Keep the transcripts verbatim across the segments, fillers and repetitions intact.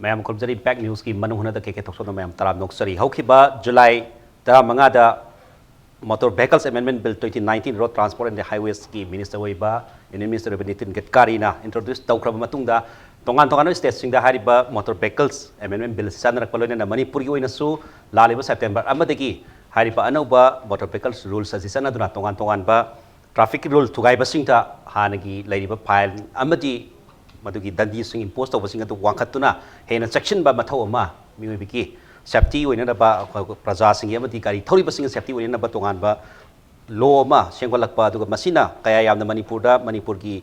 ꯃꯌꯥꯝ ꯈꯨꯔꯨꯝꯖꯔꯤ꯫ ꯏꯝꯄꯦꯛ ꯅ꯭ꯌꯨꯁꯀꯤ ꯃꯅꯨꯡ ꯍꯨꯠꯅꯗ ꯀꯦ ꯀꯦ ꯊꯣꯛꯆꯣꯝꯅ ꯃꯌꯥꯝ ꯇꯔꯥꯝꯅ ꯑꯣꯛꯆꯔꯤ꯫ ꯍꯧꯈꯤꯕ July ꯇꯔꯥꯃꯉꯥꯗ Motor Vehicles Amendment Bill twenty nineteen, Road Transport and the Highwaysꯀꯤ minister ꯑꯣꯏꯕ Union Minister ꯑꯣꯏꯕ ꯅꯤꯇꯤꯟ ꯒꯗꯀꯥꯔꯤꯅ introduce ꯇꯧꯈ꯭ꯔꯕ ꯃꯇꯨꯡꯗ, ꯇꯣꯉꯥꯟ ꯇꯣꯉꯥꯟꯕ stateꯁꯤꯡꯗ ꯍꯥꯏꯔꯤꯕ Motor Vehicles Amendment Bill ꯆꯠꯅꯔꯛꯄ ꯂꯣꯏꯅꯅ ꯃꯅꯤꯄꯨꯔꯒꯤ ꯑꯣꯏꯅꯁꯨ ꯂꯥꯛꯂꯤꯕ September ꯑꯃꯗꯒꯤ ꯍꯥꯏꯔꯤꯕ ꯑꯅꯧꯕ Motor Vehicles Rules ꯑꯁꯤ ꯆꯠꯅꯗꯨꯅ ꯇꯣꯉꯥꯟ ꯇꯣꯉꯥꯟꯕ traffic rule ꯊꯨꯒꯥꯏꯕꯁꯤꯡꯗ ꯍꯥꯟꯅꯒꯤ ꯂꯩꯔꯤꯕ fine ꯑꯃꯗꯤ ꯃꯗꯨꯒꯤ ꯗꯟꯗꯤꯁꯤꯡ impose ꯇꯧꯕꯁꯤꯡ ꯑꯗꯨ ꯋꯥꯡꯈꯠꯇꯨꯅ ꯍꯦꯟꯅ ꯆꯦꯛꯁꯤꯟꯕ ꯃꯊꯧ ꯑꯃ, ꯃꯤꯑꯣꯏꯕꯒꯤ safety ꯑꯣꯏꯅꯅꯕ, ꯑꯩꯈꯣꯏ ꯄ꯭ꯔꯖꯥꯁꯤꯡꯒꯤ ꯑꯃꯗꯤ ꯒꯥꯔꯤ ꯊꯧꯔꯤꯕꯁꯤꯡꯒꯤ safety ꯑꯣꯏꯅꯅꯕ ꯇꯣꯉꯥꯟꯕ law ꯑꯃ ꯁꯦꯝꯒꯠꯂꯛꯄ, ꯑꯗꯨꯒ ꯃꯁꯤꯅ ꯀꯌꯥ ꯌꯥꯝꯅ ꯃꯅꯤꯄꯨꯔꯗ, ꯃꯅꯤꯄꯨꯔꯒꯤ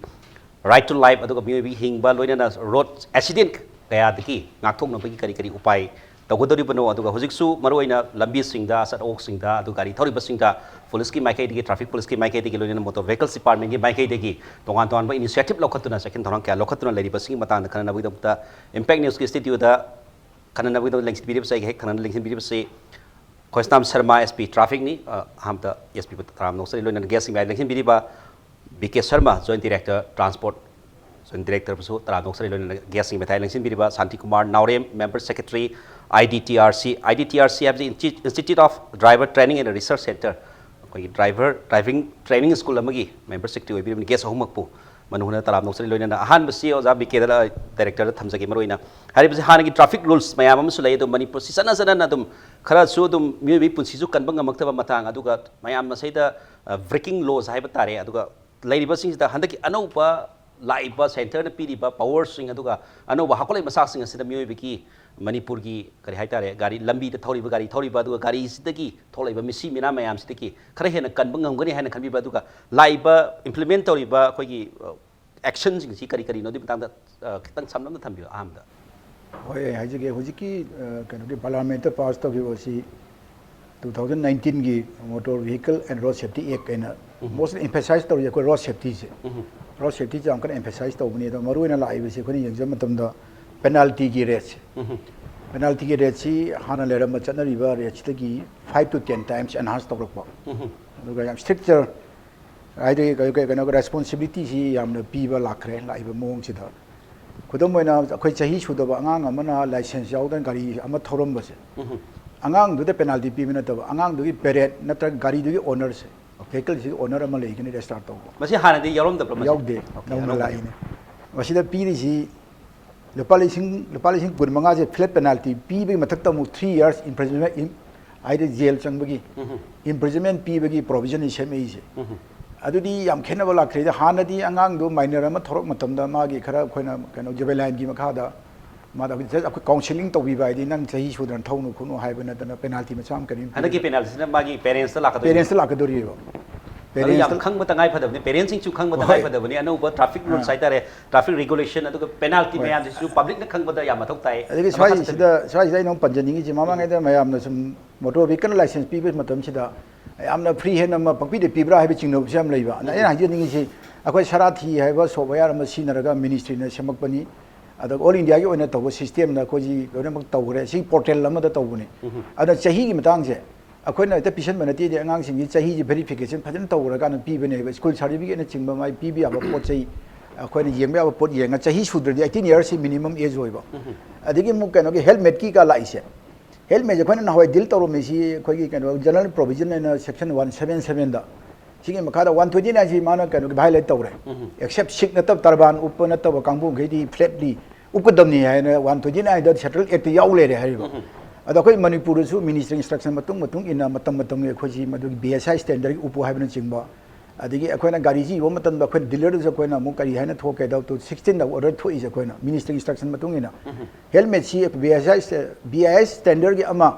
right to life ꯑꯗꯨꯒ ꯃꯤꯑꯣꯏꯕꯒꯤ ꯍꯤꯡꯕ, ꯂꯣꯏꯅꯅ road accident ꯀꯌꯥꯗꯒꯤ ꯉꯥꯛꯊꯣꯛꯅꯕꯒꯤ ꯀꯔꯤ ꯀꯔꯤ ꯎꯄꯥꯏ ꯇꯧꯒꯗꯧꯔꯤꯕꯅꯣ, ꯑꯗꯨꯒ ꯍꯧꯖꯤꯛꯁꯨ ꯃꯔꯨꯑꯣꯏꯅ ꯂꯝꯕꯤꯁꯤꯡꯗ, ꯑꯆꯠ ꯑꯋꯣꯛꯁꯤꯡꯗ, ꯑꯗꯨ ꯒꯥꯔꯤ ꯊꯧꯔꯤꯕꯁꯤꯡꯗ ꯄꯨꯂꯤꯁꯀꯤ ꯃꯥꯏꯀꯩꯗꯒꯤ, traffic ꯄꯨꯂꯤꯁꯀꯤ ꯃꯥꯏꯀꯩꯗꯒꯤ, ꯂꯣꯏꯅꯅ Motor Vehicles Departmentꯀꯤ ꯃꯥꯏꯀꯩꯗꯒꯤ ꯇꯣꯉꯥꯟ ꯇꯣꯉꯥꯟꯕ initiative ꯂꯧꯈꯠꯇꯨꯅ, ꯆꯦꯛꯁꯤꯟ ꯊꯧꯔꯥꯡ ꯀꯌꯥ ꯂꯧꯈꯠꯇꯨꯅ ꯂꯩꯔꯤꯕꯁꯤꯒꯤ ꯃꯇꯥꯡꯗ ꯈꯟꯅꯅꯕꯒꯤꯗꯃꯛꯇ Impact Newsꯀꯤ studioꯗ ꯈꯟꯅꯅꯕꯒꯤꯗꯃꯛꯇ ꯂꯦꯡꯁꯤꯟꯕꯤꯔꯤꯕꯁꯤ, ꯑꯩꯒ ꯍꯦꯛ ꯊꯪꯅꯅ ꯂꯦꯡꯁꯤꯟꯕꯤꯔꯤꯕꯁꯤ ꯈꯣꯏꯁꯅꯥꯝ ꯁꯔꯃ, S P trafficꯅꯤ꯫ ꯑ, ꯑꯍꯥꯟꯕꯗ S Pꯕꯨ ꯇꯔꯥꯝꯅ ꯑꯣꯛꯆꯔꯤ, ꯂꯣꯏꯅꯅ guestꯁꯤꯡ ꯃꯌꯥꯝ ꯂꯦꯡꯁꯤꯟꯕꯤꯔꯤꯕ B K Sharma, Joint Director Transport, Joint Directorꯕꯨꯁꯨ ꯇꯔꯥꯝꯅ ꯑꯣꯛꯆꯔꯤ, ꯂꯣꯏꯅꯅ guestꯁꯤꯡ ꯃꯊꯥꯏ ꯂꯦꯡꯁꯤꯟꯕꯤꯔꯤꯕ ꯁꯥꯟꯇꯤ ꯀꯨꯃꯥꯔ ꯅꯥꯎꯔꯦꯝ, Member Secretary, I D T R C, I D T R C ꯍꯥꯏꯕꯁꯤ Insti-, Institute of Driver Training and Research Centre, ꯑꯩꯈꯣꯏꯒꯤ driver, driving training school ꯑꯃꯒꯤ Member Secretary ꯑꯣꯏꯕꯤꯔꯤꯕꯅꯤ꯫ Guest ꯑꯍꯨꯝꯃꯛꯄꯨ ꯃꯅꯨꯡ ꯍꯨꯠꯅ ꯇꯔꯥꯝꯅ ꯑꯣꯛꯆꯔꯤ, ꯂꯣꯏꯅꯅ ꯑꯍꯥꯟꯕꯁꯤ ꯑꯣꯖꯥ B Kꯗ, Directorꯗ ꯊꯝꯖꯒꯦ꯫ ꯃꯔꯨꯑꯣꯏꯅ ꯍꯥꯏꯔꯤꯕꯁꯤ ꯍꯥꯟꯅꯒꯤ traffic rules ꯃꯌꯥꯝ ꯑꯃꯁꯨ ꯂꯩ, ꯑꯗꯨ ꯃꯅꯤꯄꯨꯔꯁꯤ ꯆꯠꯅ ꯆꯠꯅꯅ ꯑꯗꯨꯝ ꯈꯔꯁꯨ ꯑꯗꯨꯝ ꯃꯤꯑꯣꯏꯕꯒꯤ ꯄꯨꯟꯁꯤꯁꯨ ꯀꯟꯕ ꯉꯝꯃꯛꯇꯕ ꯃꯇꯥꯡ, ꯑꯗꯨꯒ ꯃꯌꯥꯝ ꯃꯁꯤꯗ, ꯑ, breaking laws ꯍꯥꯏꯕ ꯇꯥꯔꯦ, ꯑꯗꯨꯒ ꯂꯩꯔꯤꯕꯁꯤꯡꯁꯤꯗ ꯍꯟꯗꯛꯀꯤ ꯑꯅꯧꯕ ꯂꯥꯛꯏꯕ centreꯅ ꯄꯤꯔꯤꯕ powerꯁꯤꯡ, ꯑꯗꯨꯒ ꯑꯅꯧꯕ ꯍꯧꯒꯠꯂꯛꯏꯕ ꯃꯆꯥꯛꯁꯤꯡ ꯑꯁꯤꯗ ꯃꯤꯑꯣꯏꯕꯒꯤ, ꯃꯅꯤꯄꯨꯔꯒꯤ ꯀꯔꯤ ꯍꯥꯏꯇꯥꯔꯦ, ꯒꯥꯔꯤ ꯂꯝꯕꯤꯗ ꯊꯧꯔꯤꯕ, ꯒꯥꯔꯤ ꯊꯧꯔꯤꯕ, ꯑꯗꯨꯒ ꯒꯥꯔꯤꯁꯤꯗꯒꯤ ꯊꯣꯛꯂꯛꯏꯕ ꯃꯤꯁꯤ ꯃꯤꯅꯥ ꯃꯌꯥꯝꯁꯤꯗꯒꯤ ꯈꯔ ꯍꯦꯟꯅ ꯀꯟꯕ ꯉꯝꯒꯅꯤ ꯍꯥꯏꯅ ꯈꯟꯕꯤꯕ, ꯑꯗꯨꯒ ꯂꯥꯛꯏꯕ implement ꯇꯧꯔꯤꯕ ꯑꯩꯈꯣꯏꯒꯤ, ꯑ, actionꯁꯤꯡꯁꯤ ꯀꯔꯤ ꯀꯔꯤꯅꯣ, ꯑꯗꯨꯒꯤ ꯃꯇꯥꯡꯗ, ꯑ, ꯈꯤꯇꯪ ꯁꯝꯂꯞꯅ ꯊꯝꯕꯤꯌꯨ ꯑꯍꯥꯟꯕꯗ꯫ ꯍꯣꯏ, ꯑꯩ ꯍꯥꯏꯖꯒꯦ꯫ ꯍꯧꯖꯤꯛꯀꯤ, ꯑ, ꯀꯩꯅꯣꯒꯤ parliamentꯇ pass ꯇꯧꯈꯤꯕ ꯑꯁꯤ two thousand nineteenꯒꯤ Motor Vehicle and Road Safety Act ꯍꯥꯏꯅ ꯎꯝ꯫ Mostly emphasize ꯇꯧꯔꯤ ꯑꯩꯈꯣꯏ road safetyꯁꯦ꯫ ꯎꯝ꯫ Road safetyꯁꯦ ꯌꯥꯝ ꯀꯟꯅ emphasize ꯇꯧꯕꯅꯤ꯫ ꯑꯗꯣ ꯃꯔꯨꯑꯣꯏꯅ ꯂꯥꯛꯏꯕꯁꯤ ꯑꯩꯈꯣꯏꯅ ꯌꯦꯡꯖꯕ ꯃꯇꯝꯗ penaltyꯒꯤ rateꯁꯦ꯫ ꯎꯝ꯫ Penaltyꯒꯤ rateꯁꯤ ꯍꯥꯟꯅ ꯂꯩꯔꯝꯕ ꯆꯠꯅꯔꯤꯕ rateꯁꯤꯗꯒꯤ five to ten times enhance ꯇꯧꯔꯛꯄ꯫ ꯎꯝ꯫ ꯑꯗꯨꯒ ꯌꯥꯝ stricter ꯍꯥꯏꯗꯤ ꯀꯩ-, ꯀꯩ-, ꯀꯩꯅꯣ responsibilityꯁꯤ ꯌꯥꯝꯅ ꯄꯤꯕ ꯂꯥꯛꯈ꯭ꯔꯦ ꯂꯥꯛꯏꯕ ꯃꯑꯣꯡꯁꯤꯗ꯫ ꯈꯨꯗꯝ ꯑꯣꯏꯅ, ꯑꯩꯈꯣꯏ ꯆꯍꯤ ꯁꯨꯗꯕ ꯑꯉꯥꯡ ꯑꯃꯅ ꯂꯥꯏꯁꯦꯟꯁ ꯌꯥꯎꯗꯅ ꯒꯥꯔꯤ ꯑꯃ ꯊꯧꯔꯝꯕꯁꯦ, ꯑꯉꯥꯡꯗꯨꯗ ꯄꯦꯅꯥꯜꯇꯤ ꯄꯤꯕ ꯅꯠꯇꯕ, ꯑꯉꯥꯡꯗꯨꯒꯤ ꯄꯦꯔꯦꯟꯠ ꯅꯠꯇ꯭ꯔꯒ ꯒꯥꯔꯤꯗꯨꯒꯤ ꯑꯣꯅꯔꯁꯦ, ꯚꯦꯍꯤꯀꯜꯁꯤꯒꯤ ꯑꯣꯅꯔ ꯑꯃ ꯂꯩꯒꯅꯤ ꯔꯦꯖꯤꯁꯇꯥꯔ ꯇꯧꯕ꯫ ꯃꯁꯤ ꯍꯥꯟꯅꯗꯤ ꯌꯥꯎꯔꯝꯗꯕ꯭ꯔꯥ ꯃꯁꯤ? ꯌꯥꯎꯗꯦ, ꯅꯧꯅ ꯂꯥꯛꯏꯅꯦ꯫ ꯃꯁꯤꯗ ꯄꯤꯔꯤꯁꯤ ꯂꯨꯄꯥ ꯂꯤꯁꯤꯡ, ꯂꯨꯄꯥ ꯂꯤꯁꯤꯡ ꯀꯨꯟ ꯃꯉꯥꯁꯦ ꯐ꯭ꯂꯦꯠ ꯄꯦꯅꯥꯜꯇꯤ ꯄꯤꯕꯒꯤ ꯃꯊꯛꯇ ꯑꯃꯨꯛ three years imprisonment, ꯍꯥꯏꯗꯤ ꯖꯦꯜ ꯆꯪꯕꯒꯤ, imprisonment ꯄꯤꯕꯒꯤ ꯄ꯭ꯔꯣꯚꯤꯖꯟꯅꯤ ꯁꯦꯝꯃꯛꯏꯁꯦ꯫ ꯑꯗꯨꯗꯤ ꯌꯥꯝ ꯈꯦꯠꯅꯕ ꯂꯥꯛꯈ꯭ꯔꯦꯗ꯫ ꯍꯥꯟꯅꯗꯤ ꯑꯉꯥꯡꯗꯣ ꯃꯥꯏꯅꯔ ꯑꯃ ꯊꯧꯔꯛ ꯃꯇꯝꯗ ꯃꯥꯒꯤ ꯈꯔ ꯑꯩꯈꯣꯏꯅ ꯀꯩꯅꯣ ꯖꯨꯕꯦꯅꯥꯏꯜꯒꯤ ꯃꯈꯥꯗ ꯃꯥꯗ ꯑꯩꯈꯣꯏ just ꯑꯩꯈꯣꯏ ꯀꯥꯎꯟꯁꯤꯂꯤꯡ ꯇꯧꯕꯤꯕ ꯍꯥꯏꯗꯤ ꯅꯪ ꯆꯍꯤ ꯁꯨꯗꯅ ꯊꯧꯅꯨ ꯈꯣꯠꯅꯨ ꯍꯥꯏꯕ ꯅꯠꯇꯅ ꯄꯦꯅꯥꯜꯇꯤ ꯃꯆꯥ ꯑꯃ ꯀꯔꯤꯝ ꯍꯟꯗꯛꯀꯤ ꯄꯤꯗꯦ꯫ ꯄꯦꯅꯥꯜꯇꯤꯁꯤꯅ ꯃꯥꯒꯤ ꯄꯦꯔꯦꯟꯁꯇ ꯂꯥꯛꯀꯗꯣꯏꯅꯤ꯫ ꯄꯦꯔꯦꯟꯁꯇ ꯂꯥꯛꯀꯗꯣꯔꯤꯕ꯫ ꯑꯗꯨ ꯌꯥꯝ ꯄꯦꯔꯦꯟꯁ ꯈꯪꯕ ꯇꯉꯥꯏ ꯐꯗꯕꯅꯤ, ꯄꯦꯔꯦꯟꯁꯁꯤꯡꯁꯨ ꯈꯪꯕ ꯍꯣꯏ꯫ ꯇꯉꯥꯏ ꯐꯗꯕꯅꯤ꯫ ꯑꯅꯧꯕ ꯇ꯭ꯔꯥꯐꯤꯛ ꯔꯨꯜꯁ ꯑꯥ꯫ ꯍꯥꯏꯇꯥꯔꯦ, ꯇ꯭ꯔꯥꯐꯤꯛ ꯔꯤꯒꯨꯂꯦꯁꯟ, ꯑꯗꯨꯒ ꯄꯦꯅꯥꯜꯇꯤ ꯍꯣꯏ꯫ ꯃꯌꯥꯝꯁꯤꯁꯨ ꯄꯕ꯭ꯂꯤꯛꯅ ꯈꯪꯕꯗ ꯌꯥꯝ ꯃꯊꯧ ꯇꯥꯏ꯫ ꯑꯗꯒꯤ ꯑꯗꯨ ꯃꯈꯥ ꯁ꯭ꯋꯥꯏꯁꯤꯗ, ꯁ꯭ꯋꯥꯏꯁꯤꯗ ꯑꯩꯅ ꯑꯃꯨꯛ ꯄꯟꯖꯅꯤꯡꯉꯤꯁꯦ, ꯃꯃꯥꯡꯉꯩꯗ ꯃꯌꯥꯝꯅ ꯁꯨꯝ ꯃꯣꯇꯣꯔ ꯚꯤꯍꯤꯀꯜ ꯂꯥꯏꯁꯦꯟꯁ ꯄꯤꯕ ꯃꯇꯝꯁꯤꯗ ꯌꯥꯝꯅ ꯐ꯭ꯔꯤ ꯍꯦꯟ ꯑꯃ ꯄꯪꯄꯤꯗ ꯄꯤꯕ꯭ꯔꯥ ꯍꯥꯏꯕ ꯆꯤꯡꯅꯕꯁꯨ ꯌꯥꯝ ꯂꯩꯕ꯫ ꯑꯗ ꯑꯩꯅ ꯍꯥꯏꯖꯅꯤꯡꯉꯤꯁꯤ, ꯑꯩꯈꯣꯏ ꯁꯥꯔꯥꯊꯤ ꯍꯥꯏꯕ ꯁꯣꯞꯋꯦꯌꯥꯔ ꯑꯃ ꯁꯤꯖꯤꯟꯅꯔꯒ ꯃꯤꯅꯤꯁꯇ꯭ꯔꯤꯅ ꯁꯦꯝꯃꯛꯄꯅꯤ꯫ ꯑꯗꯨꯒ ꯑꯣꯜ ꯏꯟꯗꯤꯌꯥꯒꯤ ꯑꯣꯏꯅ ꯇꯧꯕ ꯁꯤꯁꯇꯦꯝꯗ ꯑꯩꯈꯣꯏꯁꯤ ꯂꯣꯏꯅꯃꯛ ꯇꯧꯈ꯭ꯔꯦ꯫ ꯁꯤ ꯄꯣꯔꯇꯦꯜ ꯑꯃꯗ ꯇꯧꯕꯅꯤ꯫ ꯑꯗꯨꯅ ꯆꯍꯤꯒꯤ ꯃꯇꯥꯡꯁꯦ ꯑꯩꯈꯣꯏꯅ ꯍꯦꯛꯇ ꯄꯤꯁꯟꯕ ꯅꯠꯇꯦꯗꯤ, ꯑꯉꯥꯡꯁꯤꯡꯒꯤ ꯆꯍꯤꯁꯤ ꯚꯦꯔꯤꯐꯤꯀꯦꯁꯟ ꯐꯖꯅ ꯇꯧꯔꯀꯥꯟꯗ ꯄꯤꯕꯅꯦꯕ꯫ ꯁ꯭ꯀꯨꯜ ꯁꯥꯔꯇꯤꯐꯤꯀꯦꯠꯅꯆꯤꯡꯕ ꯃꯥꯏ ꯄꯤꯕ ꯌꯥꯕ ꯄꯣꯠ ꯆꯩ, ꯑꯩꯈꯣꯏꯅ ꯌꯦꯡꯕ ꯌꯥꯕ ꯄꯣꯠ ꯌꯦꯡꯉ, ꯆꯍꯤ ꯁꯨꯗ꯭ꯔꯗꯤ, eighteen yearsꯁꯤ ꯃꯤꯅꯤꯃꯝ ꯑꯦꯖ ꯑꯣꯏꯕ꯫ ꯑꯗꯒꯤ ꯑꯃꯨꯛ ꯀꯩꯅꯣꯒꯤ ꯍꯦꯜꯃꯦꯠꯀꯤꯒ ꯂꯥꯛꯏꯁꯦ, ꯍꯦꯜꯃꯦꯠꯁꯦ ꯑꯩꯈꯣꯏꯅ ꯅꯍꯥꯟꯋꯥꯏ ꯗꯤꯜ ꯇꯧꯔꯝꯃꯤꯁꯤ ꯑꯩꯈꯣꯏꯒꯤ ꯀꯩꯅꯣ ꯖꯦꯅꯔꯦꯜ ꯄ꯭ꯔꯣꯚꯤꯖꯟ ꯍꯥꯏꯅ ꯁꯦꯛꯁꯟ ꯋꯥꯟ ꯁꯕꯦꯟ ꯁꯕꯦꯟꯗ, ꯁꯤꯒꯤ ꯃꯈꯥꯗ ꯋꯥꯟ ꯇ꯭ꯋꯦꯟꯇꯤ ꯅꯥꯏꯟꯁꯤ ꯃꯥꯅ ꯀꯩꯅꯣꯒꯤ ꯚꯥꯏꯑꯣꯂꯦꯠ ꯇꯧꯔꯦ꯫ ꯑꯦꯛꯁꯦꯞ ꯁꯤꯛ ꯅꯠꯇꯕ ꯇꯔꯕꯥꯟ ꯎꯞꯄ ꯅꯠꯇꯕ ꯀꯥꯡꯕꯨꯈꯩꯗꯤ ꯐ꯭ꯂꯦꯠꯂꯤ ꯎꯞꯀꯗꯕꯅꯤ ꯍꯥꯏꯅ ꯋꯥꯟ ꯇ꯭ꯋꯦꯟꯇꯤ ꯅꯥꯏꯟꯗ ꯁꯦꯟꯇ꯭ꯔꯦꯜ ꯑꯦꯛꯇ ꯌꯥꯎ ꯂꯩꯔꯦ ꯍꯥꯏꯔꯤꯕ꯫ ꯑꯗꯣ ꯑꯩꯈꯣꯏ ꯃꯅꯤꯄꯨꯔꯗꯁꯨ ꯃꯤꯅꯤꯁꯇ꯭ꯔꯤ ꯏꯟꯁꯇ꯭ꯔꯛꯁꯟ ꯃꯇꯨꯡ ꯃꯇꯨꯡ ꯏꯟꯅ ꯃꯇꯝ ꯃꯇꯝꯒꯤ ꯑꯩꯈꯣꯏꯁꯤ ꯃꯗꯨꯒꯤ ꯕꯤ ꯑꯦꯁ ꯑꯥꯏ ꯁ꯭ꯇꯦꯟꯗꯔꯒꯤ ꯎꯞꯄꯨ ꯍꯥꯏꯕꯅꯆꯤꯡꯕ, ꯑꯗꯒꯤ ꯑꯩꯈꯣꯏꯅ ꯒꯥꯔꯤꯁꯤ ꯌꯣꯟꯕ ꯃꯇꯝꯗ ꯑꯩꯈꯣꯏꯅ ꯗꯤꯂꯔꯗꯁꯨ ꯑꯩꯈꯣꯏꯅ ꯑꯃꯨꯛ ꯀꯔꯤ ꯍꯥꯏꯅ ꯊꯣꯛꯀꯦ ꯍꯥꯏꯗ ꯇꯨ ꯁꯤꯛꯁꯇꯤꯟꯗ ꯑꯣꯔꯗꯔ ꯊꯣꯛꯏꯁꯦ ꯑꯩꯈꯣꯏꯅ ꯃꯤꯅꯤꯁꯇ꯭ꯔꯤ ꯏꯟꯁꯇ꯭ꯔꯛꯁꯟ ꯃꯇꯨꯡ ꯏꯟꯅ꯫ ꯍꯦꯜꯃꯦꯠꯁꯤ ꯕꯤ ꯑꯦꯁ ꯑꯥꯏ, ꯕꯤ ꯑꯥꯏ ꯑꯦꯁ ꯁ꯭ꯇꯦꯟꯗꯔꯒꯤ ꯑꯃ,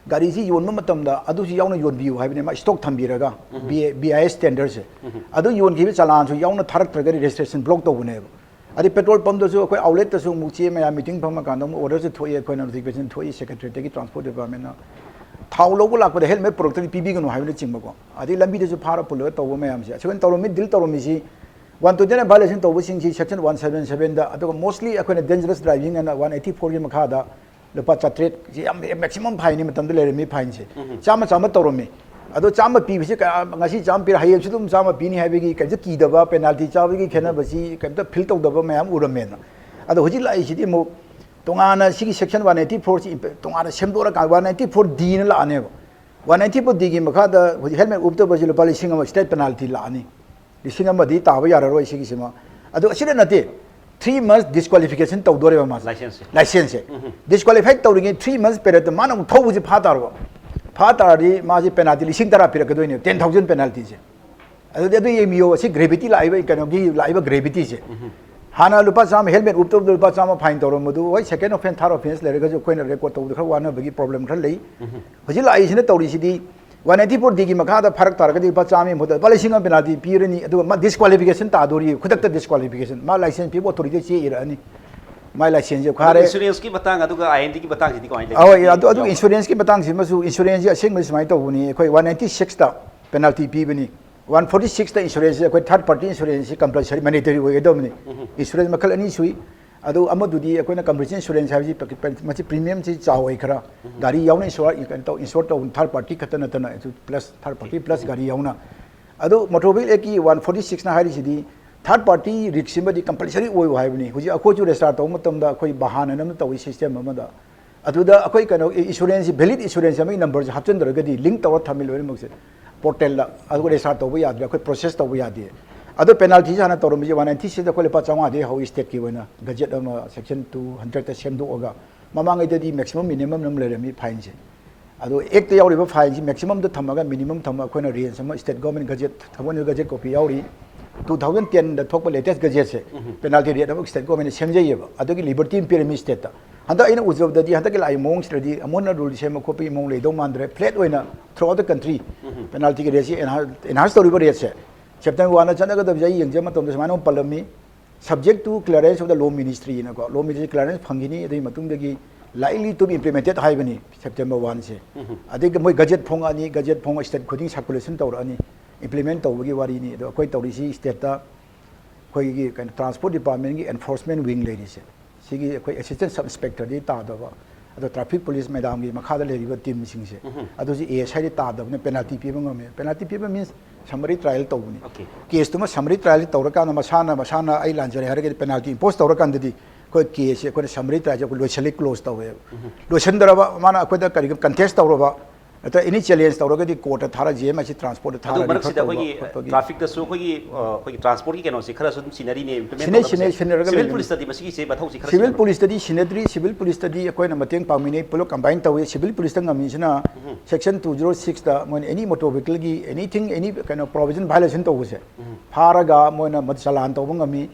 ꯒꯥꯔꯤꯁꯤ ꯌꯣꯟꯕ ꯃꯇꯝꯗ ꯑꯗꯨꯁꯨ ꯌꯥꯎꯅ ꯌꯣꯟꯕꯤꯌꯨ ꯍꯥꯏꯕꯅꯦ, ꯃꯥ ꯁ꯭ꯇꯣꯛ ꯊꯝꯕꯤꯔꯒ ꯕꯤ ꯑꯥꯏ ꯑꯦꯁ ꯁ꯭ꯇꯦꯟꯗꯔꯁꯦ꯫ ꯑꯗꯨ ꯌꯣꯟꯈꯤꯕ ꯆꯂꯥꯟꯁꯨ ꯌꯥꯎꯅ ꯊꯥꯔꯛꯇ꯭ꯔꯒꯗꯤ ꯔꯦꯖꯤꯁꯇ꯭ꯔꯦꯁꯟ ꯕ꯭ꯂꯣꯛ ꯇꯧꯕꯅꯦꯕ꯫ ꯑꯗꯩ ꯄꯦꯇ꯭ꯔꯣꯜ ꯄꯝꯗꯁꯨ ꯑꯩꯈꯣꯏ ꯑꯥꯎꯠꯂꯦꯠꯇꯁꯨ ꯑꯃꯨꯛ ꯆꯦ ꯃꯌꯥꯝ ꯃꯤꯇꯤꯡ ꯐꯝꯃ ꯀꯥꯟꯗ ꯑꯃꯨꯛ ꯑꯣꯔꯗꯔꯁꯨ ꯊꯣꯛꯏ, ꯑꯩꯈꯣꯏꯅ ꯅꯣꯇꯤꯐꯤꯀꯦꯁꯟ ꯊꯣꯛꯏ ꯁꯦꯀ꯭ꯔꯦꯇꯔꯤꯌꯦꯠꯇꯒꯤ ꯇ꯭ꯔꯥꯟꯁꯄꯣꯔꯠ ꯗꯤꯄꯥꯔꯠꯃꯦꯟꯅ꯫ ꯊꯥꯎ ꯂꯧꯕ ꯂꯥꯛꯄꯗ ꯍꯦꯜꯃꯦꯠ ꯄꯨꯔꯛꯇ꯭ꯔꯗꯤ ꯄꯤꯕꯤꯒꯅꯨ ꯍꯥꯏꯕꯅꯆꯤꯡꯕꯀꯣ꯫ ꯑꯗꯩ ꯂꯝꯕꯤꯗꯁꯨ ꯐꯥꯔ ꯄꯨꯜꯂꯒ ꯇꯧꯕ ꯃꯌꯥꯝꯁꯦ ꯑꯁꯨꯃꯥꯏꯅ ꯇꯧꯔꯝꯃꯤ, ꯗꯤꯜ ꯇꯧꯔꯝꯃꯤꯁꯤ ꯋꯥꯟ ꯇ꯭ꯋꯦꯟꯇꯤ ꯅꯥꯏꯟ ꯚꯥꯏꯑꯣꯂꯦꯁꯟ ꯇꯧꯕꯁꯤꯡꯁꯤ ꯁꯦꯛꯁꯟ ꯋꯥꯟ ꯁꯕꯦꯟ ꯁꯕꯦꯟꯗ, ꯑꯗꯨꯒ ꯃꯣꯁꯂꯤ ꯑꯩꯈꯣꯏꯅ ꯗꯦꯟꯖꯔꯁ ꯗ꯭ꯔꯥꯏꯚꯤꯡ ꯑꯅ ꯋꯥꯟ ꯑꯩꯠꯇꯤ ꯐꯣꯔꯒꯤ ꯃꯈꯥꯗ ꯂꯨꯄꯥ ꯆꯥꯇ꯭ꯔꯦꯠꯁꯤ ꯌꯥꯝ ꯃꯦꯛꯁꯤꯃꯝ ꯐꯥꯏꯟꯅꯤ ꯃꯇꯝꯗ ꯂꯩꯔꯝꯃꯤ ꯐꯥꯏꯟꯁꯦ꯫ ꯆꯥꯝꯃ, ꯆꯥꯝꯃ ꯇꯧꯔꯝꯃꯤ꯫ ꯑꯗꯣ ꯆꯥꯝꯃ ꯄꯤꯕꯁꯤ ꯀꯌꯥ, ꯉꯁꯤ ꯆꯥꯝꯃ ꯄꯤꯔ ꯍꯌꯦꯡꯁꯨ ꯑꯗꯨꯝ ꯆꯥꯝꯃ ꯄꯤꯅꯤ ꯍꯥꯏꯕꯒꯤ ꯀꯩꯝꯇ ꯀꯤꯗꯕ, ꯄꯦꯅꯥꯜꯇꯤ ꯆꯥꯕꯒꯤ ꯈꯦꯠꯅꯕꯁꯤ ꯀꯩꯝꯇ ꯐꯤꯜ ꯇꯧꯗꯕ ꯃꯌꯥꯝ ꯎꯔꯝꯃꯦꯅ꯫ ꯑꯗꯣ ꯍꯧꯖꯤꯛ ꯂꯥꯛꯏꯁꯤꯗꯤ ꯑꯃꯨꯛ ꯇꯣꯉꯥꯟꯅ ꯁꯤꯒꯤ section one ninety four ꯁꯤ ꯇꯣꯉꯥꯟꯅ ꯁꯦꯝꯗꯣꯛꯑꯀꯥꯟꯗ one ninety four D ꯅ ꯂꯥꯛꯑꯅꯦꯕ꯫ One ninety four D ꯒꯤ ꯃꯈꯥꯗ ꯍꯧꯖꯤꯛ helmet ꯎꯞꯇꯕꯁꯤ ꯂꯨꯄꯥ ꯂꯤꯁꯤꯡ ꯑꯃ state penalty ꯂꯥꯛꯑꯅꯤ꯫ ꯂꯤꯁꯤꯡ ꯑꯃꯗꯤ ꯇꯥꯕ ꯌꯥꯔꯔꯣꯏ ꯁꯤꯒꯤꯁꯤꯃ꯫ ꯑꯗꯨ ꯑꯁꯤꯗ ꯅꯠꯇꯦ, three months disqualification ꯇꯧꯗꯣꯔꯦꯕ ꯃꯥꯁꯦ꯫ Licence ꯁꯦ꯫ License ꯁꯦ꯫ Disqualify ꯇꯧꯔꯤꯉꯩ three months period ꯇ ꯃꯥꯅ ꯑꯃꯨꯛ ꯊꯧꯕꯁꯤ ꯐꯥ ꯇꯥꯔꯕ꯫ ꯐꯥ ꯇꯥꯔꯗꯤ ꯃꯥꯁꯦ penalty ꯂꯤꯁꯤꯡ ꯇꯔꯥ ꯄꯤꯔꯛꯀꯗꯣꯏꯅꯦꯕ, ten thousand penalty ꯁꯦ꯫ ꯑꯗꯨꯗꯤ ꯑꯗꯨ ꯌꯦꯡꯕꯤꯌꯣ, ꯑꯁꯤ gravity ꯂꯥꯛꯏꯕ, ꯀꯩꯅꯣꯒꯤ ꯂꯥꯛꯏꯕ gravity ꯁꯦ꯫ ꯍꯥꯟꯅ ꯂꯨꯄꯥ ꯆꯥꯝꯃ, helmet ꯎꯞꯇꯕꯗ ꯂꯨꯄꯥ ꯆꯥꯝꯃ fine ꯇꯧꯔꯝꯕꯗꯨ, ꯍꯣꯏ, second offence, third offence ꯂꯩꯔꯒꯁꯨ ꯑꯩꯈꯣꯏꯅ record ꯇꯧꯕꯗ ꯈꯔ ꯋꯥꯅꯕꯒꯤ problem ꯈꯔ ꯂꯩ꯫ ꯍꯧꯖꯤꯛ ꯂꯥꯛꯏꯁꯤꯅ ꯇꯧꯔꯤꯁꯤꯗꯤ one ninety four D ꯒꯤ ꯃꯈꯥꯗ ꯐꯥꯔꯛ ꯇꯥꯔꯒꯗꯤ ꯂꯨꯄꯥ ꯆꯥꯝꯃꯒꯤ ꯃꯍꯨꯠꯇ ꯂꯨꯄꯥ ꯂꯤꯁꯤꯡ ꯑꯃ penalty ꯄꯤꯔꯅꯤ, ꯑꯗꯨꯒ ꯃꯥ disqualification ꯇꯥꯗꯣꯔꯤ, ꯈꯨꯗꯛꯇ disqualification꯫ ꯃꯥ license ꯄꯤꯕ authority ꯆꯦ ꯏꯔꯛꯑꯅꯤ, ꯃꯥꯏ license ꯁꯦ ꯐꯥꯔꯦ꯫ Insurance ꯀꯤ ꯃꯇꯥꯡ ꯑꯗꯨꯒ I N D ꯒꯤ ꯃꯇꯥꯡꯁꯤꯗꯤ ꯀꯃꯥꯏꯅ ꯑꯍꯣꯏ, ꯂꯩꯒꯦ? ꯑꯗꯨ ꯑꯗꯨ ꯌꯥꯎꯕ꯭ꯔꯥ? Insurance ꯀꯤ ꯃꯇꯥꯡꯁꯤꯃꯁꯨ, insurance ꯁꯦ ꯑꯁꯦꯡꯕꯗꯤ ꯁꯨꯃꯥꯏꯅ ꯇꯧꯕꯅꯤ, ꯑꯩꯈꯣꯏ one ninety six ꯇ penalty ꯄꯤꯕꯅꯤ, one forty six ꯇ insurance ꯁꯦ ꯑꯩꯈꯣꯏ third party insurance ꯁꯤ compulsory mandatory ꯑꯣꯏꯒꯗꯕꯅꯤ꯫ Insurance ꯃꯈꯜ ꯑꯅꯤ ꯁꯨꯏ꯫ ꯑꯗꯨ ꯑꯃꯗꯨꯗꯤ ꯑꯩꯈꯣꯏꯅ compulsory insurance ꯍꯥꯏꯕꯁꯤ ꯄ-, ꯄ-, ꯃꯁꯤ premium ꯁꯤ ꯆꯥꯎꯏ ꯈꯔ꯫ ꯒꯥꯔꯤ ꯌꯥꯎꯅ insure, ꯀꯩꯅꯣ ꯇꯧ, insure ꯇꯧꯕ third party ꯈꯛꯇ ꯅꯠꯇꯅ, ꯑꯗꯨ plus third party plus ꯒꯥꯔꯤ ꯌꯥꯎꯅ꯫ ꯑꯗꯨ motor vehicle act ꯀꯤ one forty six ꯅ ꯍꯥꯏꯔꯤꯁꯤꯗꯤ third party risk ꯁꯤꯃꯗꯤ compulsory ꯑꯣꯏꯌꯨ ꯍꯥꯏꯕꯅꯤ꯫ ꯍꯧꯖꯤꯛ ꯑꯩꯈꯣꯏꯁꯨ register ꯇꯧꯕ ꯃꯇꯝꯗ ꯑꯩꯈꯣꯏ ꯕꯥꯍꯟ ꯑꯃ ꯇꯧꯏ system ꯑꯃꯗ꯫ ꯑꯗꯨꯗ ꯑꯩꯈꯣꯏ ꯀꯩꯅꯣ insurance, valid insurance ꯑꯃꯒꯤ number ꯁꯦ ꯍꯥꯞꯆꯤꯟꯗ꯭ꯔꯒꯗꯤ link ꯇꯧꯔ ꯊꯝꯃꯤ ꯂꯣꯏꯅꯃꯛꯁꯦ portal ꯗ, ꯑꯗꯨꯒ register ꯇꯧꯕ ꯌꯥꯗ꯭ꯔꯦ, ꯑꯩꯈꯣꯏ process ꯇꯧꯕ ꯌꯥꯗꯦ꯫ ꯑꯗꯣ penalty ꯁꯦ ꯍꯥꯟꯅ ꯇꯧꯔꯝꯃꯤꯁꯦ one ninety six ꯗ ꯑꯩꯈꯣꯏ ꯂꯨꯄꯥ ꯆꯥꯝꯃꯉꯥꯗꯒꯤ ꯍꯧꯏ state ꯀꯤ ꯑꯣꯏꯅ gazette ꯑꯃ section two hundred ꯇ ꯁꯦꯝꯗꯣꯛꯑꯒ꯫ ꯃꯃꯥꯡꯉꯩꯗꯗꯤ maximum minimum ꯑꯃ ꯂꯩꯔꯝꯃꯤ fine ꯁꯦ꯫ ꯑꯗꯣ act ꯇ ꯌꯥꯎꯔꯤꯕ fine ꯁꯤ maximum ꯗ ꯊꯝꯃꯒ minimum ꯊꯝꯃꯒ ꯑꯩꯈꯣꯏꯅ range ꯑꯃ state government gazette, government gazette copy ꯌꯥꯎꯔꯤ꯫ Two thousand ten ꯗ ꯊꯣꯛꯄ latest gazette ꯁꯦ penalty rate ꯑꯃ state government ꯅ ꯁꯦꯝꯖꯩꯌꯦꯕ, ꯑꯗꯨꯒꯤ liberty ꯑꯃ ꯄꯤꯔꯝꯃꯤ state ꯇ꯫ ꯍꯟꯗꯛ ꯑꯩꯅ ꯎꯖꯕꯗꯗꯤ ꯍꯟꯗꯛꯀꯤ ꯂꯥꯛꯏ ꯃꯑꯣꯡꯁꯤꯗꯗꯤ ꯑꯃꯨꯛ ꯍꯟꯅ rule ꯁꯦꯝꯕ ꯈꯣꯠꯄꯒꯤ ꯃꯑꯣꯡ ꯂꯩꯗꯧ ꯃꯥꯟꯗ꯭ꯔꯦ꯫ Flat ꯑꯣꯏꯅ throughout the country penalty ꯒꯤ rate ꯁꯤ enha-, enhance ꯇꯧꯔꯤꯕ rate ꯁꯦ꯫ September one ꯗ ꯆꯠꯅꯒꯗꯕꯁꯦ ꯑꯩ ꯌꯦꯡꯖꯕ ꯃꯇꯝꯗ ꯁꯨꯃꯥꯏꯅ ꯑꯃ ꯄꯜꯂꯝꯃꯤ, subject to clearance of the Law Ministry ꯅꯀꯣ, Law Ministry clearance ꯐꯪꯈꯤꯅꯤ, ꯑꯗꯨꯒꯤ ꯃꯇꯨꯡꯗꯒꯤ likely to be implemented ꯍꯥꯏꯕꯅꯤ September one ꯁꯦ꯫ ꯑꯗꯒꯤ ꯃꯣꯏ gazette ꯐꯣꯡꯉꯛꯑꯅꯤ, gazette ꯐꯣꯡꯉ state ꯈꯨꯗꯤꯡ circulation ꯇꯧꯔꯛꯑꯅꯤ, implement ꯇꯧꯕꯒꯤ ꯋꯥꯔꯤꯅꯤ꯫ ꯑꯗꯣ ꯑꯩꯈꯣꯏ ꯇꯧꯔꯤꯁꯤ state ꯇ ꯑꯩꯈꯣꯏꯒꯤ ꯀꯩꯅꯣ transport department ꯀꯤ enforcement wing ꯂꯩꯔꯤꯁꯦ, ꯁꯤꯒꯤ ꯑꯩꯈꯣꯏ assistant sub inspector ꯗꯤ ꯇꯥꯗꯕ, ꯑꯗꯣ traffic police madam ꯒꯤ ꯃꯈꯥꯗ ꯂꯩꯔꯤꯕ team ꯁꯤꯡꯁꯦ, ꯑꯗꯨꯁꯨ A S I D ꯇꯥꯗꯕꯅ penalty ꯄꯤꯕ ꯉꯝꯃꯦ꯫ Penalty ꯄꯤꯕ means summary trial ꯇꯧꯕꯅꯤ꯫ Okay. Case ꯇꯨꯃ summary trial ꯇꯧꯔꯀꯥꯟꯗ ꯃꯁꯥꯅ, ꯃꯁꯥꯅ ꯑꯩ ꯂꯥꯟꯖꯔꯦ ꯍꯥꯏꯔꯒꯗꯤ penalty impose ꯇꯧꯔꯀꯥꯟꯗꯗꯤ ꯑꯩꯈꯣꯏ ꯀꯦꯁꯁꯦ ꯑꯩꯈꯣꯏꯅ ꯁꯃꯔꯤ ꯇ꯭ꯔꯥꯏꯁꯦ ꯑꯩꯈꯣꯏ ꯂꯣꯏꯁꯤꯜꯂꯤ, ꯀ꯭ꯂꯣꯖ ꯇꯧꯋꯦꯕ꯫ ꯂꯣꯏꯁꯤꯟꯗ꯭ꯔꯕ ꯃꯥꯅ ꯑꯩꯈꯣꯏꯗ ꯀꯔꯤꯒꯨꯝꯕ ꯀꯟꯇꯦꯁ ꯇꯧꯔꯕ, ꯅꯠꯇ꯭ꯔ ꯑꯦꯅꯤ ꯆꯦꯂꯦꯟꯖ ꯇꯧꯔꯒꯗꯤ ꯀꯣꯔꯠꯇ ꯊꯥꯔ ꯖꯤ ꯑꯦꯝ ꯑꯥꯏ ꯁꯤ ꯇ꯭ꯔꯥꯟꯁꯄꯣꯔꯠꯇ ꯑꯗꯨ ꯊꯥꯔ ꯃꯔꯛꯁꯤꯗ refer ꯇꯧꯕ ꯑꯩꯈꯣꯏꯒꯤ ꯈꯣꯠꯄꯒꯤ꯫ ꯇ꯭ꯔꯥꯐꯤꯛꯇꯁꯨ ꯑꯩꯈꯣꯏꯒꯤ, ꯑ, ꯑꯩꯈꯣꯏꯒꯤ ꯇ꯭ꯔꯥꯟꯁꯄꯣꯔꯠꯀꯤ ꯀꯩꯅꯣꯁꯦ ꯈꯔꯁꯨ ꯑꯗꯨꯝ ꯁꯤꯟꯅꯔꯤꯅꯦ, implement ꯁꯤꯟꯅꯩ, ꯇꯧꯅꯕꯁꯦ꯫ ꯁꯤꯟꯅꯩ, ꯁꯤꯟꯅꯔꯒ ꯁꯤꯚꯤꯜ ꯂꯩꯕꯅꯤ꯫ ꯄꯨꯂꯤꯁꯇꯗꯤ ꯃꯁꯤꯒꯤꯁꯦ ꯃꯊꯧꯁꯤ ꯈꯔ ꯁꯤꯚꯤꯜ ꯁꯤꯟꯅꯕ꯭ꯔꯥ? ꯄꯨꯂꯤꯁꯇꯗꯤ ꯁꯤꯟꯅꯗ꯭ꯔꯤ꯫ ꯁꯤꯚꯤꯜ ꯄꯨꯂꯤꯁꯇꯗꯤ ꯑꯩꯈꯣꯏꯅ ꯃꯇꯦꯡ ꯄꯥꯡꯃꯤꯟꯅꯩ, ꯄꯨꯂꯞ ꯀꯝꯕꯥꯏꯟ ꯇꯧꯋꯤ꯫ ꯁꯤꯚꯤꯜ ꯄꯨꯂꯤꯁꯇ ꯉꯝꯃꯤꯁꯤꯅ ꯁꯦꯛꯁꯟ ꯇꯨ ꯖꯤꯔꯣ ꯁꯤꯛꯁꯇ ꯃꯣꯏꯅ ꯑꯦꯅꯤ ꯃꯣꯇꯣꯔ ꯚꯤꯍꯤꯀꯜꯒꯤ ꯑꯦꯅꯤꯊꯤꯡ, ꯑꯦꯅꯤ ꯀꯩꯅꯣ ꯄ꯭ꯔꯣꯚꯤꯖꯟ ꯚꯥꯏꯑꯣꯂꯦꯁꯟ ꯇꯧꯕꯁꯦ ꯐꯥꯔꯒ ꯃꯣꯏꯅ ꯃꯗꯨ ꯆꯂꯥꯟ ꯇꯧꯕ ꯉꯝꯃꯤ,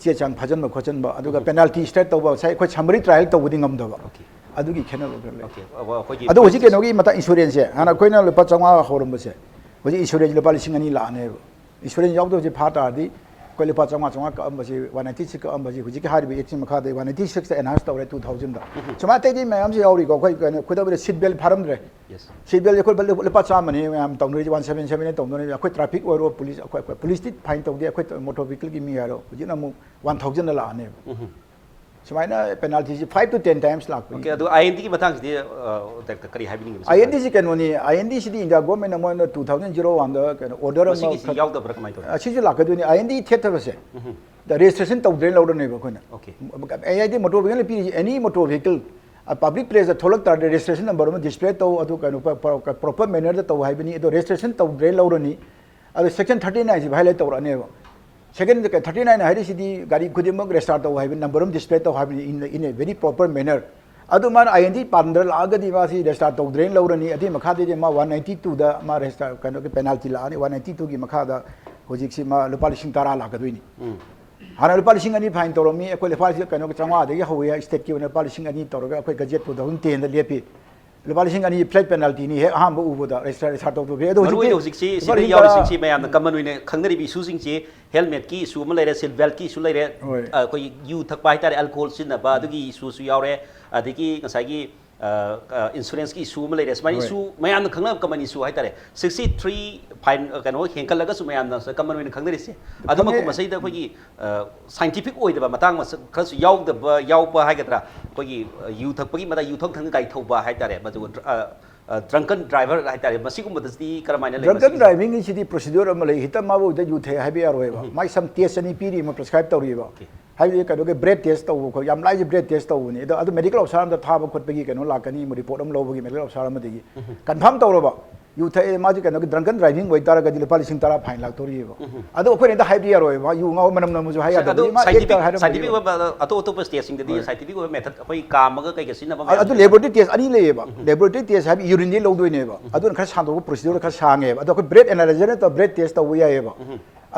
ꯆꯦ ꯆꯥꯡ ꯐꯥꯖꯤꯟꯕ ꯈꯣꯠꯆꯤꯟꯕ, ꯑꯗꯨꯒ ꯄꯦꯅꯥꯜꯇꯤ ꯁ꯭ꯇ꯭ꯔꯦꯠ ꯇꯧꯕ, ꯉꯁꯥꯏ ꯑꯩꯈꯣꯏ ꯁꯝꯃꯔꯤ ꯇ꯭ꯔꯥꯏꯌꯦꯜ ꯇꯧꯕꯗꯤ ꯉꯝꯗꯕ꯫ ꯑꯣꯀꯦ꯫ ꯑꯗꯨꯒꯤ ꯈꯦꯠꯅꯕ ꯈꯔ ꯂꯩ꯫ ꯑꯣꯀꯦ꯫ ꯑ, ꯑꯩꯈꯣꯏꯒꯤ ꯑꯗꯣ ꯍꯧꯖꯤꯛ ꯄꯨꯂꯤꯁ ꯀꯩꯅꯣꯒꯤ ꯃꯇꯥꯡ, ꯏꯟꯁꯨꯔꯦꯟꯁꯁꯦ, ꯍꯥꯟꯅ ꯑꯩꯈꯣꯏꯅ ꯂꯨꯄꯥ ꯆꯥꯝꯃꯉꯥ ꯍꯧꯔꯝꯕꯁꯦ, ꯍꯧꯖꯤꯛ ꯏꯟꯁꯨꯔꯦꯟꯁ ꯂꯨꯄꯥ ꯂꯤꯁꯤꯡ ꯑꯅꯤ ꯂꯥꯛꯑꯅꯦꯕ꯫ ꯏꯟꯁꯨꯔꯦꯟꯁ ꯌꯥꯎꯗꯕꯁꯦ ꯐꯥ ꯇꯥꯔꯗꯤ ꯑꯩꯈꯣꯏ ꯂꯨꯄꯥ ꯆꯥꯝꯃꯉꯥ, ꯆꯥꯝꯃꯉꯥ ꯀꯛꯑꯝꯕꯁꯦ, ꯋꯥꯟ ꯅꯥꯏꯟꯇꯤ ꯁꯤꯛꯁ ꯀꯛꯑꯝꯕꯁꯦ ꯍꯧꯖꯤꯛꯀꯤ ꯍꯥꯏꯔꯤꯕ ꯑꯦꯛꯁꯤ ꯃꯈꯥꯗ ꯋꯥꯟ ꯅꯥꯏꯟꯇꯤ ꯁꯤꯛꯁꯇ ꯑꯦꯟꯍꯥꯟꯁ ꯇꯧꯔꯦ, ꯇꯨ ꯊꯥꯎꯖꯟꯗ꯫ ꯁꯨꯃꯥꯏꯅ ꯑꯇꯩꯗꯤ ꯃꯌꯥꯝꯁꯨ ꯌꯥꯎꯔꯤꯀꯣ꯫ ꯑꯩꯈꯣꯏ ꯀꯩꯅꯣ, ꯈꯨꯗꯝ ꯑꯣꯏꯅ ꯁꯤꯠ ꯕꯦꯜ ꯐꯥꯔꯝꯗ꯭ꯔꯦ꯫ ꯌꯦꯁ꯫ ꯁꯤꯠ ꯕꯦꯜꯁꯦ ꯑꯩꯈꯣꯏ ꯂꯨꯄꯥ ꯆꯥꯝꯃꯅꯤ ꯃꯌꯥꯝ ꯇꯧꯅꯔꯤꯁꯦ, ꯋꯥꯟ ꯁꯕꯦꯟ ꯁꯕꯦꯟ ꯇꯧꯅꯔꯤꯕ꯫ ꯑꯩꯈꯣꯏ ꯇ꯭ꯔꯥꯐꯤꯛ ꯑꯣꯏꯔꯣ, ꯄꯨꯂꯤꯁ, ꯑꯩꯈꯣꯏ, ꯑꯩꯈꯣꯏ ꯄꯨꯂꯤꯁꯇꯤ ꯐꯥꯏꯟ ꯇꯧꯗꯦ, ꯑꯩꯈꯣꯏ ꯃꯣꯇꯣꯔ ꯚꯤꯍꯤꯀꯜꯒꯤ ꯃꯤ ꯍꯥꯏꯔꯣ, ꯍꯧꯖꯤꯛꯅ ꯑꯃꯨꯛ ꯋꯥꯟ ꯊꯥꯎꯖꯟꯗ ꯂꯥꯛꯑꯅꯦꯕ꯫ ꯁꯨꯃꯥꯏꯅ ꯄꯦꯅꯥꯜꯇꯤꯁꯤ five to ten times ꯂꯥꯛꯄꯅꯤ꯫ ꯑꯣꯀꯦ, ꯑꯗꯨ ꯑꯥꯏ ꯑꯦꯟ ꯗꯤꯒꯤ ꯃꯇꯥꯡꯁꯤꯗꯤ, ꯑ, ꯗꯥꯏꯔꯦꯛꯇꯔ ꯀꯔꯤ ꯍꯥꯏꯕꯤꯅꯤꯡꯉꯤ ꯃꯁꯤ? ꯑꯥꯏ ꯑꯦꯟ ꯗꯤꯁꯤ ꯀꯩꯅꯣꯅꯤ, ꯑꯥꯏ ꯑꯦꯟ ꯗꯤꯁꯤꯗꯤ ꯏꯟꯗꯤꯌꯥ ꯒꯣꯔꯃꯦꯟꯅ ꯃꯣꯏꯅ two thousand zero oneꯗ ꯀꯩꯅꯣ ꯑꯣꯔꯗꯔ ꯑꯃ ꯃꯁꯤꯒꯤꯁꯤ ꯈꯛ-, ꯌꯥꯎꯗꯕ꯭ꯔꯥ ꯀꯃꯥꯏꯅ ꯇꯧꯋꯤ? ꯑ, ꯁꯤꯁꯨ ꯂꯥꯛꯀꯗꯣꯏꯅꯤ꯫ ꯑꯥꯏ ꯑꯦꯟ ꯗꯤ ꯊꯦꯠꯇꯕꯁꯦ, ꯗ ꯔꯦꯖꯤꯁꯇ꯭ꯔꯦꯁꯟ ꯇꯧꯗ꯭ꯔꯦꯅ ꯂꯧꯔꯅꯦꯕ ꯑꯩꯈꯣꯏꯅ꯫ Okay. A I D motor ꯚꯤꯍꯤꯀꯜꯅ ꯄꯤꯔꯤꯁꯤ, any motor vehicle, uh, public ꯄ꯭ꯂꯦꯁꯇ ꯊꯣꯛꯂꯛ ꯇꯥꯔꯗꯤ ꯔꯦꯖꯤꯁꯇ꯭ꯔꯦꯁꯟ ꯅꯝꯕꯔ ꯑꯃ ꯗꯤꯁꯄ꯭ꯂꯦ ꯇꯧ, ꯑꯗꯨ ꯀꯩꯅꯣ ꯄ-, ꯄ-, ꯄ꯭ꯔꯣꯄꯔ ꯃꯦꯅꯔꯗ ꯇꯧ ꯍꯥꯏꯕꯅꯤ, ꯑꯗꯣ ꯔꯦꯖꯤꯁꯇ꯭ꯔꯦꯁꯟ ꯇꯧꯗ꯭ꯔꯦ ꯂꯧꯔꯅꯤ꯫ ꯑꯗꯣ ꯁꯦꯛꯁꯟ ꯊꯥꯔꯇꯤ ꯅꯥꯏꯟꯁꯤ ꯚꯥꯏꯑꯣꯂꯦꯠ ꯇꯧꯔꯛꯑꯅꯦꯕ꯫ ꯁꯦꯛꯁꯟ ꯊꯥꯔꯇꯤ ꯅꯥꯏꯟ ꯍꯥꯏꯔꯤꯁꯤꯗꯤ ꯒꯥꯔꯤ ꯈꯨꯗꯤꯡꯃꯛ ꯔꯦꯖꯤꯁꯇꯥꯔ ꯇꯧ ꯍꯥꯏꯕ, ꯅꯝꯕꯔ ꯑꯃ ꯗꯤꯁꯄ꯭ꯂꯦ ꯇꯧ ꯍꯥꯏꯕꯅꯤ, in, in a very proper manner꯫ ꯑꯗꯨ ꯃꯥꯅ ꯑꯥꯏ ꯑꯦꯟ ꯗꯤ ꯄꯥꯟꯗ꯭ꯔ ꯂꯥꯛꯑꯒꯗꯤ ꯃꯥꯁꯤ ꯔꯦꯖꯤꯁꯇꯥꯔ ꯇꯧꯗ꯭ꯔꯦꯅ ꯂꯧꯔꯅꯤ꯫ ꯑꯗꯨꯒꯤ ꯃꯈꯥꯗꯗꯤ ꯃꯥ ꯋꯥꯟ ꯅꯥꯏꯟꯇꯤ ꯇꯨꯗ ꯃꯥ ꯔꯦꯖꯤꯁꯇꯥꯔ, ꯀꯩꯅꯣꯒꯤ ꯄꯦꯅꯥꯜꯇꯤ ꯂꯥꯛꯑꯅꯤ꯫ ꯋꯥꯟ ꯅꯥꯏꯟꯇꯤ ꯇꯨꯒꯤ ꯃꯈꯥꯗ ꯍꯧꯖꯤꯛꯁꯤ ꯃꯥ ꯂꯨꯄꯥ ꯂꯤꯁꯤꯡ ꯇꯔꯥ ꯂꯥꯛꯀꯗꯣꯏꯅꯤ꯫ ꯎꯝ꯫ ꯍꯥꯟꯅ ꯂꯨꯄꯥ ꯂꯤꯁꯤꯡ ꯑꯅꯤ ꯐꯥꯏꯟ ꯇꯧꯔꯝꯃꯤ꯫ ꯑꯩꯈꯣꯏ ꯂꯨꯄꯥ ꯂꯤꯁꯤꯡ, ꯀꯩꯅꯣꯒꯤ ꯆꯥꯝꯃꯉꯥꯗꯒꯤ ꯍꯧꯋꯤ, ꯁ꯭ꯇꯦꯠꯀꯤ ꯑꯣꯏꯅ ꯂꯨꯄꯥ ꯂꯤꯁꯤꯡ ꯑꯅꯤ ꯇꯧꯔꯒ ꯑꯩꯈꯣꯏ ꯒꯖꯦꯠ two thousand tenꯗ ꯂꯦꯞꯄꯤ꯫ ꯂꯨꯄꯥ ꯂꯤꯁꯤꯡ ꯑꯅꯤ ꯐ꯭ꯂꯦꯠ ꯄꯦꯅꯥꯜꯇꯤꯅꯤ ꯍꯦꯛ ꯑꯍꯥꯟꯕ ꯎꯕꯗ, ꯔꯦꯖꯤꯁꯇꯥꯔ, ꯔꯦꯖꯤꯁꯇꯥꯔ ꯇꯧꯊꯣꯛꯈꯤ꯫ ꯑꯗꯣ ꯃꯔꯨ ꯑꯣꯏꯅ ꯍꯧꯖꯤꯛꯇꯤ ꯍꯧꯖꯤꯛꯁꯤ ꯂꯨꯄꯥ ꯁꯤꯗ ꯂꯤꯁꯤꯡ ꯌꯥꯎꯔꯤꯁꯤꯡꯁꯤ ꯇꯔꯥ ꯃꯌꯥꯝꯅ ꯀꯃꯟ ꯑꯣꯏꯅ ꯈꯪꯅꯔꯤꯕ ꯏꯁꯨꯁꯤꯡꯁꯤ ꯍꯦꯜꯃꯦꯠꯀꯤ ꯏꯁꯨ ꯑꯃ ꯂꯩꯔꯦ, ꯁꯤꯠ ꯕꯦꯜꯠꯀꯤ ꯏꯁꯨ ꯑꯃ ꯂꯩꯔꯦ, ꯍꯣꯏ꯫ ꯑ, ꯑꯩꯈꯣꯏꯒꯤ ꯌꯨ ꯊꯛꯄ ꯍꯥꯏꯇꯥꯔꯦ, ꯑꯦꯜꯀꯣꯍꯣꯜ ꯁꯤꯖꯤꯟꯅꯕ, ꯑꯗꯨꯒꯤ ꯏꯁꯨꯁꯨ ꯌꯥꯎꯔꯦ, ꯑꯗꯒꯤ ꯉꯁꯥꯏꯒꯤ, ꯑ, ꯑ, ꯏꯟꯁꯨꯔꯦꯟꯁꯀꯤ ꯏꯁꯨ ꯑꯃ ꯂꯩꯔꯦ꯫ ꯁꯨꯃꯥꯏꯅ ꯍꯣꯏ꯫ ꯏꯁꯨ ꯃꯌꯥꯝꯅ ꯈꯪꯅꯕ ꯀꯃꯟ ꯏꯁꯨ ꯍꯥꯏꯇꯥꯔꯦ꯫ Sixty three ꯐꯥꯏꯟ, ꯑ, ꯀꯩꯅꯣ ꯍꯦꯟꯒꯠꯂꯒꯁꯨ ꯃꯌꯥꯝꯅ ꯀꯃꯟ ꯑꯣꯏꯅ ꯈꯪꯅꯔꯤꯁꯦ꯫ ꯑꯗꯨꯃꯛꯄꯨ ꯈꯪꯉꯦ꯫ ꯃꯁꯤꯗ ꯑꯩꯈꯣꯏꯒꯤ, ꯑ, ꯁꯥꯏꯟꯇꯤꯐꯤꯛ ꯑꯣꯏꯗꯕ ꯃꯇꯥꯡ ꯃꯁꯛ ꯈꯔꯁꯨ ꯌꯥꯎꯗꯕ, ꯌꯥꯎꯕ ꯍꯥꯏꯒꯗ꯭ꯔꯥ? ꯑꯩꯈꯣꯏꯒꯤ, ꯑ, ꯌꯨ ꯊꯛꯄꯒꯤ ꯃꯇꯥꯡ, ꯌꯨ ꯊꯛ ꯊꯛꯅ ꯒꯥꯔꯤ ꯊꯧꯕ ꯍꯥꯏꯇꯥꯔꯦ, ꯃꯗꯨꯒ ꯗ꯭ꯔ-, ꯑ, ꯑ, ꯗ꯭ꯔꯪꯀꯟ ꯗ꯭ꯔꯥꯏꯚꯔ ꯍꯥꯏꯇꯥꯔꯦ, ꯃꯁꯤꯒꯨꯝꯕꯗꯗꯤ ꯀꯔꯝꯍꯥꯏꯅ ꯂꯩ ꯗ꯭ꯔꯪꯀꯟ ꯃꯁꯤꯒꯤꯁꯦ? ꯗ꯭ꯔꯥꯏꯚꯤꯡꯒꯤꯁꯤꯗꯤ ꯄ꯭ꯔꯣꯁꯤꯗ꯭ꯌꯨꯔ ꯑꯃ ꯂꯩ꯫ ꯍꯦꯛꯇ ꯃꯥꯕꯨ ꯍꯦꯛꯇ ꯌꯨ ꯊꯛꯑꯦ ꯍꯥꯏꯕ ꯌꯥꯔꯣꯏꯕ꯫ ꯎꯝ꯫ ꯃꯥꯏ ꯁꯝ ꯇꯦꯁ ꯑꯅꯤ ꯄꯤꯔꯤ ꯑꯃ ꯄ꯭ꯔꯦꯁꯀ꯭ꯔꯥꯏꯕ ꯇꯧꯔꯤꯕ꯫ ꯑꯣꯀꯦ꯫ ꯍꯥꯏꯕꯗꯤ ꯀꯩꯅꯣꯒꯤ ꯕ꯭ꯔꯦꯠ ꯇꯦꯁ ꯇꯧꯕ ꯈꯣꯠ ꯌꯥꯝ ꯂꯥꯏꯁꯦ ꯕ꯭ꯔꯦꯠ ꯇꯦꯁ ꯇꯧꯕꯅꯤ ꯑꯗꯣ ꯑꯗꯨ ꯃꯦꯗꯤꯀꯦꯜ ꯑꯣꯐꯤꯁꯥꯔ ꯑꯃꯗ ꯊꯥꯕ ꯈꯣꯠꯄꯒꯤ ꯀꯩꯅꯣ ꯂꯥꯛꯀꯅꯤ ꯔꯤꯄꯣꯔꯠ ꯑꯃ ꯂꯧꯕꯒꯤ ꯃꯦꯗꯤꯀꯦꯜ ꯑꯣꯐꯤꯁꯥꯔ ꯑꯃꯗꯒꯤ ꯀꯟꯐꯥꯔꯝ ꯇꯧꯔꯕ ꯌꯨ ꯊꯛꯑꯦ ꯃꯥꯁꯦ ꯀꯩꯅꯣꯒꯤ ꯗ꯭ꯔꯪꯀꯟ ꯗ꯭ꯔꯥꯏꯚꯤꯡ ꯑꯣꯏꯇꯥꯔꯒꯗꯤ ꯂꯨꯄꯥ ꯂꯤꯁꯤꯡ ꯇꯔꯥ ꯐꯥꯏꯟ ꯂꯥꯛꯇꯧꯔꯤꯕ ꯑꯗꯣ ꯑꯩꯈꯣꯏꯅ ꯍꯦꯛꯇ ꯍꯥꯏꯕ ꯌꯥꯔꯣꯏꯕ ꯌꯨ ꯉꯥꯎ ꯃꯅꯝ ꯅꯝꯃꯁꯨ ꯍꯥꯏ ꯌꯥꯗꯕ ꯁꯥꯏꯟꯇꯤꯐꯤꯛ ꯁꯥꯏꯟꯇꯤꯐꯤꯛ ꯑꯣꯏꯕ ꯑꯇꯣꯞ ꯑꯇꯣꯞꯄ ꯁ꯭ꯇꯦꯠꯁꯤꯡꯗꯗꯤ ꯁꯥꯏꯟꯇꯤꯐꯤꯛ ꯑꯣꯏꯕ ꯃꯦꯊꯠ ꯑꯩꯈꯣꯏ ꯀꯥꯝꯃꯒ ꯀꯩꯀꯩ ꯁꯤꯖꯤꯟꯅꯕ ꯑꯗꯨ ꯃꯌꯥꯝꯁꯦ ꯂꯦꯕꯣꯔꯦꯇꯔꯤ ꯇꯦꯁ ꯑꯅꯤ ꯂꯩꯌꯦꯕ ꯂꯦꯕꯣꯔꯦꯇꯔꯤ ꯇꯦꯁ ꯍꯥꯏꯕ ꯌꯨꯔꯤꯟꯗꯤ ꯂꯧꯗꯣꯏꯅꯦꯕ ꯑꯗꯨꯅ ꯈꯔ ꯁꯥꯡꯗꯣꯛꯄ ꯄ꯭ꯔꯣꯁꯤꯗꯨꯔ ꯈꯔ ꯁꯥꯡꯉꯦꯕ ꯑꯗꯣ ꯑꯩꯈꯣꯏ ꯕ꯭ꯔꯦꯠ ꯑꯦꯅꯥꯂꯥꯏꯖꯔ ꯅꯠꯇꯕ ꯕ꯭ꯔꯦꯠ ꯇꯦꯁ ꯇꯧꯕ ꯌꯥꯏꯌꯦꯕ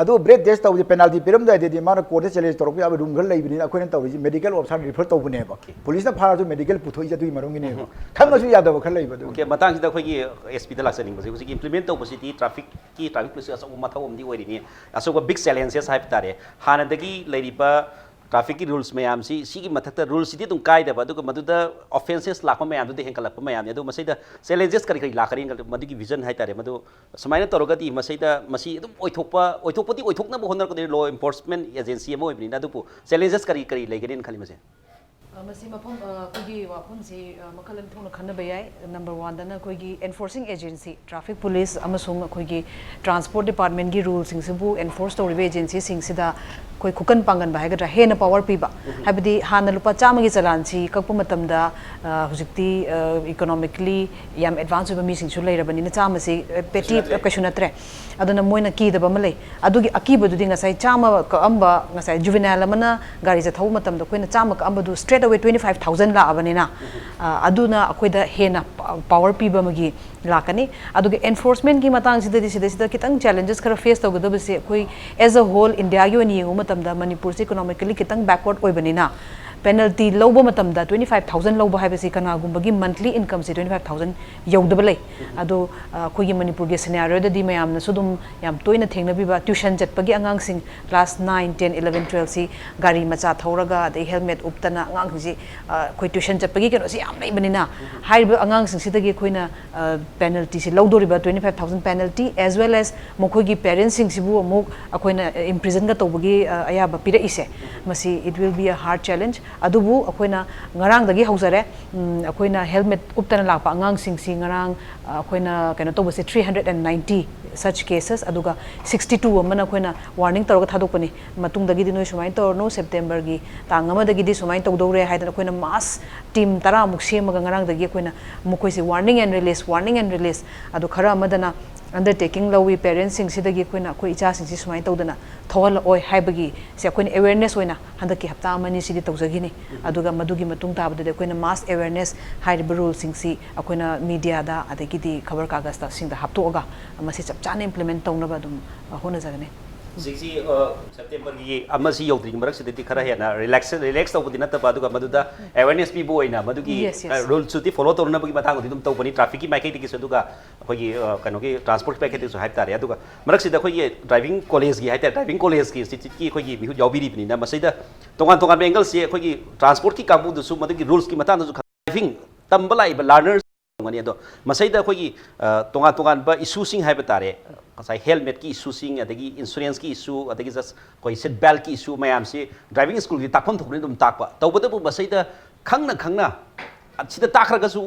ꯑꯗꯣ ꯕ꯭ꯔꯦꯠ ꯇꯦꯁ ꯇꯧꯕꯁꯦ ꯄꯦꯅꯥꯜꯇꯤ ꯄꯤꯔꯝꯗꯥꯏꯗꯗꯤ ꯃꯥꯅ ꯀꯣꯔꯠꯇ ꯆꯦꯂꯦꯟꯖ ꯇꯧꯔꯛꯄ ꯌꯥꯕ ꯔꯨꯝ ꯈꯔ ꯂꯩꯕꯅꯤꯅ ꯑꯩꯈꯣꯏꯅ ꯇꯧꯔꯤꯁꯦ ꯃꯦꯗꯤꯀꯦꯜ ꯑꯣꯐꯤꯁꯔ ꯔꯤꯐꯔ ꯇꯧꯕꯅꯦꯕ ꯄꯨꯂꯤꯁꯅ ꯐꯥꯔꯁꯨ ꯃꯦꯗꯤꯀꯦꯜ ꯄꯨꯊꯣꯛꯏꯁꯦ ꯑꯗꯨꯒꯤ ꯃꯔꯝꯒꯤꯅꯦꯕ ꯈꯪꯉꯁꯨ ꯌꯥꯗꯕ ꯈꯔ ꯂꯩꯕ ꯑꯗꯨ ꯑꯣꯀꯦ ꯃꯇꯥꯡꯁꯤꯗ ꯑꯩꯈꯣꯏꯒꯤ ꯑꯦꯁ ꯄꯤꯗ ꯂꯥꯛꯆꯅꯤꯡꯕꯁꯦ ꯍꯧꯖꯤꯛ ꯏꯝꯄ꯭ꯂꯤꯃꯦꯟ ꯇꯧꯕꯁꯤꯗꯤ ꯇ꯭ꯔꯥꯐꯤꯛꯀꯤ ꯇ꯭ꯔꯥꯐꯤꯛ ꯄꯨꯂꯤꯁꯀꯤ ꯑꯆꯧꯕ ꯃꯊꯧ ꯑꯃꯗꯤ ꯑꯣꯏꯔꯤꯅꯤ ꯑꯆꯧꯕ ꯕꯤꯛ ꯆꯦꯂꯦꯟꯖꯦꯁ ꯍꯥꯏꯕ ꯇꯥꯔꯦ ꯍꯥꯟꯅꯗꯒꯤ ꯂꯩꯔꯤꯕ ꯇ꯭ꯔꯥꯐꯤꯛꯀꯤ ꯔꯨꯜꯁ ꯃꯌꯥꯝꯁꯤ ꯁꯤꯒꯤ ꯃꯊꯛꯇ ꯔꯨꯜꯁꯤꯗꯤ ꯑꯗꯨꯝ ꯀꯥꯏꯗꯕ ꯑꯗꯨꯒ ꯃꯗꯨꯗ ꯑꯣꯐꯦꯟꯁꯦꯁ ꯂꯥꯛꯄ ꯃꯌꯥꯝꯗꯨꯗꯤ ꯍꯦꯟꯒꯠꯂꯛꯄ ꯃꯌꯥꯝꯅꯤ ꯑꯗꯨ ꯃꯁꯤꯗ ꯆꯦꯂꯦꯟꯖꯦꯁ ꯀꯔꯤ ꯀꯔꯤ ꯂꯥꯛꯀꯅꯤ ꯃꯗꯨꯒꯤ ꯚꯤꯖꯟ ꯍꯥꯏꯇꯥꯔꯦ ꯃꯗꯨ ꯁꯨꯃꯥꯏꯅ ꯇꯧꯔꯒꯗꯤ ꯃꯁꯤꯗ ꯃꯁꯤ ꯑꯗꯨꯝ ꯑꯣꯏꯊꯣꯛꯄ ꯑꯣꯏꯊꯣꯛꯄꯗꯤ ꯑꯣꯏꯊꯣꯛꯅꯕ ꯍꯣꯠꯅꯔꯛꯀꯗꯣꯏꯅꯤ ꯂꯣ ꯏꯟꯐꯣꯔꯁꯃꯦꯟ ꯑꯦꯖꯦꯟꯁꯤ ꯑꯃ ꯑꯣꯏꯕꯅꯤꯅ ꯑꯗꯨꯕꯨ ꯆꯦꯂꯦꯟꯖꯦꯁ ꯀꯔꯤ ꯀꯔꯤ ꯂꯩꯒꯅꯤꯅ ꯈꯜꯂꯤ ꯃꯁꯦ ꯑ, ꯃꯁꯤ ꯃꯐꯝ ꯑ, ꯑꯩꯈꯣꯏꯒꯤ ꯋꯥꯐꯝꯁꯤ ꯑ, ꯃꯈꯜ ꯑꯅꯤ ꯊꯣꯛꯅ ꯈꯟꯅꯕ ꯌꯥꯏ ꯅꯝꯕꯔ ꯋꯥꯟꯗꯅ ꯑꯩꯈꯣꯏꯒꯤ ꯑꯦꯟꯐꯣꯔꯁꯤꯡ ꯑꯦꯖꯦꯟꯁꯤ ꯇ꯭ꯔꯥꯐꯤꯛ ꯄꯨꯂꯤꯁ ꯑꯃꯁꯨꯡ ꯑꯩꯈꯣꯏꯒꯤ ꯇ꯭ꯔꯥꯟꯁꯄꯣꯔꯠ ꯗꯤꯄꯥꯔꯠꯃꯦꯟꯒꯤ ꯔꯨꯜꯁꯤꯡꯁꯤꯕꯨ ꯑꯦꯟꯐꯣꯔꯁ ꯇꯧꯔꯤꯕ ꯑꯦꯖꯦꯟꯁꯤꯁꯤꯡꯁꯤꯗ ꯑꯩꯈꯣꯏ ꯈꯨꯀꯟ ꯄꯥꯡꯒꯟꯕ ꯍꯥꯏꯒꯗ꯭ꯔꯥ ꯍꯦꯟꯅ ꯄꯋꯥꯔ ꯄꯤꯕ ꯍꯥꯏꯕꯗꯤ ꯍꯥꯟꯅ ꯂꯨꯄꯥ ꯆꯥꯝꯃꯒꯤ ꯆꯂꯥꯟꯁꯤ ꯀꯛꯄ ꯃꯇꯝꯗ ꯑ, ꯍꯧꯖꯤꯛꯇꯤ ꯏꯀꯣꯅꯣꯃꯤꯀꯂꯤ ꯌꯥꯝ ꯑꯦꯗꯚꯥꯟꯁ ꯑꯣꯏꯕ ꯃꯤꯁꯤꯡꯁꯨ ꯂꯩꯔꯕꯅꯤꯅ ꯆꯥꯝꯃꯁꯤ ꯄꯦꯇꯤ ꯀꯩꯁꯨ ꯅꯠꯇ꯭ꯔꯦ ꯑꯗꯨꯅ ꯃꯣꯏꯅ ꯀꯤꯗꯕ ꯑꯃ ꯂꯩ ꯑꯗꯨꯒꯤ ꯑꯀꯤꯕꯗꯨꯗꯤ ꯉꯁꯥꯏ ꯆꯥꯝꯃ ꯀꯛꯑꯝꯕ ꯉꯁꯥꯏ ꯖꯨꯕꯤꯅꯥꯏꯜ ꯑꯃꯅ ꯒꯥꯔꯤꯁꯦ ꯊꯧꯕ ꯃꯇꯝꯗ ꯑꯩꯈꯣꯏꯅ ꯆꯥꯝꯃ ꯀꯛꯑꯝꯕꯗꯨ ꯁ꯭ꯇ꯭ꯔꯦꯠ ꯑꯋꯦ ꯇ꯭ꯋꯦꯟꯇꯤ ꯐꯥꯏꯚ ꯊꯥꯎꯖꯟ ꯂꯥꯛꯑꯕꯅꯤꯅ ꯑ, ꯑꯗꯨꯅ ꯑꯩꯈꯣꯏꯗ ꯍꯦꯟꯅ ꯄꯥꯋꯔ ꯄꯤꯕ ꯑꯃꯒꯤ ꯂꯥꯛꯀꯅꯤ ꯑꯗꯨꯒ ꯑꯦꯟꯐꯣꯔꯁꯃꯦꯟꯒꯤ ꯃꯇꯥꯡꯁꯤꯗꯗꯤ ꯁꯤꯗꯩꯁꯤꯗ ꯈꯤꯇꯪ ꯆꯦꯂꯦꯟꯖꯦꯁ ꯈꯔ ꯐꯦꯁ ꯇꯧꯒꯗꯕꯁꯦ ꯑꯩꯈꯣꯏ ꯑꯦꯁ ꯑ ꯍꯣꯜ ꯏꯟꯗꯤꯌꯥꯒꯤ ꯑꯣꯏꯅ ꯌꯦꯡꯕ ꯃꯇꯝꯗ ꯃꯅꯤꯄꯨꯔꯁꯦ ꯏꯀꯣꯅꯣꯃꯤꯀꯦꯜꯂꯤ ꯈꯤꯇꯪ ꯕꯦꯛꯋꯥꯔꯗ ꯑꯣꯏꯕꯅꯤꯅ ꯄꯦꯅꯜꯇꯤ ꯂꯧꯕ ꯃꯇꯝꯗ ꯇ꯭ꯋꯦꯟꯇꯤ ꯐꯥꯏꯚ ꯊꯥꯎꯖꯟ ꯂꯧꯕ ꯍꯥꯏꯕꯁꯤ ꯀꯅꯥꯒꯨꯝꯕꯒꯤ ꯃꯟꯊꯂꯤ ꯏꯟꯀꯝꯁꯦ ꯇ꯭ꯋꯦꯟꯇꯤ ꯐꯥꯏꯚ ꯊꯥꯎꯖꯟ ꯌꯧꯗꯕ ꯂꯩ ꯑꯗꯣ ꯑ, ꯑꯩꯈꯣꯏꯒꯤ ꯃꯅꯤꯄꯨꯔꯒꯤ ꯁꯤꯅꯥꯔꯤꯑꯣꯗꯗꯤ ꯃꯌꯥꯝꯅꯁꯨ ꯑꯗꯨꯝ ꯌꯥꯝ ꯇꯣꯏꯅ ꯊꯦꯡꯅꯕꯤꯕ ꯇ꯭ꯌꯨꯁꯟ ꯆꯠꯄꯒꯤ ꯑꯉꯥꯡꯁꯤꯡ ꯀ꯭ꯂꯥꯁ ꯅꯥꯏꯟ ꯇꯦꯟ ꯏꯂꯚꯦꯟ ꯇꯨꯋꯦꯜꯐꯁꯤ ꯒꯥꯔꯤ ꯃꯆꯥ ꯊꯧꯔꯒ ꯑꯗꯩ ꯍꯦꯜꯃꯦꯠ ꯎꯞꯇꯅ ꯑꯉꯥꯡꯁꯤꯡꯁꯤ ꯑ, ꯑꯩꯈꯣꯏ ꯇ꯭ꯌꯨꯁꯟ ꯆꯠꯄꯒꯤ ꯀꯩꯅꯣꯁꯤ ꯌꯥꯝ ꯂꯩꯕꯅꯤꯅ ꯍꯥꯏꯔꯤꯕ ꯑꯉꯥꯡꯁꯤꯡꯁꯤꯗꯒꯤ ꯑꯩꯈꯣꯏꯅ ꯄꯦꯅꯜꯇꯤꯁꯤ ꯂꯧꯗꯣꯔꯤꯕ twenty five thousand penalty as well as ꯃꯈꯣꯏꯒꯤ ꯄꯦꯔꯦꯟꯁꯁꯤꯡꯁꯤꯕꯨ ꯑꯃꯨꯛ ꯑꯩꯈꯣꯏꯅ ꯏꯝꯄ꯭ꯔꯤꯖꯟꯒ ꯇꯧꯕꯒꯤ ꯑ, ꯑꯌꯥꯕ ꯄꯤꯔꯛꯏꯁꯦ ꯃꯁꯤ it will be a hard challenge ꯑꯗꯨꯕꯨ ꯑꯩꯈꯣꯏꯅ ꯉꯔꯥꯡꯗꯒꯤ ꯍꯧꯖꯔꯦ꯫ ꯎꯝ, ꯑꯩꯈꯣꯏꯅ helmet ꯎꯞꯇꯅ ꯂꯥꯛꯄ ꯑꯉꯥꯡꯁꯤꯡꯁꯤ ꯉꯔꯥꯡ, ꯑ, ꯑꯩꯈꯣꯏꯅ ꯀꯩꯅꯣ ꯇꯧꯕꯁꯦ three hundred and ninety such cases, ꯑꯗꯨꯒ sixty two ꯑꯃꯅ ꯑꯩꯈꯣꯏꯅ warning ꯇꯧꯔꯒ ꯊꯥꯗꯣꯛꯄꯅꯤ꯫ ꯃꯇꯨꯡꯗꯒꯤꯗꯤ ꯅꯣꯏ ꯁꯨꯃꯥꯏꯅ ꯇꯧꯔꯅꯨ, September ꯒꯤ ꯇꯥꯡ ꯑꯃꯗꯒꯤꯗꯤ ꯁꯨꯃꯥꯏꯅ ꯇꯧꯗꯧꯔꯦ ꯍꯥꯏꯗꯅ ꯑꯩꯈꯣꯏꯅ mass team ꯇꯔꯥꯃꯨꯛ ꯁꯦꯝꯃꯒ ꯉꯔꯥꯡꯗꯒꯤ ꯑꯩꯈꯣꯏꯅ ꯃꯈꯣꯏꯁꯦ warning and release, warning and release꯫ ꯑꯗꯨ ꯈꯔ ꯑꯃꯗꯅ undertaking ꯂꯧꯏ, parents ꯁꯤꯡꯁꯤꯗꯒꯤ ꯑꯩꯈꯣꯏꯅ ꯑꯩꯈꯣꯏ ꯏꯆꯥꯁꯤꯡꯁꯤ ꯁꯨꯃꯥꯏꯅ ꯇꯧꯗꯅ ꯊꯧꯍꯜꯂꯛꯑꯣꯏ ꯍꯥꯏꯕꯒꯤ ꯁꯦ ꯑꯩꯈꯣꯏꯅ awareness ꯑꯣꯏꯅ ꯍꯟꯗꯛꯀꯤ ꯍꯞꯇꯥ ꯑꯃ ꯑꯅꯤꯁꯤꯗꯤ ꯇꯧꯖꯈꯤꯅꯤ꯫ ꯑꯗꯨꯒ ꯃꯗꯨꯒꯤ ꯃꯇꯨꯡ ꯇꯥꯕꯗꯗꯤ ꯑꯩꯈꯣꯏꯅ mass awareness ꯍꯥꯏꯔꯤꯕ rule ꯁꯤꯡꯁꯤ ꯑꯩꯈꯣꯏꯅ media ꯗ ꯑꯗꯒꯤꯗꯤ ꯈꯕꯔ ꯀꯥꯒꯖꯇꯁꯤꯡꯗ ꯍꯥꯞꯇꯣꯛꯑꯒ ꯃꯁꯤ ꯆꯞ ꯆꯥꯅ implement ꯇꯧꯅꯕ ꯑꯗꯨꯝ, ꯑ, ꯍꯣꯠꯅꯖꯒꯅꯤ꯫ ꯍꯧꯖꯤꯛꯁꯤ, ꯑ, September ꯒꯤ ꯑꯃꯁꯤ ꯌꯧꯗ꯭ꯔꯤꯉꯩ ꯃꯔꯛꯁꯤꯗꯗꯤ ꯈꯔ ꯍꯦꯟꯅ relax, relax ꯇꯧꯕꯗꯤ ꯅꯠꯇꯕ, ꯑꯗꯨꯒ ꯃꯗꯨꯗ awareness ꯄꯤꯕ ꯑꯣꯏꯅ ꯃꯗꯨꯒꯤ, Yes, yes. ꯑ, rule ꯁꯨꯗꯤ follow ꯇꯧꯅꯅꯕꯒꯤ ꯃꯇꯥꯡꯗꯗꯤ ꯑꯗꯨꯝ ꯇꯧꯕꯅꯤ, traffic ꯀꯤ ꯃꯥꯏꯀꯩꯗꯒꯤꯁꯨ, ꯑꯗꯨꯒ ꯑꯩꯈꯣꯏꯒꯤ, ꯑ, ꯀꯩꯅꯣꯒꯤ transport ꯀꯤ ꯃꯥꯏꯀꯩꯗꯒꯤꯁꯨ ꯍꯥꯏꯕ ꯇꯥꯔꯦ꯫ ꯑꯗꯨꯒ ꯃꯔꯛꯁꯤꯗ ꯑꯩꯈꯣꯏꯒꯤ driving college ꯀꯤ ꯍꯥꯏ ꯇꯥꯔꯦ, driving college ꯀꯤ institute ꯀꯤ ꯑꯩꯈꯣꯏꯒꯤ ꯃꯤꯍꯨꯠ ꯌꯥꯎꯕꯤꯔꯤꯕꯅꯤꯅ, ꯃꯁꯤꯗ ꯇꯣꯉꯥꯟ ꯇꯣꯉꯥꯟꯕ angle ꯁꯤ ꯑꯩꯈꯣꯏꯒꯤ transport ꯀꯤ ꯀꯥꯡꯕꯨꯗꯁꯨ ꯃꯗꯨꯒꯤ rules ꯀꯤ ꯃꯇꯥꯡꯗꯁꯨ ꯈꯔ driving ꯇꯝꯕ ꯂꯥꯛꯏꯕ learners ꯇꯧꯒꯅꯤ꯫ ꯑꯗꯣ ꯃꯁꯤꯗ ꯑꯩꯈꯣꯏꯒꯤ, ꯑ, ꯇꯣꯉꯥꯟ ꯇꯣꯉꯥꯟꯕ issue ꯁꯤꯡ ꯍꯥꯏꯕ ꯇꯥꯔꯦ, ꯉꯁꯥꯏ helmet ꯀꯤ issue ꯁꯤꯡ, ꯑꯗꯒꯤ insurance ꯀꯤ issue, ꯑꯗꯒꯤ just ꯑꯩꯈꯣꯏ seat belt ꯀꯤ issue ꯃꯌꯥꯝꯁꯤ driving school ꯒꯤ ꯇꯥꯛꯐꯝ ꯊꯣꯛꯄꯅ ꯑꯗꯨꯝ ꯇꯥꯛꯄ꯫ ꯇꯧꯕꯇꯕꯨ ꯃꯁꯤꯗ ꯈꯪꯅ ꯈꯪꯅ ꯁꯤꯗ ꯇꯥꯛꯈ꯭ꯔꯒꯁꯨ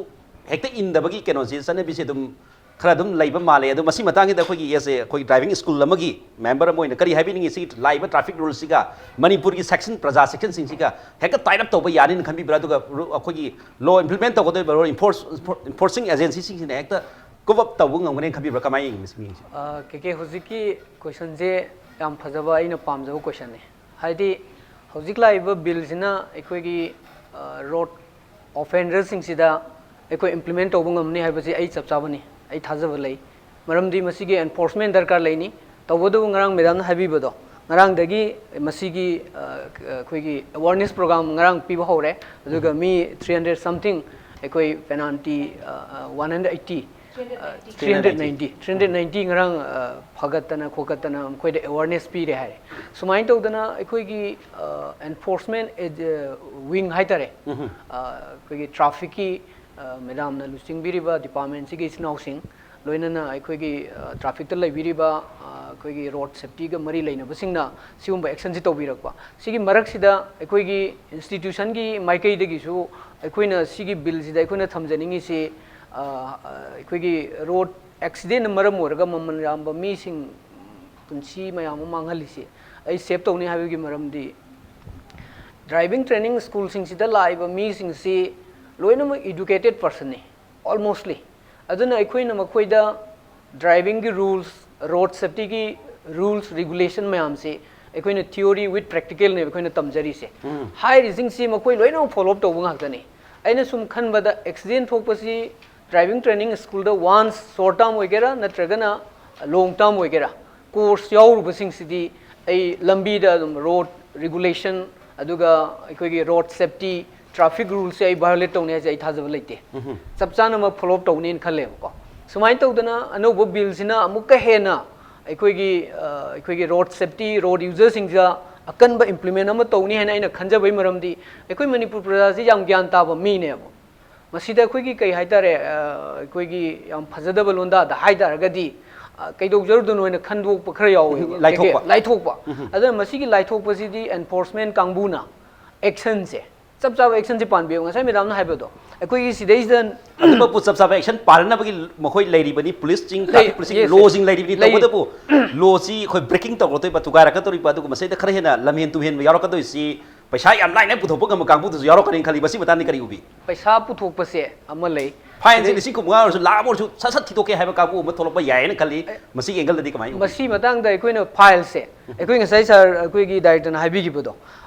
ꯍꯦꯛꯇ ꯏꯟꯗꯕꯒꯤ ꯀꯩꯅꯣꯁꯦ, ꯆꯠꯅꯕꯤꯁꯦ ꯑꯗꯨꯝ ꯈꯔ ꯑꯗꯨꯝ ꯂꯩꯕ ꯃꯥꯜꯂꯦ꯫ ꯑꯗꯣ ꯃꯁꯤ ꯃꯇꯥꯡꯁꯤꯗ ꯑꯩꯈꯣꯏꯒꯤ, as a, ꯑꯩꯈꯣꯏꯒꯤ driving school ꯑꯃꯒꯤ member ꯑꯃ ꯑꯣꯏꯅ ꯀꯔꯤ ꯍꯥꯏꯕꯤꯅꯤꯡꯉꯤ? ꯁꯤ ꯂꯥꯛꯏꯕ traffic rule ꯁꯤꯒ ꯃꯅꯤꯄꯨꯔꯒꯤ section, ꯄ꯭ꯔꯖꯥ section ꯁꯤꯡꯁꯤꯒ ꯍꯦꯛꯇ tie up ꯇꯧꯕ ꯌꯥꯅꯤꯅ ꯈꯟꯕꯤꯕ꯭ꯔꯥ? ꯑꯗꯨꯒ ꯔꯨ-, ꯑꯩꯈꯣꯏꯒꯤ law implement ꯇꯧꯒꯗꯧꯔꯤꯕ law enforce-, enforcing agency ꯁꯤꯡꯁꯤꯅ ꯍꯦꯛꯇ cope up ꯇꯧꯕ ꯉꯝꯒꯅꯦꯅ ꯈꯟꯕꯤꯕ꯭ꯔꯥ? ꯀꯃꯥꯏꯅ ꯌꯦꯡꯉꯤ ꯃꯁꯤ ꯃꯤꯁꯦ? ꯑ, ꯀꯦ ꯀꯦ, ꯍꯧꯖꯤꯛꯀꯤ question ꯁꯦ ꯌꯥꯝ ꯐꯖꯕ, ꯑꯩꯅ ꯄꯥꯝꯖꯕ question ꯅꯤ꯫ ꯍꯥꯏꯗꯤ ꯍꯧꯖꯤꯛ ꯂꯥꯛꯏꯕ bill ꯁꯤꯅ ꯑꯩꯈꯣꯏꯒꯤ, ꯑ, road offender ꯁꯤꯡꯁꯤꯗ ꯑꯩꯈꯣꯏ implement ꯇꯧꯕ ꯉꯝꯅꯤ ꯍꯥꯏꯕꯁꯤ ꯑꯩ ꯆꯞ ꯆꯥꯕꯅꯤ, ꯑꯩ ꯊꯥꯖꯕ ꯂꯩ꯫ ꯃꯔꯝꯗꯤ ꯃꯁꯤꯒꯤ enforcement ꯗꯔꯀꯥꯔ ꯂꯩꯅꯤ꯫ ꯇꯧꯕꯇꯕꯨ ꯉꯔꯥꯡ madam ꯅ ꯍꯥꯏꯕꯤꯕꯗꯣ, ꯉꯔꯥꯡꯗꯒꯤ ꯃꯁꯤꯒꯤ, ꯑ, ꯑꯩꯈꯣꯏꯒꯤ awareness program ꯉꯔꯥꯡ ꯄꯤꯕ ꯍꯧꯔꯦ꯫ ꯑꯗꯨꯒ ꯃꯤ three hundred something ꯑꯩꯈꯣꯏ penalty, ꯑ, ꯑ, one hundred eighty, ꯑ, three hundred ninety, three hundred ninety ꯉꯔꯥꯡ, ꯑ, ꯐꯒꯠꯇꯅ ꯈꯣꯀꯠꯇꯅ ꯃꯈꯣꯏꯗ awareness ꯄꯤꯔꯦ ꯍꯥꯏꯔꯦ꯫ ꯁꯨꯃꯥꯏꯅ ꯇꯧꯗꯅ ꯑꯩꯈꯣꯏꯒꯤ, ꯑ, enforcement ꯑꯦ-, wing ꯍꯥꯏꯇꯥꯔꯦ, ꯑ, ꯑꯩꯈꯣꯏꯒꯤ traffic ꯀꯤ, ꯑ, madam ꯅ ꯂꯨꯆꯤꯡꯕꯤꯔꯤꯕ department ꯁꯤꯒꯤ ꯏꯆꯤꯟ ꯏꯅꯥꯎꯁꯤꯡ, ꯂꯣꯏꯅꯅ ꯑꯩꯈꯣꯏꯒꯤ ꯇ꯭ꯔꯥꯐꯤꯛꯇ ꯂꯩꯕꯤꯔꯤꯕ ꯑ, ꯑꯩꯈꯣꯏꯒꯤ ꯔꯣꯗ ꯁꯦꯐꯇꯤꯒ ꯃꯔꯤ ꯂꯩꯅꯕꯁꯤꯡꯅ ꯁꯤꯒꯨꯝꯕ ꯑꯦꯛꯁꯟꯁꯤ ꯇꯧꯕꯤꯔꯛꯄ꯫ ꯁꯤꯒꯤ ꯃꯔꯛꯁꯤꯗ ꯑꯩꯈꯣꯏꯒꯤ ꯏꯟꯁꯇꯤꯇ꯭ꯌꯨꯁꯟꯒꯤ ꯃꯥꯏꯀꯩꯗꯒꯤꯁꯨ ꯑꯩꯈꯣꯏꯅ ꯁꯤꯒꯤ ꯕꯤꯜꯁꯤꯗ ꯑꯩꯈꯣꯏꯅ ꯊꯝꯖꯅꯤꯡꯉꯤꯁꯤ, ꯑ, ꯑ, ꯑꯩꯈꯣꯏꯒꯤ ꯔꯣꯗ ꯑꯦꯛꯁꯤꯗꯦꯟꯅ ꯃꯔꯝ ꯑꯣꯏꯔꯒ ꯃꯃꯜ ꯌꯥꯝꯕ ꯃꯤꯁꯤꯡ ꯄꯨꯟꯁꯤ ꯃꯌꯥꯝ ꯑꯃ ꯃꯥꯡꯍꯜꯂꯤꯁꯤ ꯑꯩ ꯁꯦꯞ ꯇꯧꯅꯤ ꯍꯥꯏꯕꯒꯤ ꯃꯔꯝꯗꯤ, ꯗ꯭ꯔꯥꯏꯚꯤꯡ ꯇ꯭ꯔꯦꯅꯤꯡ ꯁ꯭ꯀꯨꯜꯁꯤꯡꯁꯤꯗ ꯂꯥꯛꯏꯕ ꯃꯤꯁꯤꯡꯁꯤ ꯂꯣꯏꯅꯃꯛ ꯏꯗꯨꯀꯦꯇꯦꯠ ꯄꯔꯁꯟꯅꯤ, ꯑꯣꯜꯃꯣꯁꯂꯤ꯫ ꯑꯗꯨꯅ ꯑꯩꯈꯣꯏꯅ ꯃꯈꯣꯏꯗ ꯗ꯭ꯔꯥꯏꯚꯤꯡꯒꯤ ꯔꯨꯜꯁ, ꯔꯣꯗ ꯁꯦꯐꯇꯤꯒꯤ ꯔꯨꯜꯁ, ꯔꯤꯒꯨꯂꯦꯁꯟ ꯃꯌꯥꯝꯁꯤ ꯑꯩꯈꯣꯏꯅ ꯊꯤꯑꯣꯔꯤ ꯋꯤꯠ ꯄ꯭ꯔꯦꯛꯇꯤꯀꯦꯜꯅꯦꯕ ꯑꯩꯈꯣꯏꯅ ꯇꯝꯖꯔꯤꯁꯦ꯫ ꯍꯥꯏꯔꯤꯁꯤꯡꯁꯤ ꯃꯈꯣꯏ ꯂꯣꯏꯅꯃꯛ ꯐꯣꯂꯣ ꯑꯞ ꯇꯧꯕ ꯉꯥꯛꯇꯅꯤ꯫ ꯑꯩꯅ ꯁꯨꯝ ꯈꯟꯕꯗ, ꯑꯦꯛꯁꯤꯗꯦꯟ ꯊꯣꯛꯄꯁꯤ ꯗ꯭ꯔꯥꯏꯚꯤꯡ ꯇ꯭ꯔꯦꯅꯤꯡ ꯁ꯭ꯀꯨꯜꯗ ꯋꯥꯟꯁ ꯁꯣꯔꯠ ꯇꯥꯔꯝ ꯑꯣꯏꯒꯦꯔꯥ ꯅꯠꯇ꯭ꯔꯒꯅ ꯂꯣꯡ ꯇꯥꯔꯝ ꯑꯣꯏꯒꯦꯔꯥ, ꯀꯣꯔꯁ ꯌꯥꯎꯔꯨꯕꯁꯤꯡꯁꯤꯗꯤ ꯑꯩ ꯂꯝꯕꯤꯗ ꯑꯗꯨꯝ ꯔꯣꯗ ꯔꯤꯒꯨꯂꯦꯁꯟ, ꯑꯗꯨꯒ ꯑꯩꯈꯣꯏꯒꯤ ꯔꯣꯗ ꯁꯦꯐꯇꯤ, ꯇ꯭ꯔꯥꯐꯤꯛ ꯔꯨꯜꯁꯦ ꯑꯩ ꯚꯥꯏꯑꯣꯂꯦꯠ ꯇꯧꯅꯤ ꯍꯥꯏꯁꯦ ꯑꯩ ꯊꯥꯖꯕ ꯂꯩꯇꯦ꯫ ꯆꯞ ꯆꯥꯅ ꯑꯃ ꯐꯣꯂꯣ ꯑꯞ ꯇꯧꯅꯤꯅ ꯈꯜꯂꯦꯕꯀꯣ꯫ ꯁꯨꯃꯥꯏꯅ ꯇꯧꯗꯅ ꯑꯅꯧꯕ ꯕꯤꯜꯁꯤꯅ ꯑꯃꯨꯛꯀ ꯍꯦꯟꯅ ꯑꯩꯈꯣꯏꯒꯤ, ꯑ, ꯑꯩꯈꯣꯏꯒꯤ ꯔꯣꯗ ꯁꯦꯐꯇꯤ, ꯔꯣꯗ ꯌꯨꯖꯔꯁꯤꯡꯁꯤꯗ ꯑꯀꯟꯕ ꯏꯝꯄ꯭ꯂꯤꯃꯦꯟ ꯑꯃ ꯇꯧꯅꯤ ꯍꯥꯏꯅ ꯑꯩꯅ ꯈꯟꯖꯕꯒꯤ ꯃꯔꯝꯗꯤ, ꯑꯩꯈꯣꯏ ꯃꯅꯤꯄꯨꯔ ꯄ꯭ꯔꯖꯥꯁꯤ ꯌꯥꯝ ꯒ꯭ꯌꯥꯟ ꯇꯥꯕ ꯃꯤꯅꯦꯕ꯫ ꯃꯁꯤꯗ ꯑꯩꯈꯣꯏꯒꯤ ꯀꯩ ꯍꯥꯏꯇꯥꯔꯦ, ꯑ, ꯑꯩꯈꯣꯏꯒꯤ ꯌꯥꯝ ꯐꯖꯗꯕ ꯂꯣꯟꯗꯥꯗ ꯍꯥꯏ ꯇꯥꯔꯒꯗꯤ, ꯑ, ꯀꯩꯗꯧꯖꯔꯨꯗꯣꯏꯅꯣ ꯍꯥꯏꯅ ꯈꯟꯗꯣꯛꯄ ꯈꯔ ꯌꯥꯎꯋꯦꯕ꯫ ꯂꯥꯏꯊꯣꯛꯄ꯫ ꯑꯗꯨꯅ ꯃꯁꯤꯒꯤ ꯂꯥꯏꯊꯣꯛꯄꯁꯤꯗꯤ ꯑꯦꯟꯐꯣꯔꯁꯃꯦꯟ ꯀꯥꯡꯕꯨꯅ ꯑꯦꯛꯁꯟꯁꯦ, ꯆꯞ ꯆꯥꯕ ꯑꯦꯛꯁꯟꯁꯦ ꯄꯥꯟꯕꯤꯌꯨ꯫ ꯉꯁꯥꯏ ꯃꯦꯗꯥꯝꯅ ꯍꯥꯏꯕꯗꯣ, ꯑꯩꯈꯣꯏꯒꯤ ꯁꯤꯗꯩꯁꯤꯗ ꯑꯗꯨꯃꯛꯄꯨ ꯆꯞ ꯆꯥꯕ ꯑꯦꯛꯁꯟ ꯄꯥꯟꯅꯅꯕꯒꯤ ꯃꯈꯣꯏ ꯂꯩꯔꯤꯕꯅꯤ, ꯄꯨꯂꯤꯁꯁꯤꯡ, ꯂꯩ-, ꯇ꯭ꯔꯥꯐꯤꯛ ꯄꯨꯂꯤꯁꯁꯤꯡ, ꯂꯣꯁꯤꯡ ꯂꯩꯔꯤꯕꯅꯤ꯫ ꯂꯩ-, ꯇꯧꯕꯇꯕꯨ ꯂꯣꯁꯤ ꯑꯩꯈꯣꯏ ꯕ꯭ꯔꯦꯀꯤꯡ ꯇꯧꯔꯛꯇꯣꯏꯕ, ꯊꯨꯒꯥꯏꯔꯛꯀꯗꯧꯔꯤꯕ, ꯑꯗꯨꯒ ꯃꯁꯤꯗ ꯈꯔ ꯍꯦꯟꯅ ꯂꯝꯍꯦꯟ ꯇꯨꯍꯦꯟꯕ ꯌꯥꯎꯔꯛꯀꯗꯣꯏꯁꯤ ꯄꯩꯁꯥ ꯌꯥꯝ ꯂꯥꯏꯅ ꯄꯨꯊꯣꯛꯄ ꯉꯝꯕ ꯀꯥꯡꯕꯨꯗꯨꯁꯨ ꯌꯥꯎꯔꯛꯀꯅꯤꯅ ꯈꯜꯂꯤ꯫ ꯃꯁꯤ ꯃꯇꯥꯡꯗ ꯀꯔꯤ ꯎꯕꯤ? ꯄꯩꯁꯥ ꯄꯨꯊꯣꯛꯄꯁꯦ ꯑꯃ ꯂꯩ꯫ ꯐꯥꯏꯟꯁꯦ ꯁꯤꯗꯩ ꯂꯤꯁꯤꯡ ꯀꯨꯟꯃꯉꯥ ꯑꯣꯏꯔꯁꯨ, ꯂꯥꯈ ꯑꯃ ꯑꯣꯏꯔꯁꯨ, ꯁꯠ ꯁꯠ ꯊꯤꯗꯣꯛꯀꯦ ꯍꯥꯏꯕ ꯀꯥꯡꯕꯨ ꯑꯃ ꯊꯣꯛꯂꯛꯄ ꯌꯥꯏꯌꯦꯅ ꯈꯜꯂꯤ꯫ ꯑꯦ, ꯃꯁꯤꯒꯤ ꯑꯦꯡꯒꯜꯗꯗꯤ ꯀꯃꯥꯏꯅ ꯎꯕꯤ? ꯃꯁꯤ ꯃꯇꯥꯡꯗ ꯑꯩꯈꯣꯏꯅ ꯐꯥꯏꯜꯁꯦ, ꯑꯩꯈꯣꯏ ꯉꯁꯥꯏ ꯁꯥꯔ, ꯑꯩꯈꯣꯏꯒꯤ ꯗꯥꯏꯔꯦꯛꯇꯔꯅ ꯍꯥꯏꯕꯤꯈꯤꯕꯗꯣ,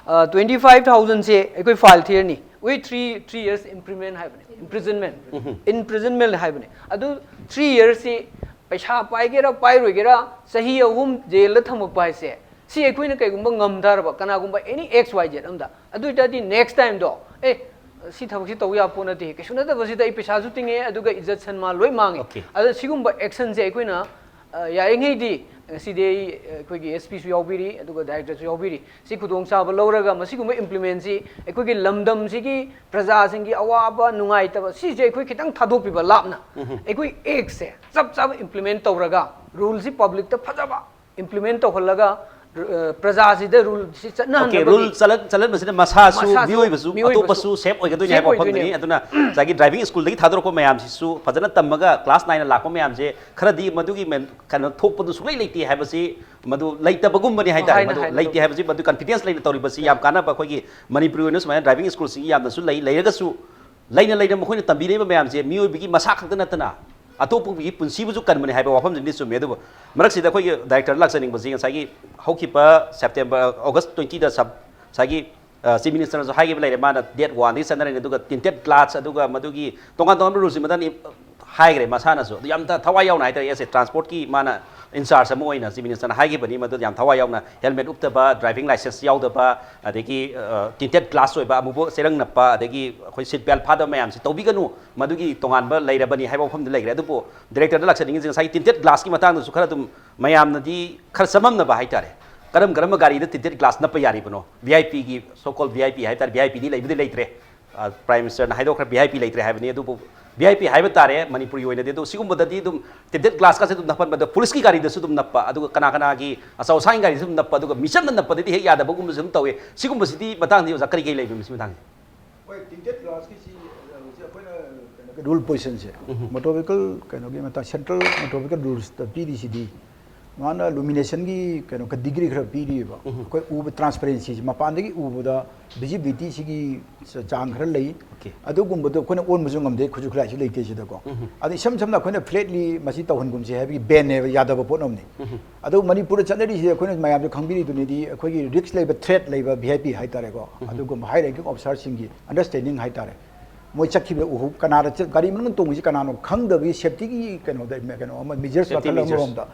ꯇ꯭ꯋꯦꯟꯇꯤ ꯐꯥꯏꯚ ꯊꯥꯎꯖꯟꯁꯦ ꯑꯩꯈꯣꯏ file ꯊꯤꯔꯅꯤ, with three, three years imprisonment ꯍꯥꯏꯕꯅꯦ, imprisonment, imprisonment ꯍꯥꯏꯕꯅꯦ꯫ ꯑꯗꯨ ꯊ꯭ꯔꯤ ꯌꯔꯁꯁꯤ ꯄꯩꯁꯥ ꯄꯥꯏꯒꯦꯔꯥ ꯄꯥꯏꯔꯣꯏꯒꯦꯔꯥ, ꯆꯍꯤ ꯑꯍꯨꯝ ꯖꯦꯜꯗ ꯊꯝꯃꯛꯄ ꯍꯥꯏꯁꯦ, ꯁꯤ ꯑꯩꯈꯣꯏꯅ ꯀꯩꯒꯨꯝꯕ ꯉꯝ ꯇꯥꯔꯕ, ꯀꯅꯥꯒꯨꯝꯕ ꯑꯦꯅꯤ ꯑꯦꯛꯁ ꯋꯥꯏ ꯖꯦꯠ ꯑꯝꯗ, ꯑꯗꯨ ꯑꯣꯏꯇꯥꯔꯗꯤ ꯅꯦꯛꯁ ꯇꯥꯏꯝꯗꯣ, ꯑꯦ, ꯁꯤ ꯊꯕꯛꯁꯤ ꯇꯧ ꯌꯥꯕ ꯄꯣꯠ ꯅꯠꯇꯦ, ꯀꯩꯁꯨ ꯅꯠꯇꯕꯁꯤꯗ ꯑꯩ ꯄꯩꯁꯥꯁꯨ ꯇꯤꯡꯉꯦ, ꯑꯗꯨꯒ ꯏꯖꯠ ꯁꯟꯃꯥꯟ ꯂꯣꯏ ꯃꯥꯡꯉꯦ꯫ Okay. ꯑꯗꯨꯅ ꯁꯤꯒꯨꯝꯕ ꯑꯦꯛꯁꯟꯁꯦ ꯑꯩꯈꯣꯏꯅ, ꯑ, ꯌꯥꯔꯤꯉꯩꯗꯤ ꯉꯁꯤꯗꯤ ꯑꯩ, ꯑꯩꯈꯣꯏꯒꯤ ꯑꯦꯁ ꯄꯤꯁꯨ ꯌꯥꯎꯕꯤꯔꯤ, ꯑꯗꯨꯒ ꯗꯥꯏꯔꯦꯛꯇꯔꯁꯨ ꯌꯥꯎꯕꯤꯔꯤ꯫ ꯁꯤ ꯈꯨꯗꯣꯡꯆꯥꯕ ꯂꯧꯔꯒ ꯃꯁꯤꯒꯨꯝꯕ ꯏꯝꯄ꯭ꯂꯤꯃꯦꯟꯁꯤ ꯑꯩꯈꯣꯏꯒꯤ ꯂꯝꯗꯝꯁꯤꯒꯤ ꯄ꯭ꯔꯖꯥꯁꯤꯡꯒꯤ ꯑꯋꯥꯕ, ꯅꯨꯡꯉꯥꯏꯇꯕ, ꯁꯤꯁꯦ ꯑꯩꯈꯣꯏ ꯈꯤꯇꯪ ꯊꯥꯗꯣꯛꯄꯤꯕ ꯂꯥꯞꯅ, ꯑꯩꯈꯣꯏ ꯑꯦꯛꯁꯦ ꯆꯞ ꯆꯥꯕ ꯏꯝꯄ꯭ꯂꯤꯃꯦꯟ ꯇꯧꯔꯒ, ꯔꯨꯜꯁꯤ ꯄꯕ꯭ꯂꯤꯛꯇ ꯐꯖꯕ ꯏꯝꯄ꯭ꯂꯤꯃꯦꯟ ꯇꯧꯍꯜꯂꯒ, ꯑ, ꯄ꯭ꯔꯖꯥꯁꯤꯗ ꯔꯨꯜꯁꯤ ꯑꯣꯀꯦ, ꯆꯠꯅꯍꯟꯅꯕꯒꯤ ꯔꯨꯜ ꯆꯠꯍꯟ-, ꯆꯠꯍꯟꯕꯁꯤꯅ ꯃꯁꯥꯁꯨ, ꯃꯁꯥꯁꯨ, ꯃꯤꯑꯣꯏꯕꯁꯨ, ꯃꯤꯑꯣꯏꯕꯁꯨ ꯑꯇꯣꯞꯄꯁꯨ ꯁꯦꯐ ꯑꯣꯏꯒꯗꯣꯏꯅꯤ safe ꯍꯥꯏꯕ ꯋꯥꯐꯝꯗꯨꯅꯤ꯫ ꯑꯣꯏꯗꯣꯏꯅꯦꯕ꯫ ꯑꯗꯨꯅ ꯉꯁꯥꯏꯒꯤ ꯗ꯭ꯔꯥꯏꯚꯤꯡ ꯁ꯭ꯀꯨꯜꯗꯒꯤ ꯊꯥꯗꯣꯔꯛꯄ ꯃꯌꯥꯝꯁꯤꯁꯨ ꯐꯖꯅ ꯇꯝꯃꯒ ꯀ꯭ꯂꯥꯁ ꯅꯥꯏꯟꯗ ꯂꯥꯛꯄ ꯃꯌꯥꯝꯁꯦ ꯈꯔꯗꯤ ꯃꯗꯨꯒꯤ ꯃꯦꯟ-, ꯀꯩꯅꯣ ꯊꯣꯛꯄꯗꯨ ꯁꯨꯡꯂꯩ ꯂꯩꯇꯦ ꯍꯥꯏꯕꯁꯤ, ꯃꯗꯨ ꯂꯩꯇꯕꯒꯨꯝꯕꯅꯤ ꯍꯥꯏꯇꯥꯔꯦ꯫ ꯍꯥꯏꯅ ꯃꯗꯨ ꯍꯥꯏꯅ ꯂꯩꯇꯦ ꯍꯥꯏꯕꯁꯤ, ꯃꯗꯨ ꯀꯟꯐꯤꯗꯦꯟꯁ ꯂꯩꯅ ꯇꯧꯔꯤꯕꯁꯤ ꯌꯥꯝ ꯀꯥꯟꯅꯕ꯫ ꯑꯩꯈꯣꯏꯒꯤ ꯃꯅꯤꯄꯨꯔꯒꯤ ꯑꯣꯏꯅ ꯁꯨꯃꯥꯏꯅ ꯗ꯭ꯔꯥꯏꯚꯤꯡ ꯁ꯭ꯀꯨꯜꯁꯤꯡ ꯌꯥꯝꯅꯁꯨ ꯂꯩ, ꯂꯩꯔꯒꯁꯨ ꯂꯩꯅ ꯂꯩꯅ ꯃꯈꯣꯏꯅ ꯇꯝꯕꯤꯔꯤꯕ ꯃꯌꯥꯝꯁꯦ ꯃꯤꯑꯣꯏꯕꯒꯤ ꯃꯁꯥ ꯈꯛꯇ ꯅꯠꯇꯅ ꯑꯇꯣꯞꯄꯒꯤ ꯄꯨꯟꯁꯤꯕꯨꯁꯨ ꯀꯟꯕꯅꯤ ꯍꯥꯏꯕ ꯋꯥꯐꯝꯁꯤꯗꯤ ꯆꯨꯝꯃꯦ꯫ ꯑꯗꯨꯕꯨ ꯃꯔꯛꯁꯤꯗ ꯑꯩꯈꯣꯏꯒꯤ ꯗꯥꯏꯔꯦꯛꯇꯔ ꯂꯥꯛꯆꯅꯤꯡꯕꯁꯤ, ꯉꯁꯥꯏꯒꯤ ꯍꯧꯈꯤꯕ ꯁꯦꯞꯇꯦꯝꯕꯔ, ꯑꯣꯒꯁ ꯇ꯭ꯋꯦꯟꯇꯤꯗ ꯁꯕ-, ꯉꯁꯥꯏꯒꯤ, ꯑ, ꯆꯤꯐ ꯃꯤꯅꯤꯁꯇꯔꯅꯁꯨ ꯍꯥꯏꯈꯤꯕ ꯂꯩꯔꯦ, ꯃꯥꯅ ꯗꯦꯠ ꯋꯥꯟꯗꯒꯤ ꯆꯠꯅꯔꯅꯤ, ꯑꯗꯨꯒ ꯇꯤꯟꯇꯦꯠ ꯒ꯭ꯂꯥꯁ, ꯑꯗꯨꯒ ꯃꯗꯨꯒꯤ ꯇꯣꯉꯥꯟ ꯇꯣꯉꯥꯟꯕ ꯔꯨꯜꯁꯤ ꯃꯊꯪ ꯍꯥꯏꯈ꯭ꯔꯦ꯫ ꯃꯁꯥꯅꯁꯨ ꯑꯗꯨ ꯌꯥꯝ ꯊ-, ꯊꯋꯥꯏ ꯌꯥꯎꯅ ꯍꯥꯏꯇꯥꯔꯦ, ꯑꯦꯁ ꯑꯦ ꯇ꯭ꯔꯥꯟꯁꯄꯣꯔꯠꯀꯤ ꯃꯥꯅ ꯏꯟꯆꯥꯔꯖ ꯑꯃ ꯑꯣꯏꯅ ꯆꯤꯐ ꯃꯤꯅꯤꯁꯇꯔꯅ ꯍꯥꯏꯈꯤꯕꯅꯤ꯫ ꯃꯗꯨ ꯌꯥꯝ ꯊꯋꯥꯏ ꯌꯥꯎꯅ ꯍꯦꯜꯃꯦꯠ ꯎꯞꯇꯕ, ꯗ꯭ꯔꯥꯏꯚꯤꯡ ꯂꯥꯏꯁꯦꯟꯁ ꯌꯥꯎꯗꯕ, ꯑꯗꯒꯤ, ꯑ, ꯇꯤꯟꯇꯦꯠ ꯒ꯭ꯂꯥꯁ ꯑꯣꯏꯕ, ꯑꯃꯨꯕ ꯆꯦꯔꯪ ꯅꯞꯄ, ꯑꯗꯒꯤ ꯑꯩꯈꯣꯏ ꯁꯤꯠ ꯕꯦꯜꯠ ꯐꯥꯗꯕ ꯃꯌꯥꯝꯁꯤ ꯇꯧꯕꯤꯒꯅꯨ, ꯃꯗꯨꯒꯤ ꯇꯣꯉꯥꯟꯕ ꯂꯩꯔꯕꯅꯤ ꯍꯥꯏꯕ ꯋꯥꯐꯝꯗꯤ ꯂꯩꯈ꯭ꯔꯦ꯫ ꯑꯗꯨꯕꯨ ꯗꯥꯏꯔꯦꯛꯇꯔꯗ ꯂꯥꯛꯆꯅꯤꯡꯉꯤꯁꯦ ꯉꯁꯥꯏꯒꯤ ꯇꯤꯟꯇꯦꯠ ꯒ꯭ꯂꯥꯁꯀꯤ ꯃꯇꯥꯡꯗꯁꯨ ꯈꯔ ꯑꯗꯨꯝ ꯃꯌꯥꯝꯅꯗꯤ ꯈꯔ ꯆꯃꯝꯅꯕ ꯍꯥꯏꯇꯥꯔꯦ꯫ ꯀꯔꯝ ꯀꯔꯝꯕ ꯒꯥꯔꯤꯗ ꯇꯤꯟꯇꯦꯠ ꯒ꯭ꯂꯥꯁ ꯅꯞꯄ ꯌꯥꯔꯤꯕꯅꯣ? ꯚꯤ ꯑꯥꯏ ꯄꯤꯒꯤ, so called ꯚꯤ ꯑꯥꯏ ꯄꯤ ꯍꯥꯏꯇꯥꯔꯦ, ꯚꯤ ꯑꯥꯏ ꯄꯤꯗꯤ ꯂꯩꯕꯨꯗꯤ ꯂꯩꯇ꯭ꯔꯦ, ꯑ, ꯄ꯭ꯔꯥꯏꯝ ꯃꯤꯅꯤꯁꯇꯔꯅ ꯍꯥꯏꯗꯣꯛꯈ꯭ꯔꯦ, ꯚꯤ ꯑꯥꯏ ꯄꯤ ꯂꯩꯇ꯭ꯔꯦ ꯍꯥꯏꯕꯅꯤ꯫ ꯑꯗꯨꯕꯨ ꯚꯤ ꯑꯥꯏ ꯄꯤ ꯍꯥꯏꯕ ꯇꯥꯔꯦ ꯃꯅꯤꯄꯨꯔꯒꯤ ꯑꯣꯏꯅꯗꯤ꯫ ꯑꯗꯨ ꯁꯤꯒꯨꯝꯕꯗꯗꯤ ꯑꯗꯨꯝ ꯇꯤꯟꯇꯦꯠ ꯒ꯭ꯂꯥꯁꯀꯁꯦ ꯑꯗꯨꯝ ꯅꯞꯍꯟꯕ, ꯑꯗꯣ ꯄꯨꯂꯤꯁꯀꯤ ꯒꯥꯔꯤꯗꯁꯨ ꯑꯗꯨꯝ ꯅꯞꯄ, ꯑꯗꯨꯒ ꯀꯅꯥ ꯀꯅꯥꯒꯤ ꯑꯆꯧ ꯑꯁꯥꯡꯒꯤ ꯒꯥꯔꯤꯗꯁꯨ ꯑꯗꯨꯝ ꯅꯞꯄ, ꯑꯗꯨꯒ ꯃꯤꯆꯝꯅ ꯅꯞꯄꯗꯗꯤ ꯍꯦꯛ ꯌꯥꯗꯕꯒꯨꯝꯕꯁꯨ ꯑꯗꯨꯝ ꯇꯧꯋꯦ꯫ ꯁꯤꯒꯨꯝꯕꯁꯤꯗꯤ ꯃꯇꯥꯡꯗꯤ ꯑꯣꯖꯥ ꯀꯔꯤ ꯀꯔꯤ ꯂꯩꯕꯅꯣ ꯁꯤ ꯃꯇꯥꯡꯁꯦ? ꯍꯣꯏ, ꯇꯤꯟꯇꯦꯠ ꯒ꯭ꯂꯥꯁꯀꯤꯁꯤ, ꯑ, ꯍꯧꯖꯤꯛ ꯑꯩꯈꯣꯏꯅ ꯀꯩꯅꯣꯒꯤ ꯔꯨꯜ ꯄꯣꯖꯤꯁꯟꯁꯦ, ꯎꯝ꯫ ꯃꯣꯇꯣꯔ ꯚꯦꯍꯤꯀꯜ ꯀꯩꯅꯣꯒꯤ ꯃꯇꯥꯡ, ꯁꯦꯟꯇ꯭ꯔꯦꯜ ꯃꯣꯇꯣꯔ ꯚꯦꯍꯤꯀꯜ ꯔꯨꯜꯁꯇ ꯄꯤꯔꯤꯁꯤꯗꯤ, ꯃꯥꯅ ꯂꯨꯃꯤꯅꯦꯁꯟꯒꯤ ꯀꯩꯅꯣ ꯗꯤꯒ꯭ꯔꯤ ꯈꯔ ꯄꯤꯔꯤꯕ꯫ ꯎꯝ꯫ ꯑꯩꯈꯣꯏ ꯎꯕ ꯇ꯭ꯔꯥꯟꯁꯄꯔꯦꯟꯁꯤꯁꯦ, ꯃꯄꯥꯟꯗꯒꯤ ꯎꯕꯗ ꯚꯤꯖꯤꯕꯤꯂꯤꯇꯤꯁꯤꯒꯤ ꯆ-, ꯆꯥꯡ ꯈꯔ ꯂꯩ꯫ ꯑꯣꯀꯦ꯫ ꯑꯗꯨꯒꯨꯝꯕꯗꯣ ꯑꯩꯈꯣꯏꯅ ꯑꯣꯟꯕꯁꯨ ꯉꯝꯗꯦ, ꯈꯨꯠꯁꯨ ꯈꯨꯠꯂꯥꯏꯁꯨ ꯂꯩꯇꯦ ꯁꯤꯗꯀꯣ꯫ ꯎꯝ꯫ ꯑꯗ ꯏꯁꯝ ꯁꯝꯅ ꯑꯩꯈꯣꯏꯅ ꯐ꯭ꯂꯦꯠꯂꯤ ꯃꯁꯤ ꯇꯧꯍꯟꯒꯨꯝꯁꯦ ꯍꯥꯏꯕꯒꯤ ꯕꯦꯟꯅꯦꯕ, ꯌꯥꯗꯕ ꯄꯣꯠ ꯑꯃꯅꯤ꯫ ꯎꯝ꯫ ꯑꯗꯨ ꯃꯅꯤꯄꯨꯔꯗ ꯆꯠꯅꯔꯤꯁꯦ ꯑꯩꯈꯣꯏꯅ ꯃꯌꯥꯝꯁꯨ ꯈꯪꯕꯤꯔꯤꯗꯨꯅꯤꯗꯤ, ꯑꯩꯈꯣꯏꯒꯤ ꯔꯤꯁꯛ ꯂꯩꯕ, ꯊ꯭ꯔꯦꯠ ꯂꯩꯕ ꯚꯤ ꯑꯥꯏ ꯄꯤ ꯍꯥꯏꯇꯥꯔꯦꯀꯣ, ꯎꯝ꯫ ꯑꯗꯨꯒꯨꯝꯕ ꯍꯥꯏ ꯔꯦꯡꯀꯤꯡ ꯑꯣꯐꯤꯁꯥꯔꯁꯤꯡꯒꯤ ꯑꯟꯗꯔꯁꯇꯦꯟꯗꯤꯡ ꯍꯥꯏꯇꯥꯔꯦ꯫ ꯃꯣꯏ ꯆꯠꯈꯤꯕꯗ ꯎꯍꯧ-, ꯀꯅꯥꯗ ꯆꯠ-, ꯒꯥꯔꯤ ꯃꯅꯨꯡꯗ ꯇꯣꯡꯉꯤꯁꯤ ꯀꯅꯥꯅꯣ ꯈꯪꯗꯕꯒꯤ ꯁꯦꯐꯇꯤꯒꯤ ꯀꯩꯅꯣꯗ, ꯀꯩꯅꯣ ꯑꯃ, ꯃꯤꯖꯔꯁ ꯁꯦꯐꯇꯤ ꯋꯥꯈꯜ ꯃꯤꯖꯔꯁ꯫ ꯑꯃꯔꯣꯝꯗ꯫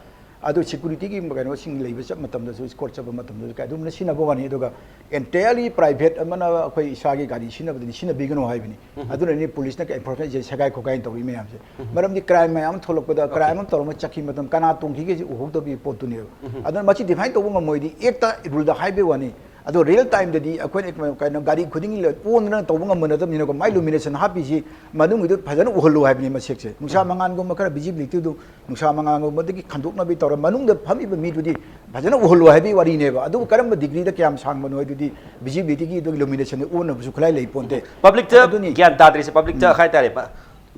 ꯑꯗꯨ ꯁꯦꯀ꯭ꯌꯨꯔꯤꯇꯤꯒꯤ ꯀꯩꯅꯣꯁꯤꯡ ꯂꯩꯕ ꯆꯠꯄ ꯃꯇꯝꯗꯁꯨ, ꯏꯁꯀꯣꯔꯠ ꯆꯠꯄ ꯃꯇꯝꯗꯁꯨ ꯀꯩ ꯑꯗꯨꯝꯅ ꯁꯤꯖꯤꯟꯅꯕ ꯋꯥꯅꯤ꯫ ꯑꯗꯨꯒ ꯑꯦꯟꯇꯥꯌꯔꯂꯤ ꯄ꯭ꯔꯥꯏꯚꯦꯠ ꯑꯃꯅ ꯑꯩꯈꯣꯏ ꯏꯁꯥꯒꯤ ꯒꯥꯔꯤ ꯁꯤꯖꯤꯟꯅꯕꯗꯗꯤ ꯁꯤꯖꯤꯟꯅꯕꯤꯒꯅꯨ ꯍꯥꯏꯕꯅꯤ꯫ ꯑꯗꯨꯅꯅꯤ ꯄꯨꯂꯤꯁꯅ ꯑꯦꯟꯐꯣꯔꯁꯃꯦꯟꯁꯦ ꯁꯦꯒꯥꯏ ꯈꯣꯠꯀꯥꯏꯅ ꯇꯧꯔꯤ ꯃꯌꯥꯝꯁꯦ꯫ ꯃꯔꯝꯗꯤ ꯀ꯭ꯔꯥꯏꯝ ꯃꯌꯥꯝ ꯑꯃ ꯊꯣꯛꯂꯛꯄꯗ, ꯀ꯭ꯔꯥꯏꯝ ꯑꯃ ꯇꯧꯔꯝꯃ ꯆꯠꯈꯤꯕ ꯃꯇꯝ ꯀꯅꯥ ꯇꯣꯡꯈꯤꯒꯦꯁꯤ ꯎꯍꯧꯗꯕꯒꯤ ꯄꯣꯠꯇꯨꯅꯦꯕ꯫ ꯑꯗꯨꯅ ꯃꯁꯤ ꯗꯤꯐꯥꯏꯟ ꯇꯧꯕ ꯉꯝꯃꯣꯏꯗꯤ ꯑꯦꯛꯇ ꯔꯨꯜꯗ ꯍꯥꯏꯕꯩ ꯋꯥꯅꯤ꯫ ꯑꯗꯣ ꯔꯤꯌꯦꯜ ꯇꯥꯏꯝꯗꯗꯤ ꯑꯩꯈꯣꯏꯅ ꯀꯩꯅꯣ ꯒꯥꯔꯤ ꯈꯨꯗꯤꯡꯒꯤ ꯑꯣꯟꯗꯅ ꯇꯧꯕ ꯉꯝꯕ ꯅꯠꯇꯕꯅꯤꯅꯀꯣ, ꯃꯥꯏ ꯂꯨꯃꯤꯅꯦꯁꯟ ꯍꯥꯞꯄꯤꯁꯤ ꯃꯅꯨꯡꯒꯤꯗꯨ ꯐꯖꯅ ꯎꯍꯜꯂꯨ ꯍꯥꯏꯕꯅꯤ ꯃꯁꯦꯛꯁꯦ꯫ ꯅꯨꯡꯁꯥ ꯃꯉꯥꯜꯒꯨꯝꯕ ꯈꯔ ꯚꯤꯖꯤꯕꯤꯂꯤꯇꯤꯗꯨ ꯅꯨꯡꯁꯥ ꯃꯉꯥꯜꯒꯨꯝꯕꯗꯒꯤ ꯈꯟꯗꯣꯛꯅꯕꯤ ꯇꯧꯔ ꯃꯅꯨꯡꯗ ꯐꯝꯃꯤꯕ ꯃꯤꯗꯨꯗꯤ ꯐꯖꯅ ꯎꯍꯜꯂꯨ ꯍꯥꯏꯕꯒꯤ ꯋꯥꯔꯤꯅꯦꯕ꯫ ꯑꯗꯨꯕꯨ ꯀꯔꯝꯕ ꯗꯤꯒ꯭ꯔꯤꯗ ꯀꯌꯥꯝ ꯁꯥꯡꯕꯅꯣ ꯍꯥꯏꯗꯨꯗꯤ ꯚꯤꯖꯤꯕꯤꯂꯤꯇꯤꯒꯤ ꯑꯗꯨꯒꯤ ꯂꯨꯃꯤꯅꯦꯁꯟꯒꯤ ꯑꯣꯟꯅꯕꯁꯨ ꯈꯨꯠꯂꯥꯏ ꯂꯩ ꯄꯣꯟꯇꯦ꯫ ꯄꯕ꯭ꯂꯤꯛꯇ ꯑꯗꯨꯅꯤ꯫ ꯒ꯭ꯌꯥꯟ ꯇꯥꯗ꯭ꯔꯤꯁꯦ, ꯄꯕ꯭ꯂꯤꯛꯇ ꯍꯥꯏꯇꯥꯔꯦ,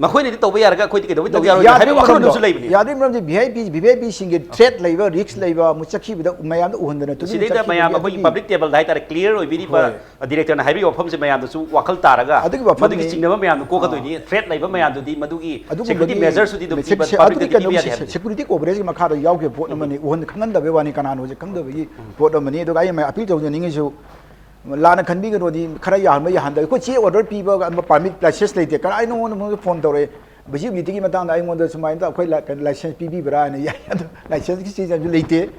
ꯃꯈꯣꯏꯅꯗꯤ ꯇꯧꯕ ꯌꯥꯔꯒ ꯑꯩꯈꯣꯏꯗꯤ ꯀꯩꯗꯧꯕꯩ ꯇꯧꯕ ꯌꯥꯔꯣꯏ ꯍꯥꯏꯕꯒꯤ ꯋꯥꯈꯜꯂꯣꯟ ꯑꯃꯁꯨ ꯂꯩꯕꯅꯤ꯫ ꯌꯥꯗ꯭ꯔꯤꯕ ꯃꯔꯝꯗꯤ V I P, V I ꯄꯤꯁꯤꯡꯒꯤ ꯊ꯭ꯔꯦꯠ ꯂꯩꯕ, ꯔꯤꯁꯛ ꯂꯩꯕ, ꯑꯃꯨꯛ ꯆꯠꯈꯤꯕꯗ ꯃꯌꯥꯝꯗ ꯎꯍꯟꯗꯅ ꯇꯨꯃꯤꯟꯅ ꯁꯤꯗꯩꯗ ꯆꯠꯈꯤꯕ ꯃꯌꯥꯝ ꯑꯩꯈꯣꯏꯒꯤ ꯑꯗꯨꯒꯤ ꯄꯕ꯭ꯂꯤꯛ ꯇꯦꯕꯜꯗ ꯍꯥꯏꯇꯥꯔꯦ, ꯀ꯭ꯂꯤꯌꯥꯔ ꯑꯣꯏꯕꯤꯔꯤꯕ ꯍꯣꯏ꯫ ꯗꯤꯔꯦꯛꯇꯔꯅ ꯍꯥꯏꯕꯤꯕ ꯋꯥꯐꯝꯁꯦ ꯃꯌꯥꯝꯗꯁꯨ ꯋꯥꯈꯜ ꯇꯥꯔꯒ ꯑꯗꯨꯒꯤ ꯋꯥꯐꯝꯅꯤ꯫ ꯃꯗꯨꯒꯤ ꯆꯤꯡꯅꯕ ꯃꯌꯥꯝꯗꯨ ꯀꯣꯛꯀꯗꯣꯏꯅꯤ꯫ ꯑꯥ꯫ ꯊ꯭ꯔꯦꯠ ꯂꯩꯕ ꯃꯌꯥꯝꯗꯨꯗꯤ ꯃꯗꯨꯒꯤ ꯑꯗꯨꯒꯨꯝꯕꯒꯤ ꯁꯦꯀ꯭ꯌꯨꯔꯤꯇꯤ ꯃꯦꯖꯔꯁꯇꯨꯗꯤ ꯑꯗꯨꯝ ꯃꯦꯁꯦꯖ-, ꯄꯤꯕ, ꯁꯦ-, ꯄꯕ꯭ꯂꯤꯛꯇ ꯑꯗꯨꯒꯤ ꯄꯤꯕ ꯌꯥꯗꯦ ꯀꯩꯅꯣꯁꯦ, ꯍꯥꯏꯕꯅꯤ꯫ ꯁꯦꯀ꯭ꯌꯨꯔꯤꯇꯤ ꯀꯣꯚꯔꯦꯖꯀꯤ ꯃꯈꯥꯗ ꯌꯥꯎꯈꯤꯕ ꯄꯣꯠ ꯑꯃꯅꯤ꯫ ꯎꯍꯟ-, ꯈꯪꯍꯟꯗꯕꯩ ꯋꯥꯅꯤ, ꯀꯅꯥꯅꯣꯁꯦ ꯈꯪꯗꯕꯒꯤ ꯄꯣꯠ ꯑꯃꯅꯤ꯫ ꯑꯗꯨꯒ ꯑꯩ ꯑꯃ ꯑꯄꯤꯜ ꯇꯧꯖꯅꯤꯡꯉꯤꯁꯨ, ꯂꯥꯟꯅ ꯈꯟꯕꯤꯒꯅꯣꯗꯤ, ꯈꯔ ꯌꯥꯍꯟꯕ ꯌꯥꯍꯟꯗꯕ꯫ ꯑꯩꯈꯣꯏ ꯆꯦ ꯑꯣꯔꯗꯔ ꯄꯤꯕ ꯑꯃ ꯄꯥꯔꯃꯤꯠ ꯂꯥꯏꯁꯦꯟꯁ ꯂꯩꯇꯦ꯫ ꯀꯅꯥ, ꯑꯩ ꯅꯉꯣꯟꯗ ꯐꯣꯟ ꯇꯧꯔꯛꯑꯦ, ꯚꯤꯖꯤꯕꯤꯂꯤꯇꯤꯒꯤ ꯃꯇꯥꯡꯗ ꯑꯩꯉꯣꯟꯗ ꯁꯨꯃꯥꯏꯅ ꯑꯩꯈꯣꯏ ꯂꯥꯏ-, ꯀꯩꯅꯣ, ꯂꯥꯏꯁꯦꯟꯁ ꯄꯤꯕꯤꯕ꯭ꯔꯥ ꯍꯥꯏꯅ ꯌꯥꯏ꯫ ꯑꯗꯣ ꯂꯥꯏꯁꯦꯟꯁꯀꯤ ꯁꯤꯁꯇꯦꯝꯁꯨ ꯂꯩꯇꯦ꯫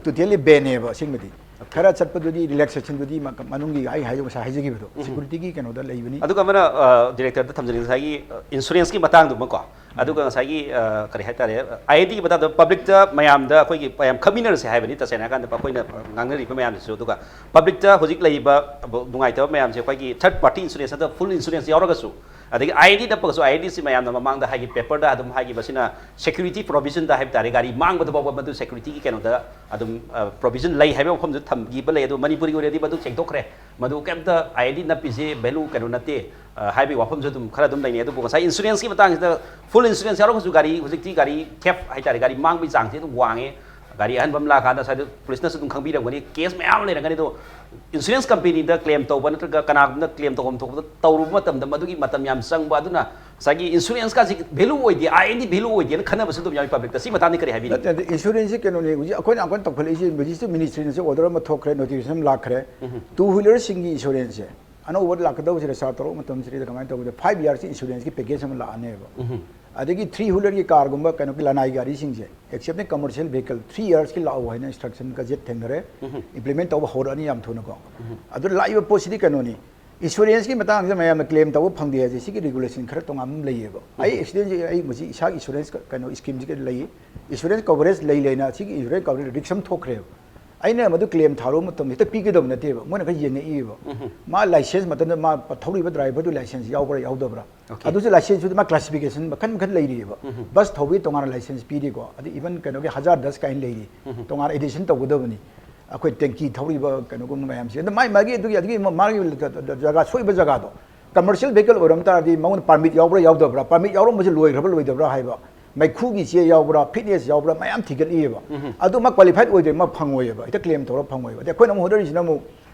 ꯇꯣꯇꯦꯜꯂꯤ ꯕꯦꯟꯅꯦꯕ ꯑꯁꯦꯡꯕꯗꯤ꯫ ꯈꯔ ꯆꯠꯄꯗꯨꯗꯤ, ꯔꯤꯂꯦꯛꯁꯦꯁꯟꯗꯨꯗꯤ ꯃ-, ꯃꯅꯨꯡꯒꯤ ꯑꯩ ꯍꯥꯏꯖ-, ꯉꯁꯥꯏ ꯍꯥꯏꯖꯈꯤꯕꯗꯣ, ꯁꯦꯀ꯭ꯌꯨꯔꯤꯇꯤꯒꯤ ꯀꯩꯅꯣꯗ ꯂꯩꯕꯅꯤ꯫ ꯑꯗꯨꯒ ꯑꯃꯅ, ꯑ, ꯗꯤꯔꯦꯛꯇꯔꯗ ꯊꯝꯖꯅꯤꯡꯉꯤ, ꯉꯁꯥꯏꯒꯤ, ꯑ, ꯏꯟꯁꯨꯔꯦꯟꯁꯀꯤ ꯃꯇꯥꯡꯗꯨꯃꯀꯣ, ꯑꯗꯨꯒ ꯉꯁꯥꯏꯒꯤ, ꯑ, ꯀꯔꯤ ꯍꯥꯏꯇꯥꯔꯦ, ꯑꯥꯏ ꯑꯦꯟ ꯗꯤꯒꯤ ꯃꯇꯥꯡꯗ ꯄꯕ꯭ꯂꯤꯛꯇ ꯃꯌꯥꯝꯗ ꯑꯩꯈꯣꯏꯒꯤ ꯃꯌꯥꯝ ꯈꯪꯃꯤꯟꯅꯔꯁꯦ ꯍꯥꯏꯕꯅꯤ, ꯇꯁꯦꯡꯅ ꯍꯥꯏꯔꯀꯥꯟꯗ ꯑꯩꯈꯣꯏꯅ ꯉꯥꯡꯅꯔꯤꯕ ꯃꯌꯥꯝꯁꯤꯁꯨ꯫ ꯑꯗꯨꯒ ꯄꯕ꯭ꯂꯤꯛꯇ ꯍꯧꯖꯤꯛ ꯂꯩꯔꯤꯕ ꯅꯨꯡꯉꯥꯏꯇꯕ ꯃꯌꯥꯝꯁꯦ ꯑꯩꯈꯣꯏꯒꯤ ꯊꯔꯗ ꯄꯥꯔꯇꯤ ꯏꯟꯁꯨꯔꯦꯟꯁ ꯅꯠꯇꯕ ꯐꯨꯜ ꯏꯟꯁꯨꯔꯦꯟꯁ ꯌꯥꯎꯔꯒꯁꯨ, ꯑꯗꯒꯤ ꯑꯥꯏ ꯑꯦꯟ ꯗꯤ ꯅꯞꯄꯒꯁꯨ, ꯑꯥꯏ ꯑꯦꯟ ꯗꯤꯁꯤ ꯃꯌꯥꯝꯅ ꯃꯃꯥꯡꯗ ꯍꯥꯏꯈꯤ, ꯄꯦꯄꯔꯗ ꯑꯗꯨꯝ ꯍꯥꯏꯈꯤꯕꯁꯤꯅ ꯁꯦꯀ꯭ꯌꯨꯔꯤꯇꯤ ꯄ꯭ꯔꯣꯚꯤꯖꯟꯗ ꯍꯥꯏꯕ ꯇꯥꯔꯦ, ꯒꯥꯔꯤ ꯃꯥꯡꯕꯗ ꯐꯥꯎꯕ ꯃꯗꯨ ꯁꯦꯀ꯭ꯌꯨꯔꯤꯇꯤꯒꯤ ꯀꯩꯅꯣꯗ ꯑꯗꯨꯝ, ꯑ, ꯄ꯭ꯔꯣꯚꯤꯖꯟ ꯂꯩ ꯍꯥꯏꯕ ꯋꯥꯐꯝꯗꯨ ꯊꯝꯈꯤꯕ ꯂꯩ꯫ ꯑꯗꯨ ꯃꯅꯤꯄꯨꯔꯒꯤ ꯑꯣꯏꯅꯗꯤ ꯃꯗꯨ ꯁꯦꯡꯗꯣꯛꯈ꯭ꯔꯦ꯫ ꯃꯗꯨ ꯀꯩꯝꯇ ꯑꯥꯏ ꯑꯦꯟ ꯗꯤ ꯅꯞꯄꯤꯁꯦ ꯚꯦꯂꯨ ꯀꯩꯅꯣ ꯅꯠꯇꯦ, ꯑ, ꯍꯥꯏꯕꯒꯤ ꯋꯥꯐꯝꯁꯨ ꯑꯗꯨꯝ ꯈꯔ ꯑꯗꯨꯝ ꯂꯩꯅꯩ꯫ ꯑꯗꯨꯕꯨ ꯉꯁꯥꯏ ꯏꯟꯁꯨꯔꯦꯟꯁꯀꯤ ꯃꯇꯥꯡꯁꯤꯗ, ꯐꯨꯜ ꯏꯟꯁꯨꯔꯦꯟꯁ ꯌꯥꯎꯔꯒꯁꯨ ꯒꯥꯔꯤ, ꯍꯧꯖꯤꯛꯇꯤ ꯒꯥꯔꯤ ꯊꯦꯐ ꯍꯥꯏꯇꯥꯔꯦ, ꯒꯥꯔꯤ ꯃꯥꯡꯕꯒꯤ ꯆꯥꯡꯁꯦ ꯑꯗꯨꯝ ꯋꯥꯡꯉꯦ꯫ ꯒꯥꯔꯤ ꯑꯍꯟꯕ ꯑꯃ ꯂꯥꯛꯑꯀꯥꯟꯗ ꯉꯁꯥꯏꯗ ꯄꯨꯂꯤꯁꯅꯁꯨ ꯑꯗꯨꯝ ꯈꯪꯕꯤꯔꯝꯒꯅꯤ, ꯀꯦꯁ ꯃꯌꯥꯝ ꯑꯃ ꯂꯩꯔꯝꯒꯅꯤ꯫ ꯑꯗꯣ ꯏꯟꯁꯨꯔꯦꯟꯁ ꯀꯝꯄꯦꯅꯤꯗ ꯀ꯭ꯂꯦꯝ ꯇꯧꯕ ꯅꯠꯇ꯭ꯔꯒ ꯀꯅꯥꯒꯨꯝꯕꯗ ꯀ꯭ꯂꯦꯝ ꯇꯧꯐꯝ ꯊꯣꯛꯄꯗ ꯇꯧꯔꯨꯕ ꯃꯇꯝꯗ ꯃꯗꯨꯒꯤ ꯃꯇꯝ ꯌꯥꯝ ꯆꯪꯕ, ꯑꯗꯨꯅ ꯉꯁꯥꯏꯒꯤ ꯏꯟꯁꯨꯔꯦꯟꯁꯀꯁꯤ ꯚꯦꯂꯨ ꯑꯣꯏꯗꯦ, ꯑꯥꯏ ꯑꯦꯟ ꯗꯤ ꯚꯦꯂꯨ ꯑꯣꯏꯗꯦꯅ ꯈꯟꯅꯕꯁꯨ ꯑꯗꯨꯝ ꯌꯥꯎꯏ ꯄꯕ꯭ꯂꯤꯛꯇ꯫ ꯁꯤ ꯃꯇꯥꯡꯗ ꯀꯔꯤ ꯍꯥꯏꯕꯤꯅꯤꯡꯉꯤ? ꯅꯠꯇꯦ, ꯅꯠꯇꯦ, ꯏꯟꯁꯨꯔꯦꯟꯁꯁꯤ ꯀꯩꯅꯣꯅꯤ, ꯍꯧꯖꯤꯛ ꯑꯩꯈꯣꯏꯅ, ꯑꯩꯈꯣꯏꯅ ꯇꯧꯈꯠꯂꯛꯏꯁꯦ, ꯃꯦꯖꯤꯁꯇ꯭ꯔꯦꯠ ꯃꯤꯅꯤꯁꯇ꯭ꯔꯤꯅꯁꯨ ꯑꯣꯔꯗꯔ ꯑꯃ ꯊꯣꯛꯈ꯭ꯔꯦ, ꯅꯣꯇꯤꯐꯤꯀꯦꯁꯟ ꯑꯃ ꯂꯥꯛꯈ꯭ꯔꯦ꯫ ꯇꯨ ꯋꯤꯂꯔꯁꯤꯡꯒꯤ ꯏꯟꯁꯨꯔꯦꯟꯁꯁꯦ ꯑꯅꯧꯕ ꯂꯥꯛꯀꯗꯧꯕꯁꯤꯗ, ꯁꯥꯔ ꯇꯧꯔꯛꯄ ꯃꯇꯝꯁꯤꯗ ꯀꯃꯥꯏꯅ ꯇꯧꯒꯦꯗ, ꯐꯥꯏꯚ ꯌꯥꯔꯁꯀꯤ ꯏꯟꯁꯨꯔꯦꯟꯁꯀꯤ ꯄꯦꯀꯦꯖ ꯑꯃ ꯂꯥꯛꯑꯅꯦꯕ꯫ ꯑꯗꯒꯤ ꯊ꯭ꯔꯤ ꯍ꯭ꯋꯤꯂꯔꯒꯤ ꯀꯥꯔꯒꯨꯝꯕ ꯀꯩꯅꯣꯒꯤ ꯂꯅꯥꯏ ꯒꯥꯔꯤꯁꯤꯡꯁꯦ, except commercial vehicle, three yearsꯀꯤ ꯂꯥꯛꯑꯣ ꯍꯥꯏꯅ instruction gazette ꯊꯦꯡꯅꯔꯦ꯫ Implement ꯇꯧꯕ ꯍꯧꯔꯛꯑꯅꯤ ꯌꯥꯝ ꯊꯨꯅꯀꯣ꯫ ꯑꯗꯨ ꯂꯥꯛꯏꯕ ꯄꯣꯠꯁꯤꯗꯤ ꯀꯩꯅꯣꯅꯤ, insuranceꯀꯤ ꯃꯇꯥꯡꯁꯤꯗ ꯃꯌꯥꯝꯅ claim ꯇꯧꯕ ꯐꯪꯗꯦ ꯍꯥꯏꯁꯦ, ꯁꯤꯒꯤ regulation ꯈꯔ ꯇꯣꯉꯥꯟꯕ ꯑꯃ ꯂꯩꯌꯦꯕ꯫ ꯑꯩ accidentꯁꯦ ꯑꯩ ꯃꯁꯤ ꯏꯁꯥꯒꯤ insurance ꯀ-, ꯀꯩꯅꯣ schemeꯁꯤꯒ ꯂꯩ, insurance coverage ꯂꯩ ꯂꯩꯅ ꯁꯤꯒꯤ insurance coverage risk ꯑꯃ ꯊꯣꯛꯈ꯭ꯔꯦꯕ꯫ ꯑꯩꯅ ꯃꯗꯨ claim ꯊꯥꯔꯨꯕ ꯃꯇꯝꯗ ꯍꯦꯛꯇ ꯄꯤꯒꯗꯕ ꯅꯠꯇꯦꯕ, ꯃꯣꯏꯅ ꯈꯔ ꯌꯦꯡꯉꯛꯏꯕ꯫ ꯃꯥ licence ꯃꯇꯝꯗ ꯃꯥ ꯊꯧꯔꯤꯕ driverꯗꯨ licenceꯁꯤ ꯌꯥꯎꯕ꯭ꯔꯥ ꯌꯥꯎꯗꯕ꯭ꯔꯥ? Okay. ꯑꯗꯨꯁꯨ licenceꯁꯨ ꯃꯥ classification ꯃꯈꯟ ꯃꯈꯟ ꯂꯩꯔꯤꯑꯕ꯫ Bus ꯊꯧꯕꯒꯤ ꯇꯣꯉꯥꯟꯅ license ꯄꯤꯔꯤꯀꯣ, ꯑꯗꯩ even ꯀꯩꯅꯣꯒꯤ hazardous ꯀꯥꯏꯅ ꯂꯩꯔꯤ, ꯇꯣꯉꯥꯟꯅ addition ꯇꯧꯒꯗꯕꯅꯤ꯫ ꯑꯩꯈꯣꯏ tanky ꯊꯧꯔꯤꯕ ꯀꯩꯅꯣꯒꯨꯝꯕ ꯃꯌꯥꯝꯁꯦ, ꯑꯗꯨ ꯃꯥꯏ ꯃꯥꯒꯤ ꯑꯗꯨꯒꯤ, ꯑꯗꯨꯒꯤ ꯃꯥꯒꯤ ꯖꯒꯥ, ꯁꯣꯏꯕ ꯖꯒꯥꯗꯣ꯫ Commercial vehicle ꯑꯣꯏꯔꯝ ꯇꯥꯔꯗꯤ ꯃꯉꯣꯟꯗ permit ꯌꯥꯎꯕ꯭ꯔꯥ ꯌꯥꯎꯗꯕ꯭ꯔꯥ, permit ꯌꯥꯎꯔꯝꯕꯁꯦ ꯂꯣꯏꯈ꯭ꯔꯕ ꯂꯣꯏꯗꯕ꯭ꯔꯥ ꯍꯥꯏꯕ, ꯃꯩꯈꯨꯒꯤ ꯆꯦ ꯌꯥꯎꯕ꯭ꯔꯥ, fitness ꯌꯥꯎꯕ꯭ꯔꯥ, ꯃꯌꯥꯝ ꯊꯤꯒꯠꯂꯤꯑꯕ꯫ ꯑꯗꯨ ꯃꯥ qualified ꯑꯣꯏꯗ꯭ꯔꯦ, ꯃꯥ ꯐꯪꯉꯣꯏꯑꯕ, ꯍꯦꯛꯇ claim ꯇꯧꯔ ꯐꯪꯉꯣꯏꯑꯕ꯫ ꯑꯗꯩ ꯑꯩꯈꯣꯏꯅ ꯑꯃꯨꯛ ꯍꯣꯠꯅꯔꯤꯁꯤꯅ ꯑꯃꯨꯛ,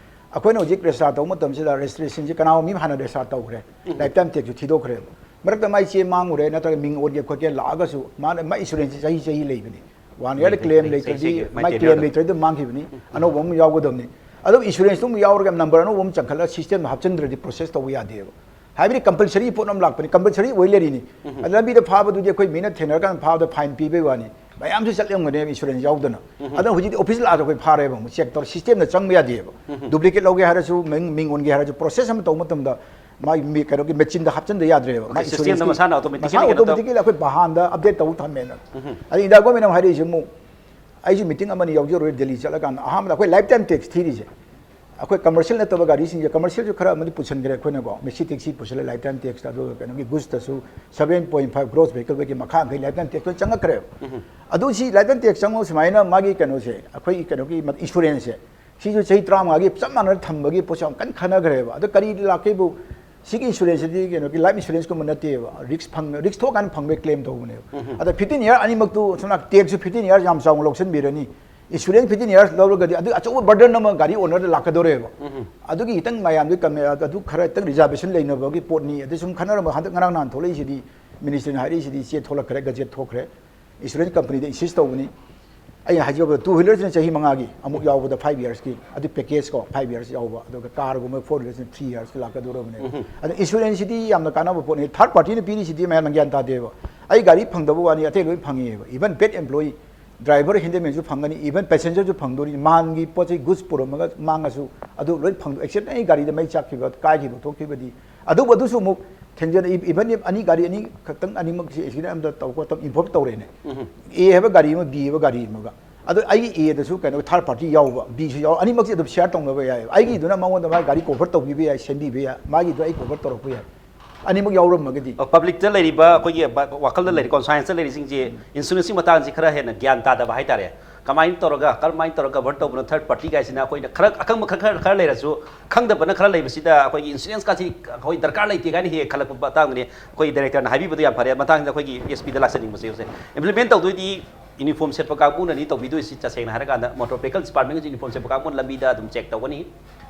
ꯑꯩꯈꯣꯏꯅ ꯍꯧꯖꯤꯛ register ꯇꯧꯕ ꯃꯇꯝꯁꯤꯗ registrationꯁꯦ ꯀꯅꯥꯒꯨꯝꯕ ꯃꯤ ꯍꯥꯟꯅ register ꯇꯧꯈ꯭ꯔꯦ, lifetime taxꯁꯨ ꯊꯤꯗꯣꯛꯈ꯭ꯔꯦꯕ, ꯃꯔꯛꯇ ꯃꯥꯏ ꯆꯦ ꯃꯥꯡꯉꯨꯔꯦ ꯅꯠꯇ꯭ꯔꯒ ꯃꯤꯡ ꯑꯣꯟꯒꯦ ꯈꯣꯠꯀꯦ ꯂꯥꯛꯑꯒꯁꯨ, ꯃꯥꯅ ꯃꯥꯏ insuranceꯁꯦ ꯆꯍꯤ ꯆꯍꯤ ꯂꯩꯕꯅꯤ꯫ One yearꯗ claim ꯂꯩꯇ꯭ꯔꯗꯤ, ꯃꯥꯏ claim ꯂꯩꯇ꯭ꯔꯗꯤ ꯑꯗꯨꯝ ꯃꯥꯡꯈꯤꯕꯅꯤ꯫ ꯑꯅꯧꯕ ꯑꯃ ꯌꯥꯎꯒꯗꯕꯅꯤ꯫ ꯑꯗꯨꯝ insuranceꯇꯨ ꯑꯃꯨꯛ ꯌꯥꯎꯔꯒ number ꯑꯅꯧꯕ ꯑꯃ ꯆꯪꯈꯠꯂꯒ systemꯗ ꯍꯥꯞꯆꯤꯟꯗ꯭ꯔꯗꯤ process ꯇꯧꯕ ꯌꯥꯗꯦꯕ꯫ ꯍꯥꯏꯕꯗꯤ compulsory ꯄꯣꯠ ꯑꯃ ꯂꯥꯛꯄꯅꯤ, compulsory ꯑꯣꯏ ꯂꯩꯔꯤꯅꯤ꯫ ꯑꯗ ꯂꯝꯕꯤꯗ ꯐꯥꯕꯗꯨꯗꯤ ꯑꯩꯈꯣꯏ ꯃꯤꯅ ꯊꯦꯡꯅꯔꯀꯥꯟꯗ ꯐꯥꯕꯗ fine ꯄꯤꯕꯩ ꯋꯥꯅꯤ, ꯃꯌꯥꯝꯁꯨ ꯆꯠꯂꯝꯒꯅꯦꯕ insurance ꯌꯥꯎꯗꯅ꯫ ꯑꯗꯨꯅ ꯍꯧꯖꯤꯛꯇꯤ office ꯂꯥꯛꯑꯁꯨ ꯑꯩꯈꯣꯏ ꯐꯥꯔꯦꯕ, ꯑꯃꯨꯛ check ꯇꯧꯔ systemꯗ ꯆꯪꯕ ꯌꯥꯗꯦꯕ꯫ Duplicate ꯂꯧꯒꯦ ꯍꯥꯏꯔꯁꯨ, ꯃꯤꯡ, ꯃꯤꯡ ꯑꯣꯟꯒꯦ ꯍꯥꯔꯁꯨ, process ꯑꯃ ꯇꯧꯕ ꯃꯇꯝꯗ ꯃꯥꯒꯤ ꯃꯤ, ꯀꯩꯅꯣꯒꯤ machineꯗ ꯍꯥꯞꯆꯤꯟꯗ ꯌꯥꯗ꯭ꯔꯦꯕ꯫ ꯃꯥꯒꯤ systemꯗ insuranceꯀꯤ ꯃꯁꯥꯅ automatically ꯃꯁꯥꯅ ꯀꯩꯅꯣ ꯇꯧ- automatically ꯑꯩꯈꯣꯏ ꯚꯥꯍꯥꯟꯗ update ꯇꯧ ꯊꯝꯃꯦꯅ꯫ ꯑꯗ India governmentꯅ ꯑꯃꯨꯛ ꯍꯥꯏꯔꯛꯏꯁꯦ ꯑꯃꯨꯛ, ꯑꯩꯁꯨ meeting ꯑꯃꯅꯤ ꯌꯥꯎꯖꯔꯨꯔꯦ ꯗꯦꯜꯂꯤ ꯆꯠꯂꯀꯥꯟꯗ꯫ ꯑꯍꯥꯟꯕꯗ ꯑꯩꯈꯣꯏ lifetime tax ꯊꯤꯔꯤꯁꯦ, ꯑꯩꯈꯣꯏ commercial ꯅꯠꯇꯕ ꯒꯥꯔꯤꯁꯤꯡꯁꯦ, commercialꯁꯨ ꯈꯔ ꯑꯃꯗꯤ ꯄꯨꯁꯤꯟꯈ꯭ꯔꯦ ꯑꯩꯈꯣꯏꯅꯀꯣ, maxi taxi ꯄꯨꯁꯤꯜꯂꯦ lifetime taxꯇ, ꯑꯗꯨꯒ ꯀꯩꯅꯣꯒꯤ goodsꯇꯁꯨ seven point five gross vehicle weightꯀꯤ ꯃꯈꯥ ꯃꯈꯩ lifetime tax ꯂꯣꯏ ꯆꯪꯉꯛꯈ꯭ꯔꯦꯕ꯫ ꯑꯗꯨ ꯁꯤ lifetime tax ꯆꯪꯕ ꯁꯨꯃꯥꯏꯅ ꯃꯥꯒꯤ ꯀꯩꯅꯣꯁꯦ, ꯑꯩꯈꯣꯏꯒꯤ ꯀꯩꯅꯣꯒꯤ insuranceꯁꯦ, ꯁꯤꯁꯨ ꯆꯍꯤ ꯇꯔꯥꯃꯉꯥꯒꯤ ꯆꯞ ꯃꯥꯟꯅꯅ ꯊꯝꯕꯒꯤ ꯄꯣꯠꯁꯦ ꯌꯥꯝ ꯀꯟꯅ ꯈꯟꯅꯈ꯭ꯔꯦꯕ꯫ ꯑꯗꯣ ꯀꯔꯤ ꯂꯥꯛꯀꯦꯕꯨ, ꯁꯤꯒꯤ insuranceꯁꯤꯗꯤ ꯀꯩꯅꯣꯒꯤ life insuranceꯀꯨꯝꯕ ꯅꯠꯇꯦꯕ, risk ꯐꯪ-, risk ꯊꯣꯛꯑꯀꯥꯟꯗ ꯐꯪꯕꯒꯤ claim ꯇꯧꯕꯅꯦꯕ꯫ ꯑꯗ fifteen year ꯑꯅꯤꯃꯛꯇꯨ ꯁꯣꯝ ꯅꯥꯀꯟ taxꯁꯨ fifteen years ꯌꯥꯝ ꯆꯥꯎꯅ ꯂꯧꯁꯤꯟꯕꯤꯔꯅꯤ, insurance fifteen years ꯂꯧꯔꯒꯗꯤ ꯑꯗꯨ ꯑꯆꯧꯕ burden ꯑꯃ ꯒꯥꯔꯤ ownerꯗ ꯂꯥꯛꯀꯗꯧꯔꯦꯕ꯫ ꯑꯗꯨꯒꯤ ꯈꯤꯇꯪ ꯃꯌꯥꯝꯗꯨ ꯀꯝꯃꯦ-, ꯑꯗꯨ ꯈꯔ ꯈꯤꯇꯪ reservation ꯂꯩꯅꯕꯒꯤ ꯄꯣꯠꯅꯤ꯫ ꯑꯗꯨ ꯁꯨꯝ ꯈꯟꯅꯔꯝꯕ ꯍꯟꯗꯛ ꯉꯔꯥꯡ ꯅꯍꯥꯟ ꯊꯣꯛꯂꯛꯏꯁꯤꯗꯤ, ministryꯅ ꯍꯥꯏꯔꯛꯏꯁꯤꯗꯤ ꯆꯦ ꯊꯣꯛꯂꯛꯈ꯭ꯔꯦ, gazette ꯊꯣꯛꯈ꯭ꯔꯦ꯫ Insurance companyꯗ insist ꯇꯧꯕꯅꯤ꯫ ꯑꯩꯅ ꯍꯥꯏꯖꯕꯗ two wheelerꯁꯤꯅ ꯆꯍꯤ ꯃꯉꯥꯒꯤ, ꯑꯃꯨꯛ ꯌꯥꯎꯕꯗ five yearsꯀꯤ, ꯑꯗꯨ package ꯀꯣ, five years ꯌꯥꯎꯕ, ꯑꯗꯨꯒ carꯒꯨꯝꯕ four wheelerꯁꯤꯅ three years ꯂꯥꯛꯀꯗꯧꯔꯕꯅꯦꯕ꯫ ꯑꯗꯣ insuranceꯁꯤꯗꯤ ꯌꯥꯝꯅ ꯀꯥꯟꯅꯕ ꯄꯣꯠꯅꯤ꯫ Third partyꯅ ꯄꯤꯔꯤꯁꯤꯗꯤ ꯃꯌꯥꯝꯅ ꯒ꯭ꯌꯥꯟ ꯇꯥꯗꯦꯕ꯫ ꯑꯩ ꯒꯥꯔꯤ ꯐꯪꯗꯕ ꯋꯥꯅꯤ, ꯑꯇꯩ ꯂꯣꯏ ꯐꯪꯉꯤꯑꯕ꯫ Even paid employee, driver, handyman ꯁꯨ ꯐꯪꯒꯅꯤ, even passenger ꯁꯨ ꯐꯪꯗꯣꯔꯤ꯫ ꯃꯥꯟꯒꯤ ꯄꯣꯠ ꯆꯩ, goods ꯄꯨꯔꯝꯃꯒ ꯃꯥꯡꯉꯁꯨ ꯑꯗꯨ ꯂꯣꯏ ꯐꯪꯗꯣ꯫ Accident ꯑꯩ ꯒꯥꯔꯤꯗ ꯃꯩ ꯆꯥꯛꯈꯤꯕ, ꯀꯥꯏꯈꯤꯕ, ꯊꯣꯛꯈꯤꯕꯗꯤ, ꯑꯗꯨꯕꯨ ꯑꯗꯨꯁꯨ ꯑꯃꯨꯛ ꯊꯦꯡꯖꯤꯟ-, even if ꯑꯅꯤ, ꯒꯥꯔꯤ ꯑꯅꯤ ꯈꯛꯇꯪ, ꯑꯅꯤꯃꯛꯁꯤ accident ꯑꯃꯗ ꯇꯧ ꯈꯣꯠꯇ involve ꯇꯧꯔꯦꯅꯦ꯫ A ꯍꯥꯏꯕ ꯒꯥꯔꯤ ꯑꯃ, B ꯍꯥꯏꯕ ꯒꯥꯔꯤ ꯑꯃꯒ꯫ ꯑꯗꯣ ꯑꯩꯒꯤ A ꯗꯁꯨ ꯀꯩꯅꯣ third party ꯌꯥꯎꯕ, B ꯁꯨ ꯌꯥꯎ-, ꯑꯅꯤꯃꯛꯁꯦ ꯑꯗꯨꯝ share ꯇꯧꯅꯕ ꯌꯥꯏ꯫ ꯑꯩꯒꯤꯗꯨꯅ ꯃꯉꯣꯟꯗ ꯃꯥ ꯒꯥꯔꯤ cover ꯇꯧꯕꯤꯕ ꯌꯥꯏ, ꯁꯦꯝꯕꯤꯕ ꯌꯥꯏ, ꯃꯥꯒꯤꯗꯣ ꯑꯩ cover ꯇꯧꯔꯛꯄ ꯌꯥꯏ꯫ ꯑꯅꯤꯃꯛ ꯌꯥꯎꯔꯝꯃꯒꯗꯤ꯫ ꯑꯣ, public ꯇ ꯂꯩꯔꯤꯕ ꯑꯩꯈꯣꯏꯒꯤ ꯕ-, ꯋꯥꯈꯜꯗ ꯂꯩꯔꯤ, conscience ꯇ ꯂꯩꯔꯤꯁꯤꯡꯁꯦ insurance ꯀꯤ ꯃꯇꯥꯡꯁꯤ ꯈꯔ ꯍꯦꯟꯅ ꯒ꯭ꯌꯥꯟ ꯇꯥꯗꯕ ꯍꯥꯏꯇꯥꯔꯦ꯫ ꯀꯃꯥꯏꯅ ꯇꯧꯔꯒ, ꯀꯔꯝꯍꯥꯏꯅ ꯇꯧꯔꯒ cover ꯇꯧꯕꯅꯣ third party ꯒꯥꯏꯁꯤꯅ? ꯑꯩꯈꯣꯏꯅ ꯈꯔ ꯑꯈꯪꯕ ꯈꯔ, ꯈꯔ, ꯈꯔ ꯂꯩꯔꯁꯨ, ꯈꯪꯗꯕꯅ ꯈꯔ ꯂꯩꯕꯁꯤꯗ ꯑꯩꯈꯣꯏꯒꯤ insurance ꯀꯥꯁꯤ ꯑꯩꯈꯣꯏ ꯗꯔꯀꯥꯔ ꯂꯩꯇꯦ ꯀꯥꯏꯅ ꯍꯦꯛ ꯈꯜꯂꯛꯄ ꯃꯇꯥꯡꯗꯅꯤ꯫ ꯑꯩꯈꯣꯏ director ꯅ ꯍꯥꯏꯕꯤꯕꯗꯣ ꯌꯥꯝ ꯐꯔꯦ꯫ ꯃꯊꯪꯗ ꯑꯩꯈꯣꯏꯒꯤ S P ꯗ ꯂꯥꯛꯆꯅꯤꯡꯕꯁꯦ ꯍꯧꯖꯤꯛ implement ꯇꯧꯗꯣꯏꯗꯤ uniform ꯁꯦꯠꯄ ꯀꯥꯡꯕꯨꯅꯅꯤ ꯇꯧꯕꯤꯗꯣꯏꯁꯤ꯫ ꯇꯁꯦꯡꯅ ꯍꯥꯏꯔꯀꯥꯟꯗ motor vehicle department ꯀꯤꯁꯨ uniform ꯁꯦꯠꯄ ꯀꯥꯡꯕꯨꯅ ꯂꯝꯕꯤꯗ ꯑꯗꯨꯝ check ꯇꯧꯒꯅꯤ꯫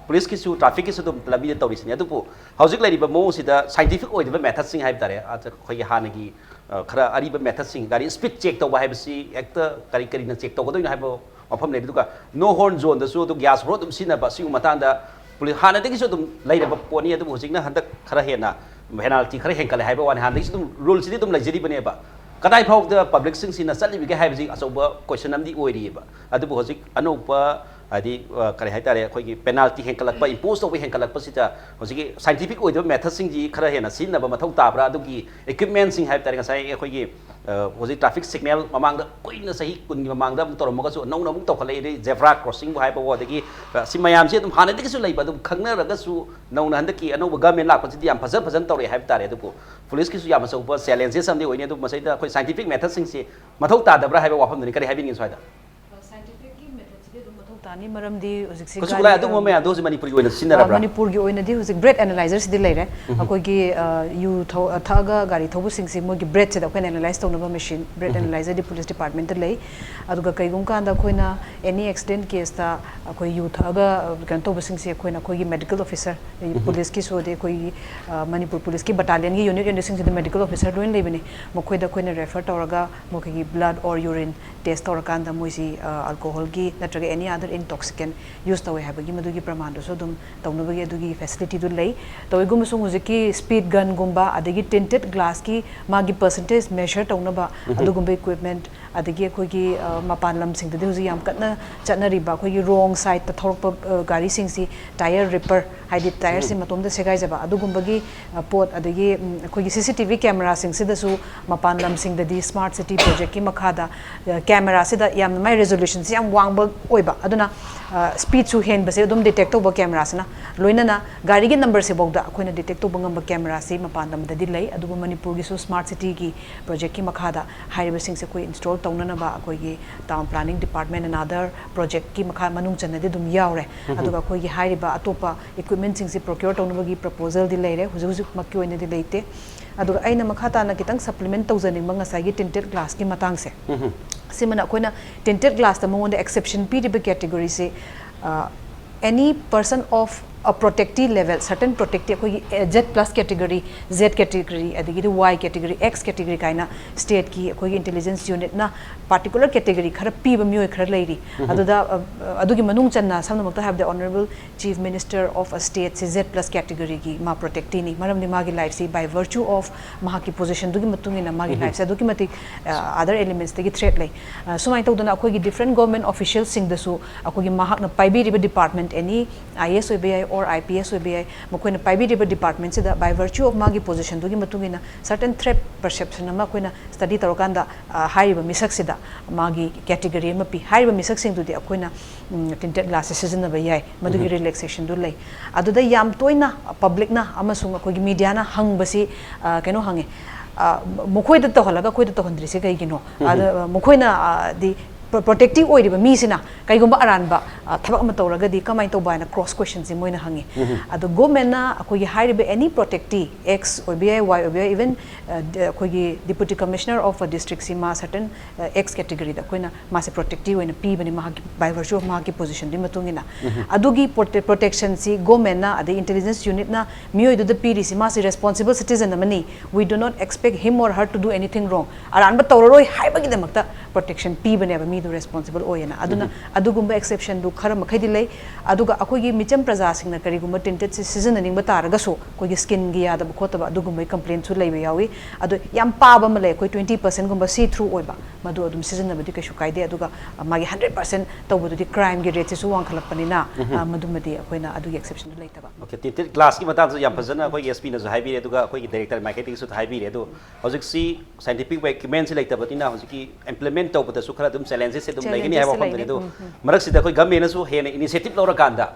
Police ꯀꯤꯁꯨ, traffic ꯀꯤꯁꯨ ꯑꯗꯨꯝ ꯂꯝꯕꯤꯗ ꯇꯧꯔꯤꯁꯤꯅꯤ꯫ ꯑꯗꯨꯕꯨ ꯍꯧꯖꯤꯛ ꯂꯩꯔꯤꯕ ꯃꯑꯣꯡꯁꯤꯗ scientific ꯑꯣꯏꯗꯕ method ꯁꯤꯡ ꯍꯥꯏꯕ ꯇꯥꯔꯦ, ꯑ, ꯑꯩꯈꯣꯏꯒꯤ ꯍꯥꯟꯅꯒꯤ, ꯑ, ꯈꯔ ꯑꯔꯤꯕ method ꯁꯤꯡ, ꯒꯥꯔꯤ speed check ꯇꯧꯕ ꯍꯥꯏꯕꯁꯤ ꯍꯦꯛꯇ ꯀꯔꯤ ꯀꯔꯤꯅ check ꯇꯧꯒꯗꯣꯏꯅꯣ ꯍꯥꯏꯕ ꯋꯥꯐꯝ ꯂꯩꯔꯦ꯫ ꯑꯗꯨꯒ no horn zone ꯗꯁꯨ ꯑꯗꯨꯝ gas horn ꯑꯗꯨꯝ ꯁꯤꯖꯤꯟꯅꯕ, ꯁꯤꯒꯨꯝꯕ ꯃꯇꯥꯡꯗ police ꯍꯥꯟꯅꯗꯒꯤꯁꯨ ꯑꯗꯨꯝ ꯂꯩꯔꯕ ꯄꯣꯠꯅꯤ꯫ ꯑꯗꯨꯕꯨ ꯍꯧꯖꯤꯛꯅ ꯍꯟꯗꯛ ꯈꯔ ꯍꯦꯟꯅ penalty ꯈꯔ ꯍꯦꯟꯒꯠꯂꯦ ꯍꯥꯏꯕ ꯋꯥꯅꯤ, ꯍꯥꯟꯅꯗꯒꯤꯁꯨ ꯑꯗꯨꯝ rule ꯁꯤꯗꯤ ꯑꯗꯨꯝ ꯂꯩꯖꯔꯤꯕꯅꯦꯕ꯫ ꯀꯗꯥꯏ ꯐꯥꯎꯕꯗ public ꯁꯤꯡꯁꯤꯅ ꯆꯠꯂꯤꯕꯒꯦ ꯍꯥꯏꯕꯁꯤ ꯑꯆꯧꯕ question ꯑꯃꯗꯤ ꯑꯣꯏꯔꯤꯑꯕ꯫ ꯑꯗꯨꯕꯨ ꯍꯧꯖꯤꯛ ꯑꯅꯧꯕ, ꯍꯥꯏꯗꯤ, ꯑ, ꯀꯔꯤ ꯍꯥꯏꯇꯥꯔꯦ, ꯑꯩꯈꯣꯏꯒꯤ penalty ꯍꯦꯟꯒꯠꯂꯛꯄ, impose ꯇꯧꯕ ꯍꯦꯟꯒꯠꯂꯛꯄꯁꯤꯗ ꯍꯧꯖꯤꯛꯀꯤ scientific ꯑꯣꯏꯗꯕ method ꯁꯤꯡꯁꯤ ꯈꯔ ꯍꯦꯟꯅ ꯁꯤꯖꯤꯟꯅꯕ ꯃꯊꯧ ꯇꯥꯕ꯭ꯔꯥ? ꯑꯗꯨꯒꯤ equipment ꯁꯤꯡ ꯍꯥꯏꯕ ꯇꯥꯔꯦ, ꯉꯁꯥꯏ ꯑꯩꯈꯣꯏꯒꯤ, ꯑ, ꯍꯧꯖꯤꯛ traffic signal ꯃꯃꯥꯡꯗ ꯀꯨꯏꯅ, ꯆꯍꯤ ꯀꯨꯟꯒꯤ ꯃꯃꯥꯡꯗ ꯑꯃꯨꯛ ꯇꯧꯔꯝꯃꯒꯁꯨ ꯅꯧꯅ ꯑꯃꯨꯛ ꯇꯧꯈꯠꯂꯛꯏ, ꯑꯗꯩ zebra crossing ꯕꯨ ꯍꯥꯏꯕ, ꯑꯗꯒꯤ, ꯑ, ꯁꯤ ꯃꯌꯥꯝꯁꯤ ꯑꯗꯨꯝ ꯍꯥꯟꯅꯗꯒꯤꯁꯨ ꯂꯩꯕ, ꯑꯗꯨꯝ ꯈꯪꯅꯔꯒꯁꯨ ꯅꯧꯅ ꯍꯟꯗꯛꯀꯤ ꯑꯅꯧꯕ government ꯂꯥꯛꯄꯁꯤꯗꯤ ꯌꯥꯝ ꯐꯖ ꯐꯖꯅ ꯇꯧꯔꯛꯑꯦ ꯍꯥꯏꯕ ꯇꯥꯔꯦ꯫ ꯑꯗꯨꯕꯨ police ꯀꯤꯁꯨ ꯌꯥꯝ ꯑꯆꯧꯕ challenges ꯑꯃꯗꯤ ꯑꯣꯏꯅꯤ꯫ ꯑꯗꯨꯕꯨ ꯃꯁꯤꯗ ꯑꯩꯈꯣꯏ scientific method ꯁꯤꯡꯁꯤ ꯃꯊꯧ ꯇꯥꯗꯕ꯭ꯔꯥ ꯍꯥꯏꯕ ꯋꯥꯐꯝꯗꯨꯅꯤ꯫ ꯀꯔꯤ ꯍꯥꯏꯕꯤꯅꯤꯡꯉꯤ ꯁ꯭ꯋꯥꯏꯗ? Scientific ꯀꯤ method ꯁꯤꯗꯤ ꯑꯗꯨꯝ ꯃꯊꯧ ꯇꯥꯅꯤ, ꯃꯔꯝꯗꯤ ꯍꯧꯖꯤꯛꯁꯤ ꯈꯨꯠꯁꯨ ꯒꯥꯔꯤ, ꯈꯨꯠꯂꯥꯏ ꯑꯗꯨꯒꯨꯝꯕ ꯑ, ꯃꯌꯥꯝꯗꯣ ꯍꯧꯖꯤꯛ ꯃꯅꯤꯄꯨꯔꯒꯤ ꯑꯣꯏꯅ ꯑ, ꯁꯤꯖꯤꯟꯅꯔꯕ꯭ꯔꯥ? ꯃꯅꯤꯄꯨꯔꯒꯤ ꯑꯣꯏꯅꯗꯤ ꯍꯧꯖꯤꯛ breath analyzer ꯁꯤꯗꯤ ꯂꯩꯔꯦ꯫ ꯑꯩꯈꯣꯏꯒꯤ, ꯑ, ꯌꯨ ꯊꯛ-, ꯑ, ꯊꯛꯑꯒ ꯒꯥꯔꯤ ꯊꯧꯕꯁꯤꯡꯁꯤ ꯃꯣꯏꯒꯤ breath ꯁꯤꯗ ꯑꯩꯈꯣꯏꯅ analyze ꯇꯧꯅꯕ machine, breath analyzer ꯗꯤ police department ꯇ ꯂꯩ꯫ ꯑꯗꯨꯒ ꯀꯩꯒꯨꯝꯕ ꯀꯥꯟꯗ ꯑꯩꯈꯣꯏꯅ any accident case ꯇ ꯑꯩꯈꯣꯏ ꯌꯨ ꯊꯛꯑꯒ, ꯑ, ꯀꯩꯅꯣ ꯇꯧꯕꯁꯤꯡꯁꯦ ꯑꯩꯈꯣꯏꯅ ꯑꯩꯈꯣꯏꯒꯤ medical officer, police ꯀꯤꯁꯨ, ꯑꯗꯩ ꯑꯩꯈꯣꯏꯒꯤ, ꯑ, ꯃꯅꯤꯄꯨꯔ police ꯀꯤ battalion ꯒꯤ unit unit ꯁꯤꯡꯁꯤꯗ medical officer ꯂꯣꯏꯅ ꯂꯩꯕꯅꯤ꯫ ꯃꯈꯣꯏꯗ ꯑꯩꯈꯣꯏꯅ refer ꯇꯧꯔꯒ ꯃꯈꯣꯏꯒꯤ blood or urine test ꯇꯧꯔꯀꯥꯟꯗ ꯃꯣꯏꯁꯤ, ꯑ, alcohol ꯒꯤ ꯅꯠꯇ꯭ꯔꯒ any other intoxicant use ꯇꯧꯋꯦ ꯍꯥꯏꯕꯒꯤ ꯃꯗꯨꯒꯤ ꯄ꯭ꯔꯃꯥꯟꯗꯨꯁꯨ ꯑꯗꯨꯝ ꯇꯧꯅꯕꯒꯤ ꯑꯗꯨꯒꯤ facility ꯗꯨ ꯂꯩ꯫ ꯇꯧꯏꯒꯨꯝꯕꯁꯨꯡ ꯍꯧꯖꯤꯛꯀꯤ speed gun ꯒꯨꯝꯕ, ꯑꯗꯒꯤ tinted glass ꯀꯤ ꯃꯥꯒꯤ percentage measure ꯇꯧꯅꯕ ꯑꯗꯨꯒꯨꯝꯕ equipment, ꯑꯗꯒꯤ ꯑꯩꯈꯣꯏꯒꯤ, ꯑ, ꯃꯄꯥꯟ ꯂꯝꯁꯤꯡꯗꯗꯤ ꯍꯧꯖꯤꯛ ꯌꯥꯝ ꯀꯟꯅ ꯆꯠꯅꯔꯤꯕ ꯑꯩꯈꯣꯏꯒꯤ wrong side ꯇ ꯊꯧꯔꯛꯄ, ꯑ, ꯒꯥꯔꯤꯁꯤꯡꯁꯤ tyre ripper, ꯍꯥꯏꯗꯤ tyre ꯁꯤ ꯃꯇꯣꯝꯇ ꯁꯦꯒꯥꯏꯖꯕ ꯑꯗꯨꯒꯨꯝꯕꯒꯤ, ꯑ, ꯄꯣꯠ, ꯑꯗꯒꯤ, ꯎꯝ, ꯑꯩꯈꯣꯏꯒꯤ C C T V camera ꯁꯤꯡꯁꯤꯗꯁꯨ ꯃꯄꯥꯟ ꯂꯝꯁꯤꯡꯗꯗꯤ smart city project ꯀꯤ ꯃꯈꯥꯗ, ꯑ, camera ꯁꯤꯗ ꯌꯥꯝꯅ ꯃꯥꯏ resolution ꯁꯤ ꯌꯥꯝ ꯋꯥꯡꯕ ꯑꯣꯏꯕ, ꯑꯗꯨꯅ, ꯑ, speed ꯁꯨ ꯍꯦꯟꯕꯁꯦ ꯑꯗꯨꯝ detect ꯇꯧꯕ camera ꯁꯤꯅ, ꯂꯣꯏꯅꯅ ꯒꯥꯔꯤꯒꯤ number ꯁꯤꯐꯥꯎꯗ ꯑꯩꯈꯣꯏꯅ detect ꯇꯧꯕ ꯉꯝꯕ camera ꯁꯤ ꯃꯄꯥꯟ ꯂꯝꯗꯗꯤ ꯂꯩ꯫ ꯑꯗꯨꯕꯨ ꯃꯅꯤꯄꯨꯔꯒꯤꯁꯨ smart city ꯒꯤ project ꯀꯤ ꯃꯈꯥꯗ ꯍꯥꯏꯔꯤꯕꯁꯤꯡꯁꯦ ꯑꯩꯈꯣꯏ install ꯇꯧꯅꯅꯕ ꯑꯩꯈꯣꯏꯒꯤ town planning department and other project ꯀꯤ ꯃꯈꯥ ꯃꯅꯨꯡ ꯆꯟꯅꯗꯤ ꯑꯗꯨꯝ ꯌꯥꯎꯔꯦ꯫ ꯑꯗꯨꯒ ꯑꯩꯈꯣꯏꯒꯤ ꯍꯥꯏꯔꯤꯕ ꯑꯇꯣꯞꯄ equipment ꯁꯤꯡꯁꯦ procure ꯇꯧꯅꯕꯒꯤ proposal ꯗꯤ ꯂꯩꯔꯦ, ꯍꯧꯖꯤꯛ ꯍꯧꯖꯤꯛꯃꯛꯀꯤ ꯑꯣꯏꯅꯗꯤ ꯂꯩꯇꯦ꯫ ꯑꯗꯨꯒ ꯑꯩꯅ ꯃꯈꯥ ꯇꯥꯅ ꯈꯤꯇꯪ supplement ꯇꯧꯖꯅꯤꯡꯕ ꯉꯁꯥꯏꯒꯤ tinted glass ꯀꯤ ꯃꯇꯥꯡꯁꯦ, ꯁꯤꯃꯅ ꯑꯩꯈꯣꯏꯅ tinted glass ꯇ ꯃꯉꯣꯟꯗ exception ꯄꯤꯔꯤꯕ category ꯁꯦ, ꯑ, any person of a protectee level, certain protectee, ꯑꯩꯈꯣꯏꯒꯤ, ꯑ, Z plus category, Z category, ꯑꯗꯒꯤꯗꯤ Y category, X category ꯀꯥꯏꯅ state ꯀꯤ ꯑꯩꯈꯣꯏꯒꯤ intelligence unit ꯅ particular category ꯈꯔ ꯄꯤꯕ ꯃꯤꯑꯣꯏ ꯈꯔ ꯂꯩꯔꯤ꯫ ꯑꯗꯨꯗ, ꯑ, ꯑꯗꯨꯒꯤ ꯃꯅꯨꯡ ꯆꯟꯅ ꯁꯝꯅꯃꯛꯇ ꯍꯥꯏꯔꯕꯗ honourable Chief Minister of a state say Z plus category ꯒꯤ ꯃꯥ protectee ꯅꯤ, ꯃꯔꯝꯗꯤ ꯃꯥꯒꯤ life ꯁꯤ by virtue of ꯃꯍꯥꯛꯀꯤ position ꯗꯨꯒꯤ ꯃꯇꯨꯡ ꯏꯟꯅ ꯃꯥꯒꯤ life ꯁꯦ ꯑꯗꯨꯛꯀꯤ ꯃꯇꯤꯛ, ꯑ, other elements ꯇꯒꯤ threat ꯂꯩ꯫ ꯑ, ꯁꯨꯃꯥꯏꯅ ꯇꯧꯗꯅ ꯑꯩꯈꯣꯏꯒꯤ different government official ꯁꯤꯡꯗꯁꯨ ꯑꯩꯈꯣꯏꯒꯤ ꯃꯍꯥꯛꯅ ꯄꯥꯏꯕꯤꯔꯤꯕ department, any I A S ꯑꯣꯏꯕ ꯌꯥꯏ or I P S ꯑꯣꯏꯕ ꯌꯥꯏ, ꯃꯈꯣꯏꯅ ꯄꯥꯏꯕꯤꯔꯤꯕ department ꯁꯤꯗ by virtue of ꯃꯥꯒꯤ position ꯗꯨꯒꯤ ꯃꯇꯨꯡ ꯏꯟꯅ certain threat perception ꯑꯃ ꯑꯩꯈꯣꯏꯅ study ꯇꯧꯔꯀꯥꯟꯗ, ꯑ, ꯍꯥꯏꯔꯤꯕ ꯃꯤꯁꯛꯁꯤꯗ ꯃꯥꯒꯤ category ꯑꯃ ꯄꯤ꯫ ꯍꯥꯏꯔꯤꯕ ꯃꯤꯁꯛꯁꯤꯡꯗꯨꯗꯤ ꯑꯩꯈꯣꯏꯅ, ꯎꯝ, tinted glass ꯁꯦ ꯁꯤꯖꯤꯟꯅꯕ ꯌꯥꯏ, ꯃꯗꯨꯒꯤ relaxation ꯗꯨ ꯂꯩ꯫ ꯑꯗꯨꯗ ꯌꯥꯝ ꯇꯣꯏꯅ public ꯅ ꯑꯃꯁꯨꯡ ꯑꯩꯈꯣꯏꯒꯤ media ꯅ ꯍꯪꯕꯁꯤ, ꯑ, ꯀꯩꯅꯣ ꯍꯪꯉꯦ, ꯑ, ꯃꯈꯣꯏꯗ ꯇꯧꯍꯜꯂꯒ ꯑꯩꯈꯣꯏꯗ ꯇꯧꯍꯟꯗ꯭ꯔꯤꯁꯦ ꯀꯩꯒꯤꯅꯣ? ꯑꯗ, ꯑ, ꯃꯈꯣꯏꯅ, ꯑ, ꯗꯤ pro-, protectee ꯑꯣꯏꯔꯤꯕ ꯃꯤꯁꯤꯅ ꯀꯩꯒꯨꯝꯕ ꯑꯔꯥꯟꯕ, ꯑ, ꯊꯕꯛ ꯑꯃ ꯇꯧꯔꯒꯗꯤ ꯀꯃꯥꯏꯅ ꯇꯧꯕ ꯍꯥꯏꯅ cross question ꯁꯦ ꯃꯣꯏꯅ ꯍꯪꯉꯤ꯫ ꯑꯗꯣ government ꯅ ꯑꯩꯈꯣꯏꯒꯤ ꯍꯥꯏꯔꯤꯕ any protectee, X ꯑꯣꯏꯕ ꯌꯥꯏ, Y ꯑꯣꯏꯕ ꯌꯥꯏ, even, ꯑ, ꯗ-, ꯑꯩꯈꯣꯏꯒꯤ Deputy Commissioner of a district ꯁꯤ ꯃꯥ certain, ꯑ, X category ꯗ ꯑꯩꯈꯣꯏꯅ ꯃꯥꯁꯦ protectee ꯑꯣꯏꯅ ꯄꯤꯕꯅꯤ, ꯃꯍꯥꯛꯀꯤ, by virtue of ꯃꯍꯥꯛꯀꯤ position ꯗꯨꯒꯤ ꯃꯇꯨꯡ ꯏꯟꯅ꯫ ꯑꯗꯨꯒꯤ prote-, protection ꯁꯤ government ꯅ ꯑꯗꯩ intelligence unit ꯅ ꯃꯤꯑꯣꯏꯗꯨꯗ ꯄꯤꯔꯤꯁꯤ, ꯃꯥꯁꯤ responsible citizen ꯑꯃꯅꯤ, we do not expect him or her to do anything wrong, ꯑꯔꯥꯟꯕ ꯇꯧꯔꯔꯣꯏ ꯍꯥꯏꯕꯒꯤꯗꯃꯛꯇ protection ꯄꯤꯕꯅꯦꯕ ꯃꯤ ꯑꯗꯨ ꯔꯦꯁꯄꯣꯟꯁꯤꯕꯜ ꯑꯣꯏꯌꯦꯅ꯫ ꯑꯗꯨꯅ ꯑꯗꯨꯒꯨꯝꯕ ꯑꯦꯛꯁꯦꯞꯁꯟꯗꯨ ꯈꯔ ꯃꯈꯩꯗꯤ ꯂꯩ꯫ ꯑꯗꯨꯒ ꯑꯩꯈꯣꯏꯒꯤ ꯃꯤꯆꯝ ꯄ꯭ꯔꯖꯥꯁꯤꯡꯅ ꯀꯔꯤꯒꯨꯝꯕ ꯇꯤꯟꯇꯦꯠꯁꯤ ꯁꯤꯖꯤꯟꯅꯅꯤꯡꯕ ꯇꯥꯔꯒꯁꯨ, ꯑꯩꯈꯣꯏꯒꯤ ꯁ꯭ꯀꯤꯟꯒꯤ ꯌꯥꯗꯕ ꯈꯣꯠꯇꯕ ꯑꯗꯨꯒꯨꯝꯕꯒꯤ ꯀꯝꯄ꯭ꯂꯦꯟꯁꯨ ꯂꯩꯕ ꯌꯥꯎꯏ꯫ ꯑꯗꯣ ꯌꯥꯝ ꯄꯥꯕ ꯑꯃ ꯂꯩ, ꯑꯩꯈꯣꯏ ꯇ꯭ꯋꯦꯟꯇꯤ ꯄꯔꯁꯦꯟꯒꯨꯝꯕ ꯁꯤ ꯊ꯭ꯔꯨ ꯑꯣꯏꯕ, ꯃꯗꯨ ꯑꯗꯨꯝ ꯁꯤꯖꯤꯟꯅꯕꯗꯤ ꯀꯩꯁꯨ ꯀꯥꯏꯗꯦ꯫ ꯑꯗꯨꯒ ꯃꯥꯒꯤ ꯍꯟꯗ꯭ꯔꯦꯠ ꯄꯔꯁꯦꯟ ꯇꯧꯕꯗꯨꯗꯤ ꯀ꯭ꯔꯥꯏꯝꯒꯤ ꯔꯦꯠꯁꯤꯁꯨ ꯋꯥꯡꯈꯠꯂꯛꯄꯅꯤꯅ, ꯑ, ꯃꯗꯨꯃꯗꯤ ꯑꯩꯈꯣꯏꯅ ꯑꯗꯨꯒꯤ ꯑꯦꯛꯁꯦꯞꯁꯟꯗꯨ ꯂꯩꯇꯕ꯫ ꯑꯣꯀꯦ, ꯇꯤꯟꯇꯦꯠ ꯒ꯭ꯂꯥꯁꯀꯤ ꯃꯇꯥꯡꯗꯁꯨ ꯌꯥꯝ ꯐꯖꯅ ꯑꯩꯈꯣꯏꯒꯤ ꯑꯦꯁ ꯄꯤꯅꯁꯨ ꯍꯥꯏꯕꯤꯔꯦ, ꯑꯗꯨꯒ ꯑꯩꯈꯣꯏꯒꯤ ꯗꯥꯏꯔꯦꯛꯇꯔ ꯃꯥꯏꯀꯩꯗꯒꯤꯁꯨ ꯍꯥꯏꯕꯤꯔꯦ꯫ ꯑꯗꯣ ꯍꯧꯖꯤꯛꯁꯤ ꯁꯥꯏꯟꯇꯤꯐꯤꯛ ꯏꯀ꯭ꯋꯤꯞꯃꯦꯟꯁꯤ ꯂꯩꯇꯕꯅꯤꯅ ꯍꯧꯖꯤꯛꯀꯤ ꯏꯝꯄ꯭ꯂꯤꯃꯦꯟ ꯇꯧꯕꯗꯁꯨ ꯈꯔ ꯑꯗꯨꯝ ꯆꯦꯂꯦꯟꯖꯦꯁ ꯑꯗꯨꯝ ꯂꯩꯒꯅꯤ ꯍꯥꯏꯕ Challenges ꯋꯥꯐꯝꯗꯨꯅꯤ꯫ ꯂꯩꯅꯤ꯫ ꯑꯗꯣ ꯎꯝ, ꯎꯝ꯫ ꯃꯔꯛꯁꯤꯗ ꯑꯩꯈꯣꯏ ꯒꯃꯦꯟꯅꯁꯨ ꯍꯦꯟꯅ ꯏꯅꯤꯁꯤꯌꯦꯇꯤꯚ ꯂꯧꯔꯀꯥꯟꯗ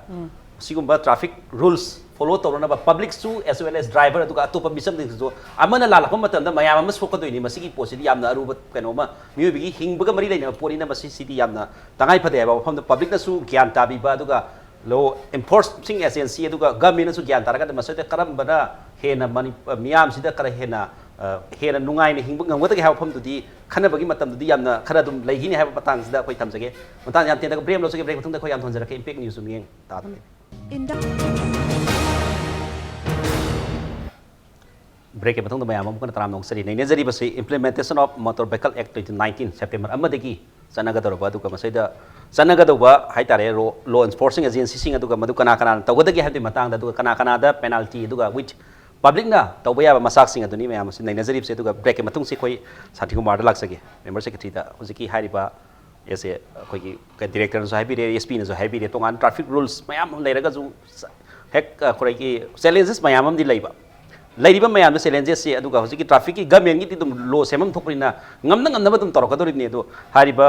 ꯁꯤꯒꯨꯝꯕ ꯇ꯭ꯔꯥꯐꯤꯛ ꯔꯨꯜꯁ ꯐꯣꯂꯣ ꯇꯧꯅꯅꯕ ꯄꯕ꯭ꯂꯤꯛꯁꯨ as well as driver ꯑꯗꯨꯒ ꯑꯇꯣꯞꯄ ꯃꯤꯆꯝꯁꯤꯡꯁꯨ ꯑꯃꯅ ꯂꯥꯜꯂꯛꯄ ꯃꯇꯝꯗ ꯃꯌꯥꯝ ꯑꯃ ꯁꯣꯛꯀꯗꯣꯏꯅꯤ꯫ ꯃꯁꯤꯒꯤ ꯄꯣꯠꯁꯤꯗꯤ ꯌꯥꯝꯅ ꯑꯔꯨꯕ ꯀꯩꯅꯣ ꯑꯃ, ꯃꯤꯑꯣꯏꯕꯒꯤ ꯍꯤꯡꯕꯒ ꯃꯔꯤ ꯂꯩꯅꯕ ꯄꯣꯠꯅꯤꯅ ꯃꯁꯤꯁꯤꯗꯤ ꯌꯥꯝꯅ ꯇꯉꯥꯏ ꯐꯗꯦ ꯍꯥꯏꯕ ꯋꯥꯐꯝꯗ ꯄꯕ꯭ꯂꯤꯛꯅꯁꯨ ꯒ꯭ꯌꯥꯟ ꯇꯥꯕꯤꯕ, ꯑꯗꯨꯒ ꯂꯣ ꯑꯦꯟꯐꯣꯔꯁꯤꯡ ꯑꯦꯖꯦꯟꯁꯤ ꯑꯗꯨꯒ ꯒꯃꯦꯟꯅꯁꯨ ꯒ꯭ꯌꯥꯟ ꯇꯥꯔꯒꯗꯤ ꯃꯁꯤꯗ ꯀꯔꯝꯕꯅ ꯍꯦꯟꯅ ꯃꯅꯤ-, ꯃꯤꯌꯥꯝꯁꯤꯗ ꯈꯔ ꯍꯦꯟꯅ, ꯑ, ꯍꯦꯟꯅ ꯅꯨꯡꯉꯥꯏꯅ ꯍꯤꯡꯕ ꯉꯝꯒꯗꯒꯦ ꯍꯥꯏꯕ ꯋꯥꯐꯝꯗꯨꯗꯤ ꯈꯟꯅꯕꯒꯤ ꯃꯇꯝꯗꯨꯗꯤ ꯌꯥꯝꯅ ꯈꯔ ꯑꯗꯨꯝ ꯂꯩꯈꯤꯅꯤ ꯍꯥꯏꯕ ꯃꯇꯥꯡꯁꯤꯗ ꯑꯩꯈꯣꯏ ꯊꯝꯖꯒꯦ꯫ ꯃꯇꯥꯡ ꯌꯥꯝ ꯇꯦꯟꯅ ꯕ꯭ꯔꯦꯛ ꯂꯧꯖꯒꯦ꯫ ꯕ꯭ꯔꯦꯛ ꯃꯇꯨꯡꯗ ꯑꯩꯈꯣꯏ ꯌꯥꯝ ꯊꯣꯟꯖꯔꯛꯀꯦ꯫ ꯏꯝꯄꯦꯛ ꯅ꯭ꯌꯨꯁ ꯃꯤꯠꯌꯦꯡ ꯇꯥꯗ ꯂꯩ꯫ ꯕ꯭ꯔꯦꯛꯀꯤ ꯃꯇꯨꯡꯗ ꯃꯌꯥꯝ ꯑꯃꯨꯛ ꯍꯟꯅ ꯇꯔꯥꯝꯅ ꯑꯣꯛꯆꯔꯤ꯫ ꯅꯩꯅꯖꯔꯤꯕꯁꯤ Implementation of Motor Vehicle Act twenty nineteen, September ꯑꯃꯗꯒꯤ ꯆꯠꯅꯒꯗꯧꯔꯕ, ꯑꯗꯨꯒ ꯃꯁꯤꯗ ꯆꯠꯅꯒꯗꯧꯕ ꯍꯥꯏꯇꯥꯔꯦ, ꯂꯣ, ꯂꯣ ꯑꯦꯟꯐꯣꯔꯁꯤꯡ ꯑꯦꯖꯦꯟꯁꯤꯁꯤꯡ, ꯑꯗꯨꯒ ꯃꯗꯨ ꯀꯅꯥ ꯀꯅꯥꯅ ꯇꯧꯒꯗꯒꯦ ꯍꯥꯏꯕꯒꯤ ꯃꯇꯥꯡꯗ, ꯑꯗꯨꯒ ꯀꯅꯥ ꯀꯅꯥꯗ ꯄꯦꯅꯥꯜꯇꯤ, ꯑꯗꯨꯒ with ꯄꯕ꯭ꯂꯤꯛꯅ ꯇꯧꯕ ꯌꯥꯕ ꯃꯆꯥꯛꯁꯤꯡ ꯑꯗꯨꯅꯤ ꯃꯌꯥꯝ ꯑꯁꯤ ꯅꯩꯅꯖꯔꯤꯕꯁꯦ꯫ ꯑꯗꯨꯒ ꯕ꯭ꯔꯦꯛꯀꯤ ꯃꯇꯨꯡꯁꯤ ꯑꯩꯈꯣꯏ ꯁꯥꯟꯇꯤꯀꯨꯃꯥꯔꯗ ꯂꯥꯛꯆꯒꯦ꯫ ꯃꯦꯝꯕꯔ ꯁꯦꯀ꯭ꯔꯦꯇꯔꯤꯗ ꯍꯧꯖꯤꯛꯀꯤ ꯍꯥꯏꯔꯤꯕ ꯑꯦꯁ ꯑꯦ ꯑꯩꯈꯣꯏꯒꯤ ꯗꯤꯔꯦꯛꯇꯔꯅꯁꯨ ꯍꯥꯏꯕꯤꯔꯦ, ꯑꯦꯁ ꯄꯤꯅꯁꯨ ꯍꯥꯏꯕꯤꯔꯦ, ꯇꯣꯉꯥꯟꯅ ꯇ꯭ꯔꯥꯐꯤꯛ ꯔꯨꯜꯁ ꯃꯌꯥꯝ ꯑꯃ ꯂꯩꯔꯒꯁꯨ ꯍꯦꯛ ꯑꯩꯈꯣꯏꯒꯤ ꯆꯦꯂꯦꯟꯖꯦꯁ ꯃꯌꯥꯝ ꯑꯃꯗꯤ ꯂꯩꯕ꯫ ꯂꯩꯔꯤꯕ ꯃꯌꯥꯝꯗꯣ ꯆꯦꯂꯦꯟꯖꯦꯁꯁꯤ, ꯑꯗꯨꯒ ꯍꯧꯖꯤꯛꯀꯤ ꯇ꯭ꯔꯥꯐꯤꯛꯀꯤ ꯒꯃꯦꯟꯒꯤꯗꯤ ꯑꯗꯨꯝ ꯂꯣ ꯁꯦꯝꯐꯝ ꯊꯣꯛꯄꯅꯤꯅ ꯉꯝꯅ ꯉꯝꯅꯕ ꯑꯗꯨꯝ ꯇꯧꯔꯛꯀꯗꯧꯔꯤꯕꯅꯤ꯫ ꯑꯗꯣ ꯍꯥꯏꯔꯤꯕ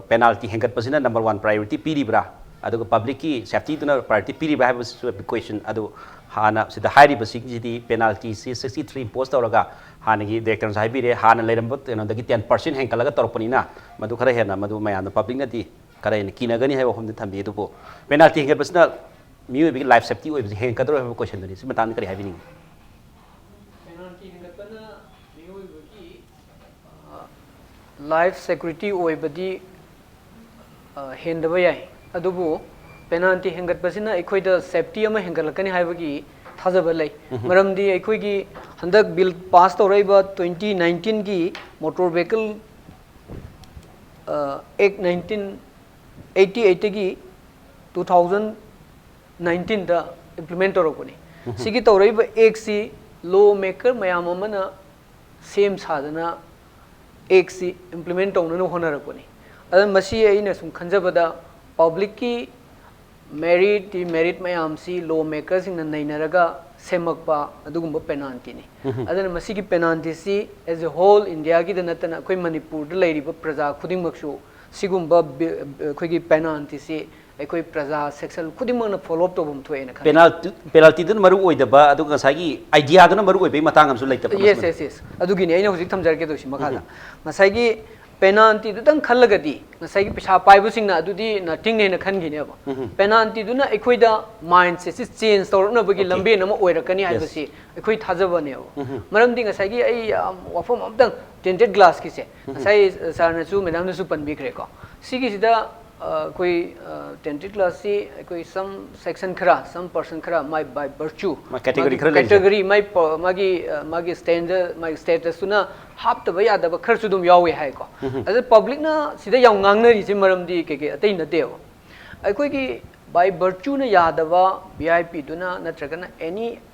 ꯄꯦꯅꯥꯜꯇꯤ ꯍꯦꯟꯒꯠꯄꯁꯤꯅ ꯅꯝꯕꯔ ꯋꯥꯟ ꯄ꯭ꯔꯥꯏꯌꯣꯔꯤꯇꯤ ꯄꯤꯔꯤꯕ꯭ꯔꯥ, ꯑꯗꯨꯒ ꯄꯕ꯭ꯂꯤꯛꯀꯤ ꯁꯦꯐꯇꯤꯗꯨꯅ ꯄ꯭ꯔꯥꯏꯌꯣꯔꯤꯇꯤ ꯄꯤꯔꯤꯕ꯭ꯔꯥ ꯍꯥꯏꯕꯁꯤꯁꯨ ꯕꯤꯛ ꯀ꯭ꯋꯦꯁꯟ꯫ ꯑꯗꯨ ꯍꯥꯟꯅ ꯁꯤꯗ ꯍꯥꯏꯔꯤꯕꯁꯤꯡꯁꯤꯗꯤ ꯄꯦꯅꯥꯜꯇꯤꯁꯤ ꯁꯤꯛꯁꯇꯤ ꯊ꯭ꯔꯤ ꯏꯝꯄꯣꯁ ꯇꯧꯔꯒ ꯍꯥꯟꯅꯒꯤ ꯗꯤꯔꯦꯛꯇꯔꯅꯁꯨ ꯍꯥꯏꯕꯤꯔꯦ, ꯍꯥꯟꯅ ꯂꯩꯔꯝꯕ ꯀꯩꯅꯣꯗꯒꯤ ꯇꯦꯟ ꯄꯔꯁꯦꯟ ꯍꯦꯟꯒꯠꯂꯒ ꯇꯧꯔꯛꯄꯅꯤꯅ ꯃꯗꯨ ꯈꯔ ꯍꯦꯟꯅ ꯃꯗꯨ ꯃꯌꯥꯝꯅ ꯄꯕ꯭ꯂꯤꯛꯅꯗꯤ ꯈꯔ ꯍꯦꯟꯅ ꯀꯤꯅꯒꯅꯤ ꯍꯥꯏꯕ ꯋꯥꯐꯝꯗꯤ ꯊꯝꯕꯤ꯫ ꯑꯗꯨꯕꯨ ꯄꯦꯅꯥꯜꯇꯤ ꯍꯦꯟꯒꯠꯄꯁꯤꯅ ꯃꯤꯑꯣꯏꯕꯒꯤ ꯂꯥꯏꯐ ꯁꯦꯐꯇꯤ ꯑꯣꯏꯕꯁꯤ ꯍꯦꯟꯒꯠꯀꯗ꯭ꯔꯣ ꯍꯥꯏꯕ ꯀꯣꯏꯁꯟꯗꯨꯅꯤ꯫ ꯁꯤ ꯃꯇꯥꯡꯗ ꯀꯔꯤ ꯍꯥꯏꯕꯤꯅꯤꯡꯉꯤ? ꯄꯦꯅꯥꯜꯇꯤ ꯍꯦꯟꯒꯠꯄꯅ ꯃꯤꯑꯣꯏꯕꯒꯤ ꯂꯥꯏꯐ ꯁꯦꯀ꯭ꯌꯨꯔꯤꯇꯤ ꯑꯣꯏꯕꯗꯤ ꯑ, ꯍꯦꯟꯗꯕ ꯌꯥꯏ, ꯑꯗꯨꯕꯨ ꯄꯦꯅꯥꯜꯇꯤ ꯍꯦꯟꯒꯠꯄꯁꯤꯅ ꯑꯩꯈꯣꯏꯗ ꯁꯦꯐꯇꯤ ꯑꯃ ꯍꯦꯟꯒꯠꯂꯛꯀꯅꯤ ꯍꯥꯏꯕꯒꯤ ꯊꯥꯖꯕ ꯂꯩ꯫ ꯃꯔꯝꯗꯤ ꯑꯩꯈꯣꯏꯒꯤ ꯍꯟꯗꯛ ꯕꯤꯜ ꯄꯥꯁ ꯇꯧꯔꯛꯏꯕ ꯇ꯭ꯋꯦꯟꯇꯤ ꯅꯥꯏꯟꯇꯤꯟꯒꯤ motor vehicle act nineteen eighty ꯑꯩꯠꯇꯒꯤ ꯇꯨ ꯊꯥꯎꯖꯟ ꯅꯥꯏꯟꯇꯤꯟꯗ ꯏꯝꯄ꯭ꯂꯤꯃꯦꯟ ꯇꯧꯔꯛꯄꯅꯤ꯫ ꯁꯤꯒꯤ ꯇꯧꯔꯛꯏꯕ ꯑꯦꯛꯁꯤ ꯂꯣ ꯃꯦꯀꯔ ꯃꯌꯥꯝ ꯑꯃꯅ ꯁꯦꯝ ꯁꯥꯗꯅ ꯑꯦꯛꯁꯤ ꯏꯝꯄ꯭ꯂꯤꯃꯦꯟ ꯇꯧꯅꯅꯕ ꯍꯣꯠꯅꯔꯛꯄꯅꯤ꯫ ꯑꯗꯨꯅ ꯃꯁꯤ ꯑꯩꯅ ꯁꯨꯝ ꯈꯟꯖꯕꯗ ꯄꯕ꯭ꯂꯤꯛꯀꯤ ꯃꯦꯔꯤꯠ ꯗꯤꯃꯦꯔꯤꯠ ꯃꯌꯥꯝꯁꯤ ꯂꯣ ꯃꯦꯀꯔꯁꯤꯡꯅ ꯅꯩꯅꯔꯒ ꯁꯦꯝꯃꯛꯄ ꯑꯗꯨꯒꯨꯝꯕ ꯄꯦꯅꯥꯜꯇꯤꯅꯤ꯫ ꯑꯗꯨꯅ ꯃꯁꯤꯒꯤ ꯄꯦꯅꯥꯜꯇꯤꯁꯤ ꯑꯦꯖ ꯑꯦ ꯍꯣꯜ ꯏꯟꯗꯤꯌꯥꯒꯤꯗ ꯅꯠꯇꯅ ꯑꯩꯈꯣꯏ ꯃꯅꯤꯄꯨꯔꯗ ꯂꯩꯔꯤꯕ ꯄ꯭ꯔꯖꯥ ꯈꯨꯗꯤꯡꯃꯛꯁꯨ ꯁꯤꯒꯨꯝꯕ ꯕꯤ-, ꯑꯩꯈꯣꯏꯒꯤ ꯄꯦꯅꯥꯜꯇꯤꯁꯤ ꯑꯩꯈꯣꯏ ꯄ꯭ꯔꯖꯥ ꯁꯦꯛꯁꯟ ꯈꯨꯗꯤꯡꯃꯛꯅ ꯐꯣꯂꯣ ꯑꯞ ꯇꯧꯐꯝ ꯊꯣꯛꯑꯦꯅ ꯈꯜꯂꯤ꯫ ꯄꯦꯅꯥꯜꯇꯤ ꯄꯦꯅꯥꯜꯇꯤꯗꯨꯅ ꯃꯔꯨ ꯑꯣꯏꯗꯕ, ꯑꯗꯨꯒ ꯉꯁꯥꯏꯒꯤ ꯑꯥꯏꯗꯤꯌꯥꯗꯨꯅ ꯃꯔꯨ ꯑꯣꯏꯕꯒꯤ ꯃꯇꯥꯡ ꯑꯃꯁꯨ ꯂꯩꯇꯕ ꯌꯦꯁ ꯌꯦꯁ ꯌꯦꯁ ꯑꯗꯨꯒꯤꯅꯤ ꯑꯩꯅ ꯍꯧꯖꯤꯛ ꯊꯝꯖꯔꯛꯀꯦ ꯇꯧꯁꯤ ꯃꯈꯥꯗ꯫ ꯉꯁꯥꯏꯒꯤ ꯄꯦꯅꯥꯜꯇꯤꯗꯨꯇꯪ ꯈꯜꯂꯒꯗꯤ ꯉꯁꯥꯏꯒꯤ ꯄꯩꯁꯥ ꯄꯥꯏꯕꯁꯤꯡꯅ ꯑꯗꯨꯗꯤ ꯅꯊꯤꯡꯅꯦꯅ ꯈꯟꯈꯤꯅꯦꯕ꯫ ꯄꯦꯅꯥꯜꯇꯤꯗꯨꯅ ꯑꯩꯈꯣꯏꯗ ꯃꯥꯏꯟꯁꯦꯠꯁꯤ ꯆꯦꯟꯖ ꯇꯧꯔꯛꯅꯕꯒꯤ ꯂꯝꯕꯦꯟ ꯑꯃ ꯑꯣꯏꯔꯛꯀꯅꯤ ꯍꯥꯏꯕꯁꯤ ꯑꯩꯈꯣꯏ ꯊꯥꯖꯕꯅꯦꯕ꯫ ꯃꯔꯝꯗꯤ ꯉꯁꯥꯏꯒꯤ ꯑꯩ ꯌꯥꯝ ꯋꯥꯐꯝ ꯑꯃꯇꯪ, ꯇꯦꯟꯇꯦꯠ ꯒ꯭ꯂꯥꯁꯀꯤꯁꯦ ꯉꯁꯥꯏ ꯁꯥꯔꯅꯁꯨ ꯃꯦꯗꯥꯝꯅꯁꯨ ꯄꯟꯕꯤꯈ꯭ꯔꯦꯀꯣ꯫ ꯁꯤꯒꯤꯁꯤꯗ ꯑ, ꯑꯩꯈꯣꯏ ꯇꯦꯟꯇꯦꯠ ꯒ꯭ꯂꯥꯁꯁꯤ ꯑꯩꯈꯣꯏ ꯁꯝ ꯁꯦꯛꯁꯟ ꯈꯔ, ꯁꯝ ꯄꯔꯁꯟ ꯈꯔ, ꯃꯥꯏ ꯕꯥꯏ ꯚꯔꯆꯨ, ꯃꯥꯏ ꯀꯦꯇꯦꯒꯣꯔꯤ ꯈꯔ ꯂꯩꯖꯩ꯫ ꯀꯦꯇꯦꯒꯣꯔꯤ, ꯃꯥꯏ ꯄ-, ꯃꯥꯒꯤ ꯑ, ꯃꯥꯒꯤ ꯁ꯭ꯇꯦꯟꯗꯔ, ꯃꯥꯒꯤ ꯁ꯭ꯇꯦꯇꯁꯇꯨꯅ ꯍꯥꯞꯇꯕ ꯌꯥꯗꯕ ꯈꯔꯁꯨ ꯑꯗꯨꯝ ꯌꯥꯎꯋꯦ ꯍꯥꯏꯀꯣ꯫ ꯑꯗ ꯄꯕ꯭ꯂꯤꯛꯅ ꯁꯤꯗ ꯌꯥꯝ ꯉꯥꯡꯅꯔꯤꯁꯦ ꯃꯔꯝꯗꯤ ꯀꯩꯀꯩ ꯑꯇꯩ ꯅꯠꯇꯦꯕ꯫ ꯑꯩꯈꯣꯏꯒꯤ ꯕꯥꯏ ꯚꯔꯆꯨꯅ ꯌꯥꯗꯕ ꯚꯤ ꯑꯥꯏ ꯄꯤꯗꯨꯅ ꯅꯠꯇ꯭ꯔꯒꯅ ꯑꯦꯅꯤ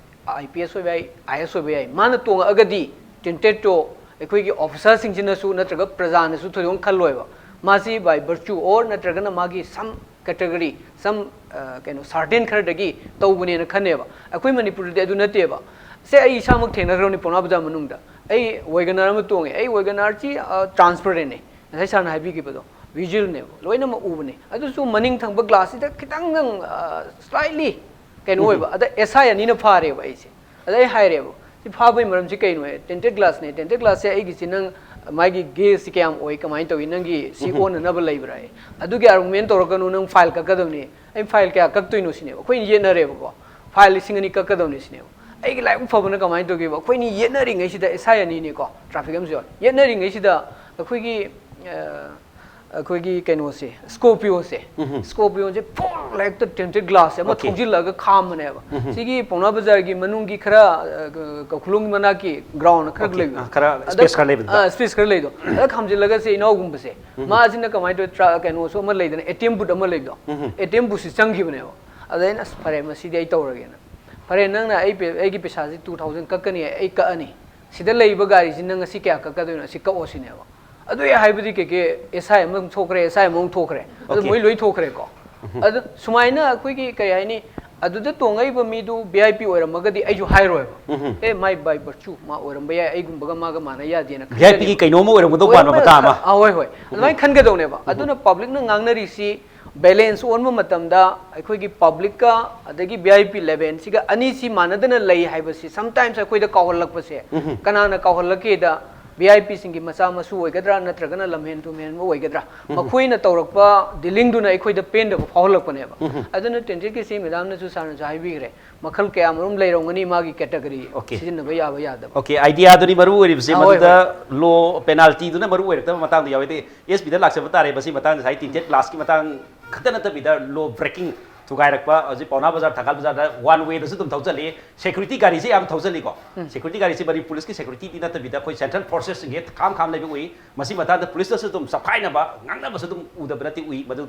ꯑꯥꯏ ꯄꯤ ꯑꯦꯁ ꯑꯣꯏꯕ ꯌꯥꯏ, ꯑꯥꯏ ꯑꯦꯁ ꯑꯣꯏꯕ ꯌꯥꯏ, ꯃꯥꯅ ꯇꯣꯡꯉꯛꯑꯒꯗꯤ ꯇꯦꯟꯇꯦꯠꯇꯣ ꯑꯩꯈꯣꯏꯒꯤ ꯑꯣꯐꯤꯁꯥꯔꯁꯤꯡꯁꯤꯅꯁꯨ ꯅꯠꯇ꯭ꯔꯒ ꯄ꯭ꯔꯖꯥꯅꯁꯨ ꯊꯣꯏꯗꯣꯛꯅ ꯈꯜꯂꯣꯏꯕ꯫ ꯃꯥꯁꯤ ꯕꯥꯏ ꯚꯔꯆꯨ ꯑꯣꯔ ꯅꯠꯇ꯭ꯔꯒꯅ ꯃꯥꯒꯤ ꯁꯝ ꯀꯦꯇꯦꯒꯣꯔꯤ, ꯁꯝ, ꯑ, ꯀꯩꯅꯣ, ꯁꯥꯔꯇꯦꯟ ꯈꯔꯗꯒꯤ ꯇꯧꯕꯅꯦꯅ ꯈꯟꯅꯦꯕ꯫ ꯑꯩꯈꯣꯏ ꯃꯅꯤꯄꯨꯔꯗꯗꯤ ꯑꯗꯨ ꯅꯠꯇꯦꯕ꯫ ꯁꯦ, ꯑꯩ ꯏꯁꯥꯃꯛ ꯊꯦꯡꯅꯈ꯭ꯔꯕꯅꯤ ꯄꯥꯎꯅꯥ ꯕꯖꯥꯔ ꯃꯅꯨꯡꯗ꯫ ꯑꯩ ꯋꯦꯒꯅꯥꯔ ꯑꯃ ꯇꯣꯡꯉꯦ꯫ ꯑꯩ ꯋꯦꯒꯅꯥꯔꯁꯤ, ꯑ, ꯇ꯭ꯔꯥꯟꯁꯄꯔꯦꯟꯅꯦ꯫ ꯉꯁꯥꯏ ꯁꯥꯔꯅ ꯍꯥꯏꯕꯤꯈꯤꯕꯗꯣ, ꯚꯤꯖꯨꯋꯦꯜꯅꯦꯕ, ꯂꯣꯏꯅꯃꯛ ꯎꯕꯅꯦ꯫ ꯑꯗꯨꯁꯨ ꯃꯅꯤꯡ ꯊꯪꯕ ꯒ꯭ꯂꯥꯁꯁꯤꯗ ꯈꯤꯇꯪꯗꯪ, ꯑ, ꯁ꯭ꯂꯥꯏꯠꯂꯤ ꯀꯩꯅꯣ ꯑꯣꯏꯕ꯫ ꯑꯗ ꯑꯦꯁ ꯑꯥꯏ ꯑꯅꯤꯅ ꯐꯥꯔꯦꯕ ꯑꯩꯁꯦ꯫ ꯑꯗ ꯑꯩ ꯍꯥꯏꯔꯦꯕ, "ꯁꯤ ꯐꯥꯕꯒꯤ ꯃꯔꯝꯁꯤ ꯀꯩꯅꯣ?" ꯍꯥꯏ, "ꯇꯦꯟꯇꯦꯠ ꯒ꯭ꯂꯥꯁꯅꯦ꯫ ꯇꯦꯟꯇꯦꯠ ꯒ꯭ꯂꯥꯁꯁꯦ ꯑꯩꯒꯤꯁꯤ ꯅꯪ, ꯃꯥꯒꯤ ꯒꯦꯖꯁꯤ ꯀꯌꯥꯝ ꯑꯣꯏ, ꯀꯃꯥꯏꯅ ꯇꯧꯏ, ꯅꯪꯒꯤ ꯁꯤ ꯑꯣꯟꯅꯅꯕ ꯂꯩꯕ꯭ꯔꯥ?" ꯑꯩ, "ꯑꯗꯨꯒꯤ ꯑꯥꯔꯒꯨꯃꯦꯟ ꯇꯧꯔꯛꯀꯅꯨ, ꯅꯪ ꯐꯥꯏꯜ ꯀꯛꯀꯗꯕꯅꯤ꯫" ꯑꯩꯅ ꯐꯥꯏꯜ ꯀꯌꯥ ꯀꯛꯇꯣꯏꯅꯣ ꯁꯤꯅꯦꯕ꯫ ꯑꯩꯈꯣꯏꯅ ꯌꯦꯠꯅꯔꯦꯕꯀꯣ, ꯐꯥꯏꯜ ꯂꯤꯁꯤꯡ ꯑꯅꯤ ꯀꯛꯀꯗꯕꯅꯤ ꯁꯤꯅꯦꯕ꯫ ꯑꯩꯒꯤ ꯂꯥꯏꯕꯛ ꯐꯕꯅ ꯀꯃꯥꯏꯅ ꯇꯧꯒꯦꯕ, ꯑꯩꯈꯣꯏꯅꯤ ꯌꯦꯠꯅꯔꯤꯉꯩꯁꯤꯗ, ꯑꯦꯁ ꯑꯥꯏ ꯑꯅꯤꯅꯤꯀꯣ, ꯇ꯭ꯔꯥꯐꯤꯛ ꯑꯃꯁꯨ ꯌꯥꯎꯔꯦ, ꯌꯦꯠꯅꯔꯤꯉꯩꯁꯤꯗ ꯑꯩꯈꯣꯏꯒꯤ, ꯑ, ꯑꯩꯈꯣꯏꯒꯤ ꯀꯩꯅꯣꯁꯦ, ꯁ꯭ꯀꯣꯔꯄꯤꯌꯣꯁꯦ, ꯁ꯭ꯀꯣꯔꯄꯤꯌꯣꯁꯦ ꯐꯨꯜ ꯍꯦꯛꯇ ꯇꯦꯟꯇꯦꯠ ꯒ꯭ꯂꯥꯁꯁꯦ ꯑꯃ Okay. ꯊꯧꯖꯤꯜꯂꯒ ꯈꯥꯝꯕꯅꯦꯕ꯫ ꯁꯤꯒꯤ ꯄꯥꯎꯅꯥ ꯕꯖꯥꯔꯒꯤ ꯃꯅꯨꯡꯒꯤ ꯈꯔ, ꯑ, ꯀ- ꯀꯧꯈꯨꯂꯣꯡꯒꯤ ꯃꯅꯥꯛꯀꯤ ꯒ꯭ꯔꯥꯎꯟ ꯈꯔ Okay. ꯂꯩꯕꯗꯣ꯫ ꯑ, ꯈꯔ ꯑꯗ space ꯈꯔ ꯂꯩꯕꯗꯨꯗ꯫ ꯑ, space ꯈꯔ ꯂꯩꯗꯣ꯫ ꯑꯗ ꯈꯥꯝꯖꯤꯜꯂꯒ ꯁꯤ ꯏꯅꯥꯎꯒꯨꯝꯕꯁꯦ, ꯃꯥꯁꯤꯅ ꯀꯃꯥꯏꯅ ꯇꯧꯋꯤ? ꯇ꯭ꯔꯥ- ꯀꯩꯅꯣꯁꯨ ꯑꯃ ꯂꯩꯗꯅ, ꯑꯦ ꯇꯤ ꯑꯦꯝ ꯕꯨꯠ ꯑꯃ ꯂꯩꯕꯗꯣ꯫ ꯑꯦ ꯇꯤ ꯑꯦꯝ ꯕꯨꯠꯁꯤ ꯆꯪꯈꯤꯕꯅꯦꯕ꯫ ꯑꯗ ꯑꯩꯅ, "ꯑꯁ, ꯐꯔꯦ, ꯃꯁꯤꯗꯤ ꯑꯩ ꯇꯧꯔꯒꯦꯅ꯫ ꯐꯔꯦ, ꯅꯪꯅ ꯑꯩ ꯄꯦ- ꯑꯩꯒꯤ ꯄꯩꯁꯥꯁꯤ two thousand ꯀꯛꯀꯅꯤ, ꯑꯩ ꯀꯛꯑꯅꯤ꯫ ꯁꯤꯗ ꯂꯩꯕ ꯒꯥꯔꯤꯁꯤ ꯅꯪ ꯉꯁꯤ ꯀꯌꯥ ꯀꯛꯀꯗꯣꯏꯅꯣ? ꯑꯁꯤ ꯀꯛꯑꯣ," ꯁꯤꯅꯦꯕ꯫ ꯑꯗꯨ ꯑꯩ ꯍꯥꯏꯕꯗꯤ ꯀꯩ ꯀꯩ ꯑꯦꯁ ꯑꯥꯏ ꯑꯃ ꯊꯣꯛꯈ꯭ꯔꯦ, ꯑꯦꯁ ꯑꯥꯏ ꯑꯃꯃꯨꯛ ꯊꯣꯛꯈ꯭ꯔꯦ꯫ ꯑꯗꯨ Okay. ꯃꯣꯏ ꯂꯣꯏ ꯊꯣꯛꯈ꯭ꯔꯦꯀꯣ꯫ ꯑꯗꯨ ꯁꯨꯃꯥꯏꯅ ꯑꯩꯈꯣꯏꯒꯤ ꯀꯩ ꯍꯥꯏꯅꯤ, ꯑꯗꯨꯗ ꯇꯣꯡꯉꯛꯏꯕ ꯃꯤꯗꯨ ꯚꯤ ꯑꯥꯏ ꯄꯤ ꯑꯣꯏꯔꯝꯃꯒꯗꯤ ꯑꯩꯁꯨ ꯍꯥꯏꯔꯣꯏꯕ꯫ "ꯑꯦ, my by virtue ꯃꯥ ꯑꯣꯏꯔꯝꯕ ꯌꯥꯏ, ꯑꯩꯒꯨꯝꯕꯒ ꯃꯥꯒ ꯃꯥꯟꯅ ꯌꯥꯗꯦꯅ" ꯚꯤ ꯑꯥꯏ ꯄꯤꯒꯤ ꯈꯟꯖꯅꯦꯕ꯫ ꯀꯩꯅꯣꯝ ꯑꯃ ꯑꯣꯏꯔꯝꯒꯗꯧꯕ ꯃꯥꯟꯕ ꯑꯣꯏꯔꯝꯕ ꯃꯇꯥꯡ ꯑꯃ꯫ ꯑ, ꯍꯣꯏ, ꯍꯣꯏ, ꯑꯗꯨꯃꯥꯏꯅ ꯈꯟꯒꯗꯧꯅꯦꯕ꯫ ꯑꯗꯨꯅ ꯄꯕ꯭ꯂꯤꯛꯅ ꯉꯥꯡꯅꯔꯤꯁꯤ, ꯕꯦꯂꯦꯟꯁ ꯑꯣꯟꯕ ꯃꯇꯝꯗ ꯑꯩꯈꯣꯏꯒꯤ ꯄꯕ꯭ꯂꯤꯛꯀ ꯑꯗꯒꯤ ꯚꯤ ꯑꯥꯏ ꯄꯤ ꯂꯦꯚꯦꯜꯁꯤꯒ ꯑꯅꯤꯁꯤ ꯃꯥꯟꯅꯗꯅ ꯂꯩ ꯍꯥꯏꯕꯁꯤ sometimes ꯑꯩꯈꯣꯏꯗ ꯀꯥꯎꯍꯜꯂꯛꯄꯁꯦ꯫ ꯀꯅꯥꯅ ꯀꯥꯎꯍꯜꯂꯛꯀꯦꯗ, ꯚꯤ ꯑꯥꯏ ꯄꯤꯁꯤꯡꯒꯤ ꯃꯆꯥ ꯃꯁꯨ ꯑꯣꯏꯒꯗ꯭ꯔꯥ, ꯅꯠꯇ꯭ꯔꯒꯅ ꯂꯝꯍꯦꯟ ꯇꯨꯝꯍꯦꯟꯕ ꯑꯣꯏꯒꯗ꯭ꯔꯥ, ꯃꯈꯣꯏꯅ ꯇꯧꯔꯛꯄ ꯗꯤꯂꯤꯡꯗꯨꯅ ꯑꯩꯈꯣꯏꯗ ꯄꯦꯟꯗꯕ ꯐꯥꯎꯍꯜꯂꯛꯄꯅꯦꯕ꯫ ꯑꯗꯨꯅ ꯇꯦꯟꯇꯦꯠꯀꯤꯁꯤ ꯃꯦꯗꯥꯝꯅꯁꯨ, ꯁꯥꯔꯅꯁꯨ ꯍꯥꯏꯕꯤꯈ꯭ꯔꯦ, ꯃꯈꯜ ꯀꯌꯥꯃꯔꯨꯝ ꯂꯩꯔꯝꯒꯅꯤ ꯃꯥꯒꯤ ꯀꯦꯇꯒꯣꯔꯤ Okay. ꯁꯤꯖꯤꯟꯅꯕ ꯌꯥꯕ ꯌꯥꯗꯕ꯫ Okay, idea ꯗꯨꯅꯤ ꯃꯔꯨ ꯑꯣꯏꯔꯤꯕꯁꯦ꯫ ꯑ, ꯍꯣꯏ, ꯃꯗꯨꯗ ꯂꯣ ꯄꯦꯅꯥꯜꯇꯤꯗꯨꯅ ꯃꯔꯨ ꯑꯣꯏꯔꯛꯇꯕ ꯃꯇꯥꯡꯗ ꯌꯥꯎꯋꯦ꯫ ꯑꯗꯩ ꯑꯦꯁ ꯄꯤꯗ ꯂꯥꯛꯆꯕ ꯇꯥꯔꯦ꯫ ꯃꯁꯤ ꯃꯇꯥꯡꯗ ꯉꯁꯥꯏ ꯇꯤꯟꯇꯦꯠ ꯒ꯭ꯂꯥꯁꯀꯤ ꯃꯇꯥꯡ ꯈꯛꯇ ꯅꯠꯇꯕꯤꯗ ꯂꯣ ꯕ꯭ꯔꯦꯀꯤꯡ, ꯊꯨꯒꯥꯏꯔꯛꯄ, ꯍꯧꯖꯤꯛ ꯄꯥꯎꯅꯥ ꯕꯖꯥꯔ, ꯊꯪꯒꯥꯜ ꯕꯖꯥꯔꯗ ꯋꯥꯟ ꯋꯦꯗꯁꯨ ꯑꯗꯨꯝ ꯊꯧꯖꯜꯂꯤ꯫ ꯁꯦꯀ꯭ꯌꯨꯔꯤꯇꯤ ꯒꯥꯔꯤꯁꯦ ꯌꯥꯝ ꯊꯧꯖꯜꯂꯤꯀꯣ꯫ ꯁꯦꯀ꯭ꯌꯨꯔꯤꯇꯤ ꯒꯥꯔꯤꯁꯤ ꯃꯅꯤꯄꯨꯔ ꯄꯨꯂꯤꯁꯀꯤ ꯁꯦꯀ꯭ꯌꯨꯔꯤꯇꯤꯗꯤ ꯅꯠꯇꯕꯤꯗ ꯑꯩꯈꯣꯏ ꯁꯦꯟꯇ꯭ꯔꯦꯜ ꯐꯣꯔꯁꯦꯁꯁꯤꯡꯁꯦ ꯈꯥꯝ ꯈꯥꯝ ꯂꯩꯕ ꯎꯏ꯫ ꯃꯁꯤ ꯃꯇꯥꯡꯗ ꯄꯨꯂꯤꯁꯇꯁꯨ ꯑꯗꯨꯝ ꯆꯞꯈꯥꯏꯅꯕ, ꯉꯥꯡꯅꯕꯁꯨ ꯑꯗꯨꯝ ꯎꯗꯕ ꯅꯠꯇꯦ, ꯎꯏ꯫ ꯃꯗꯨ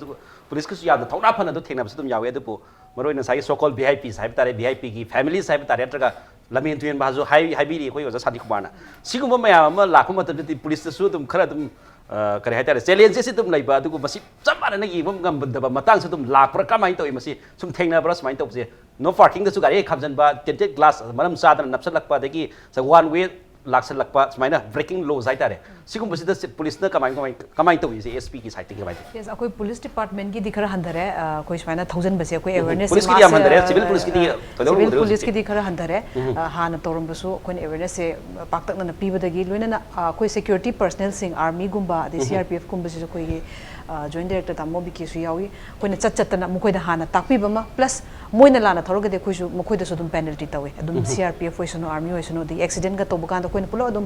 ꯄꯨꯂꯤꯁꯀꯤꯁꯨ ꯌꯥꯝꯅ ꯊꯧꯅꯥ ꯐꯅ ꯑꯗꯨ ꯊꯦꯡꯅꯕꯁꯨ ꯑꯗꯨꯝ ꯌꯥꯎꯏ꯫ ꯑꯗꯨꯕꯨ ꯃꯔꯨꯑꯣꯏꯅ ꯉꯁꯥꯏꯒꯤ so called ꯚꯤ ꯑꯥꯏ ꯄꯤꯁ ꯍꯥꯏꯕ ꯇꯥꯔꯦ, ꯚꯤ ꯑꯥꯏ ꯄꯤꯒꯤ ꯐꯦꯃꯤꯂꯤꯁ ꯍꯥꯏꯕ ꯇꯥꯔꯦ, ꯅꯠꯇ꯭ꯔꯒ ꯂꯝꯍꯦꯟ ꯇꯨꯍꯦꯟꯕ ꯍꯥꯏꯁꯨ ꯍꯥꯏ-, ꯍꯥꯏꯕꯤꯔꯤ ꯑꯩꯈꯣꯏ ꯑꯣꯖꯥ ꯁꯥꯟꯇꯤ ꯀꯨꯃꯥꯔꯅ꯫ ꯁꯤꯒꯨꯝꯕ ꯃꯌꯥꯝ ꯑꯃ ꯂꯥꯛꯄ ꯃꯇꯝꯗꯗꯤ ꯄꯨꯂꯤꯁꯇꯁꯨ ꯑꯗꯨꯝ ꯈꯔ ꯑꯗꯨꯝ, ꯑ, ꯀꯔꯤ ꯍꯥꯏꯇꯥꯔꯦ, ꯆꯦꯂꯦꯟꯖꯦꯁꯁꯤ ꯑꯗꯨꯝ ꯂꯩꯕ, ꯑꯗꯨꯒ ꯃꯁꯤ ꯆꯞ ꯃꯥꯟꯅꯅ ꯌꯦꯡꯕ ꯉꯝꯗꯕ ꯃꯇꯥꯡꯁꯨ ꯑꯗꯨꯝ ꯂꯥꯛꯄ꯭ꯔꯥ? ꯀꯃꯥꯏꯅ ꯇꯧꯏ? ꯃꯁꯤ ꯁꯨꯝ ꯊꯦꯡꯅꯕ꯭ꯔꯥ ꯁꯨꯃꯥꯏꯅ ꯇꯧꯕꯁꯦ? ꯅꯣ ꯄꯥꯔꯀꯤꯡꯗꯁꯨ ꯒꯥꯔꯤ ꯍꯦꯛ ꯈꯥꯝꯖꯟꯕ, ꯇꯦꯟꯇꯦꯠ ꯒ꯭ꯂꯥꯁ ꯃꯔꯝ ꯆꯥꯗꯅ ꯅꯞꯁꯜꯂꯛꯄ, ꯑꯗꯒꯤ ꯋꯥꯟ ꯋꯦ ꯂꯥꯛꯁꯜꯂꯛꯄ, ꯁꯨꯃꯥꯏꯅ ꯕ꯭ꯔꯦꯀꯤꯡ ꯂꯣꯁ ꯍꯥꯏꯇꯥꯔꯦ, ꯁꯤꯒꯨꯝꯕꯁꯤꯗ ꯁꯤ-, ꯄꯨꯂꯤꯁꯅ ꯀꯃꯥꯏ, ꯀꯃꯥꯏ, ꯀꯃꯥꯏꯅ ꯇꯧꯏ? ꯁꯤ ꯑꯦꯁ ꯄꯤꯒꯤ ꯁꯥꯏꯠꯇꯒꯤ ꯀꯃꯥꯏꯅ ꯇꯧꯏ? Yes, ꯑꯩꯈꯣꯏ ꯄꯨꯂꯤꯁ ꯗꯤꯄꯥꯔꯠꯃꯦꯟꯒꯤꯗꯤ ꯈꯔ ꯍꯟꯊꯔꯦ꯫ ꯑ, ꯑꯩꯈꯣꯏ ꯁꯨꯃꯥꯏꯅ ꯊꯧꯖꯟꯕꯁꯦ ꯑꯩꯈꯣꯏ ꯎꯝ, ꯑꯦꯋꯦꯔꯅꯦꯁ ꯄꯨꯂꯤꯁꯀꯤꯗꯤ ꯌꯥꯝ ꯍꯟꯊꯔꯦ, ꯁꯤꯚꯤꯜ ꯄꯨꯂꯤꯁꯀꯤꯗꯤ ꯊꯣꯏꯗꯣꯛ ꯁꯤꯚꯤꯜ ꯎꯗ꯭ꯔꯦ ꯄꯨꯂꯤꯁꯀꯤꯗꯤ ꯍꯧꯖꯤꯛꯇꯤ꯫ ꯈꯔ ꯍꯟꯊꯔꯦ꯫ ꯎꯝ꯫ ꯑ, ꯍꯥꯟꯅ ꯇꯧꯔꯝꯕꯁꯨ ꯑꯩꯈꯣꯏꯅ ꯑꯦꯋꯦꯔꯅꯦꯁꯁꯦ ꯄꯥꯛꯇꯛꯅꯅ ꯄꯤꯕꯗꯒꯤ ꯂꯣꯏꯅꯅ, ꯑ, ꯑꯩꯈꯣꯏ ꯁꯦꯀ꯭ꯌꯨꯔꯤꯇꯤ ꯄꯔꯁꯅꯦꯜꯁꯤꯡ, ꯑꯥꯔꯃꯤꯒꯨꯝꯕ ꯑꯗꯩ ꯁꯤ ꯑꯥꯔ ꯄꯤ ꯑꯦꯐꯀꯨꯝꯕꯁꯤꯁꯨ ꯑꯩꯈꯣꯏꯒꯤ, ꯑ, ꯖꯣꯏꯟ ꯗꯥꯏꯔꯦꯛꯇꯔ ꯇꯥꯃꯣ ꯕꯤ ꯀꯦꯁꯨ ꯌꯥꯎꯏ꯫ ꯑꯩꯈꯣꯏꯅ ꯆꯠ ꯆꯠꯇꯅ ꯃꯈꯣꯏꯗ ꯍꯥꯟꯅ ꯇꯥꯛꯄꯤꯕ ꯑꯃ, ꯄ꯭ꯂꯁ ꯃꯣꯏꯅ ꯂꯥꯟꯅ ꯊꯧꯔꯒꯗꯤ ꯑꯩꯈꯣꯏꯁꯨ ꯃꯈꯣꯏꯗꯁꯨ ꯑꯗꯨꯝ ꯄꯦꯅꯜꯇꯤ ꯇꯧꯏ꯫ ꯑꯗꯨꯝ ꯁꯤ ꯑꯥꯔ ꯄꯤ ꯑꯦꯐ ꯑꯣꯏꯁꯅꯨ, ꯑꯥꯔꯃꯤ ꯑꯣꯏꯁꯅꯨ, ꯑꯗꯒꯤ ꯑꯦꯛꯁꯤꯗꯦꯟꯒ ꯇꯧꯕ ꯀꯥꯟꯗ ꯑꯩꯈꯣꯏꯅ ꯄꯨꯂꯞ ꯑꯗꯨꯝ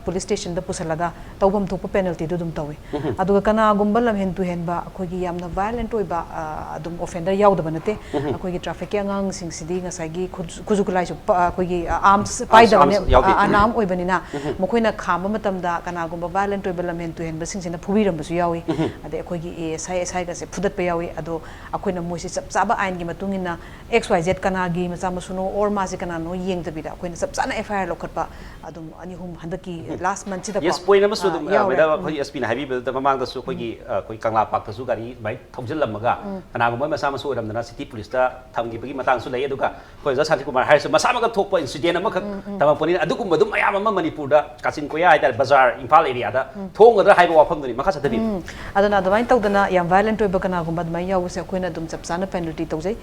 ꯄꯨꯂꯤꯁ ꯁ꯭ꯇꯦꯁꯟꯗ ꯄꯨꯁꯜꯂꯒ ꯇꯧꯐꯝ ꯊꯣꯛꯄ ꯄꯦꯅꯜꯇꯤꯗꯨ ꯑꯗꯨꯝ ꯇꯧꯏ꯫ ꯑꯗꯨꯒ ꯀꯅꯥꯒꯨꯝꯕ ꯂꯝꯍꯦꯟ ꯇꯨꯍꯦꯟꯕ ꯑꯩꯈꯣꯏꯒꯤ ꯌꯥꯝꯅ ꯚꯥꯏꯑꯣꯂꯦꯟꯠ ꯑꯣꯏꯕ ꯑ, ꯑꯗꯨꯝ ꯑꯣꯐꯦꯟꯗꯔ ꯌꯥꯎꯗꯕ ꯅꯠꯇꯦ꯫ ꯑꯩꯈꯣꯏꯒꯤ ꯇ꯭ꯔꯥꯐꯤꯛꯀꯤ ꯑꯉꯥꯡꯁꯤꯡꯁꯤꯗꯤ ꯉꯁꯥꯏꯒꯤ ꯈꯨꯠꯁꯨ ꯈꯨꯠꯁꯨ ꯈꯨꯠꯂꯥꯏꯁꯨ ꯄ- ꯑꯩꯈꯣꯏꯒꯤ ꯑꯥꯔꯝꯁ ꯄꯥꯏꯗꯕꯅꯦ꯫ ꯑꯥꯔꯝꯁ ꯌꯥꯎꯗꯦ꯫ ꯑ, ꯑꯅꯥꯝ ꯑꯣꯏꯕꯅꯤꯅ ꯃꯈꯣꯏꯅ ꯈꯥꯝꯕ ꯃꯇꯝꯗ ꯀꯅꯥꯒꯨꯝꯕ ꯚꯥꯏꯑꯣꯂꯦꯟꯠ ꯑꯣꯏꯕ ꯂꯝꯍꯦꯟ ꯇꯨꯍꯦꯟꯕꯁꯤꯡꯁꯤꯅ ꯐꯨꯕꯤꯔꯝꯕꯁꯨ ꯌꯥꯎꯏ꯫ ꯑꯗꯩ ꯑꯩꯈꯣꯏꯒꯤ ꯑꯦ ꯑꯦꯁ ꯑꯥꯏ ꯑꯦꯁ ꯑꯥꯏꯒꯁꯦ ꯐꯨꯗꯠꯄ ꯌꯥꯎꯏ꯫ ꯑꯗꯣ ꯑꯩꯈꯣꯏꯅ ꯃꯣꯏꯁꯦ ꯆꯞ ꯆꯥꯕ ꯑꯥꯏꯟꯒꯤ ꯃꯇꯨꯡ ꯏꯟꯅ ꯑꯦꯛꯁ ꯋꯥꯏ ꯖꯦꯠ ꯀꯅꯥꯒꯤ ꯃꯆꯥ ꯃꯁꯨꯅꯣ ꯑꯣꯔ ꯃꯥꯁꯦ ꯀꯅꯥꯅꯣ ꯌꯦꯡꯗꯕꯤꯗ ꯑꯩꯈꯣꯏꯅ ꯆꯞ ꯆꯥꯅ ꯑꯦꯐ ꯑꯥꯏ ꯑꯥꯔ ꯂꯧꯈꯠꯄ ꯑꯗꯨꯝ ꯑꯅꯤ ꯑꯍꯨꯝ ꯍꯟꯗꯛꯀꯤ ꯂꯥꯁ ꯃꯟꯠꯁꯤꯗꯀꯣ ꯌꯦꯁ, ꯄꯣꯏꯟꯠ ꯑꯃꯁꯨ ꯑ, ꯑꯗꯨꯝ ꯌꯥꯎꯔꯦ꯫ ꯃꯦꯗꯥꯝ ꯑꯩꯈꯣꯏ ꯑꯦꯁ ꯄꯤꯅ ꯍꯥꯏꯕꯤꯕꯗꯨꯗ ꯃꯃꯥꯡꯗꯁꯨ ꯑꯩꯈꯣꯏꯒꯤ ꯑ, ꯑꯩꯈꯣꯏ ꯀꯪꯂꯥ ꯄꯥꯛꯇꯁꯨ ꯒꯥꯔꯤ ꯑꯗꯨꯃꯥꯏꯅ ꯊꯧꯖꯤꯜꯂꯝꯃꯒ ꯀꯅꯥꯒꯨꯝꯕ ꯃꯆꯥ ꯃꯁꯨ ꯑꯣꯏꯔꯝꯗꯅ ꯁꯤꯇꯤ ꯄꯨꯂꯤꯁꯇ ꯊꯝꯈꯤꯕꯒꯤ ꯃꯇꯥꯡꯁꯨ ꯂꯩ꯫ ꯑꯗꯨꯒ ꯑꯩꯈꯣꯏ ꯑꯣꯖꯥ ꯁꯥꯟꯇꯤꯀꯨꯃꯥꯔ ꯍꯥꯏꯔꯤꯁꯨ ꯃꯁꯥꯃꯛꯅ ꯊꯣꯛꯄ ꯏꯟꯁꯤꯗꯦꯟ ꯑꯃꯈꯛ ꯇꯝꯃꯛꯄꯅꯤꯅ ꯑꯗꯨꯒꯨꯝꯕ ꯑꯗꯨꯝ ꯃꯌꯥꯝ ꯑꯃ ꯃꯅꯤꯄꯨꯔꯗ ꯀꯥꯆꯤꯟ ꯀꯣꯌꯥ ꯍꯥꯏꯇꯥꯔꯦ, ꯕꯖꯥꯔ ꯏꯝꯐꯥꯜ ꯑꯦꯔꯤꯌꯥꯗ ꯊꯣꯛꯑꯝꯒꯗ꯭ꯔꯥ ꯍꯥꯏꯕ ꯋꯥꯐꯝꯗꯨꯅꯤ꯫ ꯃꯈꯥ ꯆꯠꯊꯕꯤꯌꯨ꯫ ꯑꯗꯨꯅ ꯑꯗꯨꯃꯥꯏꯅ ꯇꯧꯗꯅ ꯌꯥꯝ ꯚꯥꯏꯑꯣꯂꯦꯟꯠ ꯑꯣꯏꯕ ꯀꯅꯥꯒꯨꯝꯕ ꯑꯗꯨꯃꯥꯏꯅ ꯌꯥꯎꯕꯁꯦ ꯑꯩꯈꯣꯏꯅ ꯑꯗꯨꯝ ꯆꯞ ꯆꯥꯅ ꯄꯦꯅꯜꯇꯤ ꯇꯧꯖꯩ꯫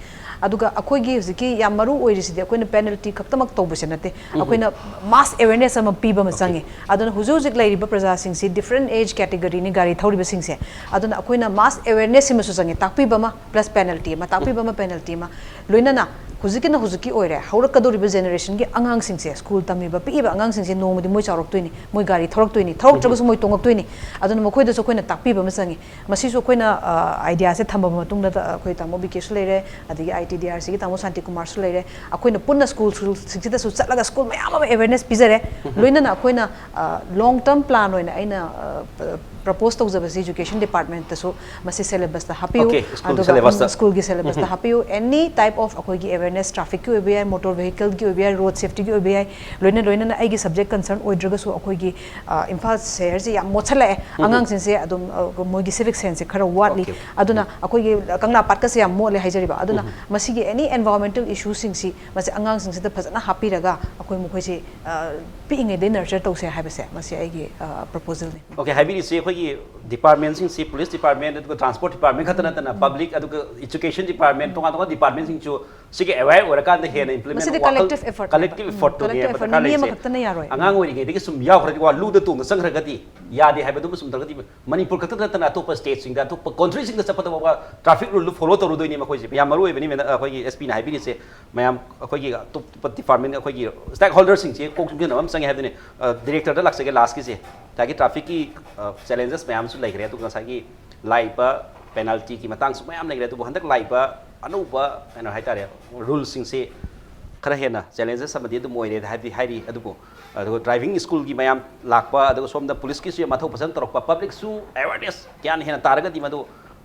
ꯑꯗꯨꯒ ꯑꯩꯈꯣꯏꯒꯤ ꯍꯧꯖꯤꯛꯀꯤ ꯌꯥꯝ ꯃꯔꯨ ꯑꯣꯏꯔꯤꯁꯤꯗꯤ ꯑꯩꯈꯣꯏꯅ ꯄꯦꯅꯜꯇꯤ ꯈꯛꯇꯃꯛ ꯇꯧꯕꯁꯦ ꯅꯠꯇꯦ, ꯑꯩꯈꯣꯏꯅ ꯃꯥꯁ ꯑꯦꯋꯦꯔꯅꯦꯁ ꯑꯃ ꯄꯤꯕ ꯑꯃ ꯆꯪꯉꯤ꯫ ꯑꯗꯨꯅ ꯍꯧꯖꯤꯛ ꯍꯧꯖꯤꯛ ꯂꯩꯔꯤꯕ ꯄ꯭ꯔꯖꯥꯁꯤꯡꯁꯤ ꯗꯤꯐ꯭ꯔꯦꯟ ꯑꯦꯖ ꯀꯦꯇꯦꯒꯣꯔꯤꯅꯤ ꯒꯥꯔꯤ ꯊꯧꯔꯤꯕꯁꯤꯡꯁꯦ꯫ ꯑꯗꯨꯅ ꯑꯩꯈꯣꯏꯅ ꯃꯥꯁ ꯑꯦꯋꯦꯔꯅꯦꯁ ꯁꯤꯃꯁꯨ ꯆꯪꯉꯤ, ꯇꯥꯛꯄꯤꯕ ꯑꯃ ꯄ꯭ꯂꯁ ꯄꯦꯅꯜꯇꯤ ꯑꯃ, ꯇꯥꯛꯄꯤꯕ ꯑꯃ ꯄꯦꯅꯜꯇꯤ ꯑꯃ꯫ ꯂꯣꯏꯅꯅ ꯍꯧꯖꯤꯛꯀꯤꯅ ꯍꯧꯖꯤꯛꯀꯤ ꯑꯣꯏꯔꯦ, ꯍꯧꯔꯛꯀꯗꯧꯔꯤꯕ ꯖꯦꯅꯦꯔꯦꯁꯟꯒꯤ ꯑꯉꯥꯡꯁꯤꯡꯁꯦ, ꯁ꯭ꯀꯨꯜ ꯇꯝꯃꯤꯕ ꯄꯤꯛꯏꯕ ꯑꯉꯥꯡꯁꯤꯡꯁꯦ ꯅꯣꯡꯃꯗꯤ ꯃꯣꯏ ꯆꯥꯎꯔꯛꯇꯣꯏꯅꯤ, ꯃꯣꯏ ꯒꯥꯔꯤ ꯊꯧꯔꯛꯇꯣꯏꯅꯤ, ꯊꯧꯔꯛꯇ꯭ꯔꯒꯁꯨ ꯃꯣꯏ ꯇꯣꯡꯉꯛꯇꯣꯏꯅꯤ꯫ ꯑꯗꯨꯅ ꯃꯈꯣꯏꯗꯁꯨ ꯑꯩꯈꯣꯏꯅ ꯇꯥꯛꯄꯤꯕ ꯑꯃ ꯆꯪꯉꯤ꯫ ꯃꯁꯤꯁꯨ ꯑꯩꯈꯣꯏꯅ ꯑꯥꯏꯗꯤꯌꯥꯁꯦ ꯊꯝꯃꯕ ꯃꯇꯨꯡꯗ ꯑꯩꯈꯣꯏ ꯇꯥꯃꯣ ꯕꯤꯀꯦꯁꯁꯨ ꯂꯩꯔꯦ, ꯑꯗꯒꯤ ꯑꯥꯏ ꯇꯤ ꯗꯤ ꯑꯥꯔ ꯁꯤꯒꯤ ꯇꯥꯃꯣ ꯁꯥꯟꯇꯤꯀꯨꯃꯥꯔꯁꯨ ꯂꯩꯔꯦ꯫ ꯑꯩꯈꯣꯏꯅ ꯄꯨꯟꯅ ꯁ꯭ꯀꯨꯜ ꯁ꯭ꯀꯨꯜꯁꯤꯡꯁꯤꯗꯁꯨ ꯆꯠꯂꯒ ꯁ꯭ꯀꯨꯜ ꯃꯌꯥꯝ ꯑꯃ ꯑꯦꯋꯦꯔꯅꯦꯁ ꯄꯤꯖꯔꯦ꯫ ꯂꯣꯏꯅꯅ ꯑꯩꯈꯣꯏꯅ ꯂꯣꯡ ꯇꯔꯝ ꯄ꯭ꯂꯥꯟ ꯑꯣꯏꯅ ꯑꯩꯅ ꯄ꯭ꯔꯄꯣꯁ ꯇꯧꯖꯕꯁꯤ ꯏꯖꯨꯀꯦꯁꯟ ꯗꯤꯄꯥꯔꯠꯃꯦꯟꯇꯁꯨ ꯃꯁꯤ ꯁꯦꯂꯦꯕꯁꯇ ꯍꯥꯞꯄꯤꯌꯨ꯫ Okay, ꯁ꯭ꯀꯨꯜꯒꯤ ꯑꯗꯨꯒ ꯁꯦꯂꯦꯕꯁꯇ꯫ ꯎꯝ, ꯁ꯭ꯀꯨꯜꯒꯤ ꯁꯦꯂꯦꯕꯁꯇ ꯍꯥꯞꯄꯤꯌꯨ꯫ ꯑꯦꯅꯤ ꯇꯥꯏꯞ ꯑꯣꯐ ꯑꯩꯈꯣꯏꯒꯤ ꯑꯦꯋꯦꯔꯅꯦꯁ, ꯇ꯭ꯔꯥꯐꯤꯛꯀꯤ ꯑꯣꯏꯕ ꯌꯥꯏ, ꯃꯣꯇꯣꯔ ꯚꯦꯍꯤꯀꯜꯒꯤ ꯑꯣꯏꯕ ꯌꯥꯏ, ꯔꯣꯗ ꯁꯦꯐꯇꯤꯒꯤ ꯑꯣꯏꯕ ꯌꯥꯏ, ꯂꯣꯏꯅ ꯂꯣꯏꯅꯅ ꯑꯩꯒꯤ ꯁꯕꯖꯦꯛ ꯀꯟꯁꯔꯟ ꯑꯣꯏꯗ꯭ꯔꯒꯁꯨ ꯑꯩꯈꯣꯏꯒꯤ ꯑ, ꯏꯝꯐꯥꯜ ꯁꯍꯔꯁꯦ ꯌꯥꯝ ꯃꯣꯠꯁꯜꯂꯛꯑꯦ꯫ ꯑꯉꯥꯡꯁꯤꯡꯁꯦ ꯑꯗꯨꯝ ꯑ, ꯃꯣꯏꯒꯤ ꯁꯤꯚꯤꯛ ꯁꯦꯟꯁꯁꯦ ꯈꯔ ꯋꯥꯠꯂꯤ꯫ Okay. ꯑꯗꯨꯅ ꯑꯩꯈꯣꯏꯒꯤ ꯀꯪꯂꯥ ꯄꯥꯠꯀꯁꯦ ꯌꯥꯝ ꯃꯣꯠꯂꯦ ꯍꯥꯏꯖꯔꯤꯕ꯫ ꯑꯗꯨꯅ ꯃꯁꯤꯒꯤ ꯑꯦꯅꯤ ꯑꯦꯟꯚꯥꯏꯔꯣꯟꯃꯦꯟꯇꯦꯜ ꯏꯁꯨꯁꯤꯡꯁꯤ ꯃꯁꯤ ꯑꯉꯥꯡꯁꯤꯡꯁꯤꯗ ꯐꯖꯅ ꯍꯥꯞꯄꯤꯔꯒ ꯑꯩꯈꯣꯏ ꯃꯈꯣꯏꯁꯤ ꯑ, ꯄꯤꯛꯏꯉꯩꯗꯩ ꯅꯔꯆꯔ ꯇꯧꯁꯦ ꯍꯥꯏꯕꯁꯦ ꯃꯁꯤ ꯑꯩꯒꯤ ꯄ꯭ꯔꯄꯣꯖꯦꯜꯅꯤ꯫ Okay, ꯍꯥꯏꯕꯤꯔꯤꯁꯤ ꯑꯩꯈꯣꯏꯒꯤ ꯗꯤꯄꯥꯔꯠꯃꯦꯟꯁꯤꯡꯁꯤ ꯄꯨꯂꯤꯁ ꯗꯤꯄꯥꯔꯠꯃꯦꯟ ꯑꯗꯨꯒ ꯇ꯭ꯔꯥꯟꯁꯄꯣꯔꯠ ꯗꯤꯄꯥꯔꯠꯃꯦꯟ ꯈꯛꯇ ꯅꯠꯇꯅ ꯄꯕ꯭ꯂꯤꯛ ꯑꯗꯨꯒ ꯏꯖꯨꯀꯦꯁꯟ ꯗꯤꯄꯥꯔꯠꯃꯦꯟ, ꯇꯣꯉꯥꯟ ꯇꯣꯉꯥꯟꯕ ꯗꯤꯄꯥꯔꯠꯃꯦꯟꯁꯤꯡꯁꯨ ꯁꯤꯒꯤ ꯑꯦꯋꯦꯌꯔ ꯑꯣꯏꯔꯀꯥꯟꯗ ꯍꯦꯟꯅ ꯏꯝꯄ꯭ꯂꯤꯃꯦꯟ ꯃꯁꯤꯗꯤ ꯀꯂꯦꯛꯇꯤꯞ ꯑꯦꯐꯔꯠ ꯀꯂꯦꯛꯇꯤꯞ ꯑꯦꯐꯔꯠꯇꯨꯅꯦꯕ ꯀꯂꯦꯛꯇꯤꯞ ꯑꯦꯐꯔꯠ ꯗꯔꯀꯥꯔ ꯃꯤ ꯂꯩꯔꯤꯁꯦ꯫ ꯑꯃꯈꯛꯇꯅ ꯌꯥꯔꯣꯏ꯫ ꯑꯉꯥꯡ ꯑꯣꯏꯔꯤꯉꯩꯗꯒꯤ ꯁꯨꯝ ꯌꯥꯎꯈ꯭ꯔꯗꯤ ꯋꯥ ꯂꯨꯗ ꯇꯣꯡꯗ ꯆꯪꯈ꯭ꯔꯒꯗꯤ ꯌꯥꯗꯦ ꯍꯥꯏꯕꯗꯨꯃ ꯆꯨꯝꯗ꯭ꯔꯒꯗꯤ ꯃꯅꯤꯄꯨꯔ ꯈꯛꯇ ꯅꯠꯇꯅ ꯑꯇꯣꯞꯄ ꯁ꯭ꯇꯦꯠꯁꯤꯡꯗ ꯑꯇꯣꯞꯄ ꯀꯟꯇ꯭ꯔꯤꯁꯤꯡꯗ ꯆꯠꯄꯗ ꯐꯥꯎꯕ ꯇ꯭ꯔꯥꯐꯤꯛ ꯔꯨꯜꯗꯨ ꯐꯣꯂꯣ ꯇꯧꯔꯨꯗꯣꯏꯅꯤ꯫ ꯃꯈꯣꯏꯁꯦ ꯌꯥꯝ ꯃꯔꯨ ꯑꯣꯏꯕꯅꯤ꯫ ꯑꯩꯈꯣꯏꯒꯤ ꯑꯦꯁ ꯄꯤꯅ ꯍꯥꯏꯕꯤꯔꯤꯁꯦ ꯃꯌꯥꯝ ꯑꯩꯈꯣꯏꯒꯤ ꯑꯇꯣꯞꯄ ꯗꯤꯄꯥꯔꯠꯃꯦꯟ ꯑꯩꯈꯣꯏꯒꯤ ꯁ꯭ꯇꯦꯛ ꯍꯣꯜꯗꯔꯁꯤꯡꯁꯦ ꯀꯣꯛ ꯆꯨꯡꯁꯤꯟꯅꯕ ꯑꯃ ꯆꯪꯉꯦ ꯍꯥꯏꯕꯗꯨꯅꯤ꯫ ꯗꯤꯔꯦꯛꯇꯔꯗ ꯂꯥꯛꯆꯒꯦ ꯂꯥꯁꯀꯤꯁꯦ꯫ ꯉꯁꯥꯏꯒꯤ ꯇ꯭ꯔꯥꯐꯤꯛꯀꯤ ꯆꯦꯂꯦꯟꯖꯦꯁ ꯃꯌꯥꯝꯁꯨ ꯂꯩꯈ꯭ꯔꯦ꯫ ꯑꯗꯨꯒ ꯉꯁꯥꯏꯒꯤ ꯂꯥꯛꯏꯕ ꯄꯦꯅꯥꯜꯇꯤꯒꯤ ꯃꯇꯥꯡꯁꯨ ꯃꯌꯥꯝ ꯂꯩꯈ꯭ꯔꯦ꯫ ꯑꯗꯨꯕꯨ ꯍꯟꯗꯛ ꯂꯥꯛꯏꯕ ꯑꯅꯧꯕ ꯀꯩꯅꯣ ꯍꯥꯏꯇꯥꯔꯦ ꯔꯨꯜꯁꯤꯡꯁꯤ ꯈꯔ ꯍꯦꯟꯅ ꯆꯦꯂꯦꯟꯖꯦꯁ ꯑꯃꯗꯤ ꯑꯗꯨꯝ ꯑꯣꯏꯔꯦ ꯍꯥꯏꯕꯗꯤ ꯍꯥꯏꯔꯤ꯫ ꯑꯗꯨꯕꯨ ꯑꯗꯨꯒ ꯗ꯭ꯔꯥꯏꯚꯤꯡ ꯁ꯭ꯀꯨꯜꯒꯤ ꯃꯌꯥꯝ ꯂꯥꯛꯄ, ꯑꯗꯨꯒ ꯁꯣꯝꯗ ꯄꯨꯂꯤꯁꯀꯤꯁꯨ ꯃꯊꯧ ꯐꯖꯅ ꯇꯧꯔꯛꯄ, ꯄꯕ꯭ꯂꯤꯛꯁꯨ ꯑꯦꯋꯦꯔꯅꯦꯁ ꯒ꯭ꯌꯥꯟ ꯍꯦꯟꯅ ꯇꯥꯔꯒꯗꯤ ꯃꯗꯨ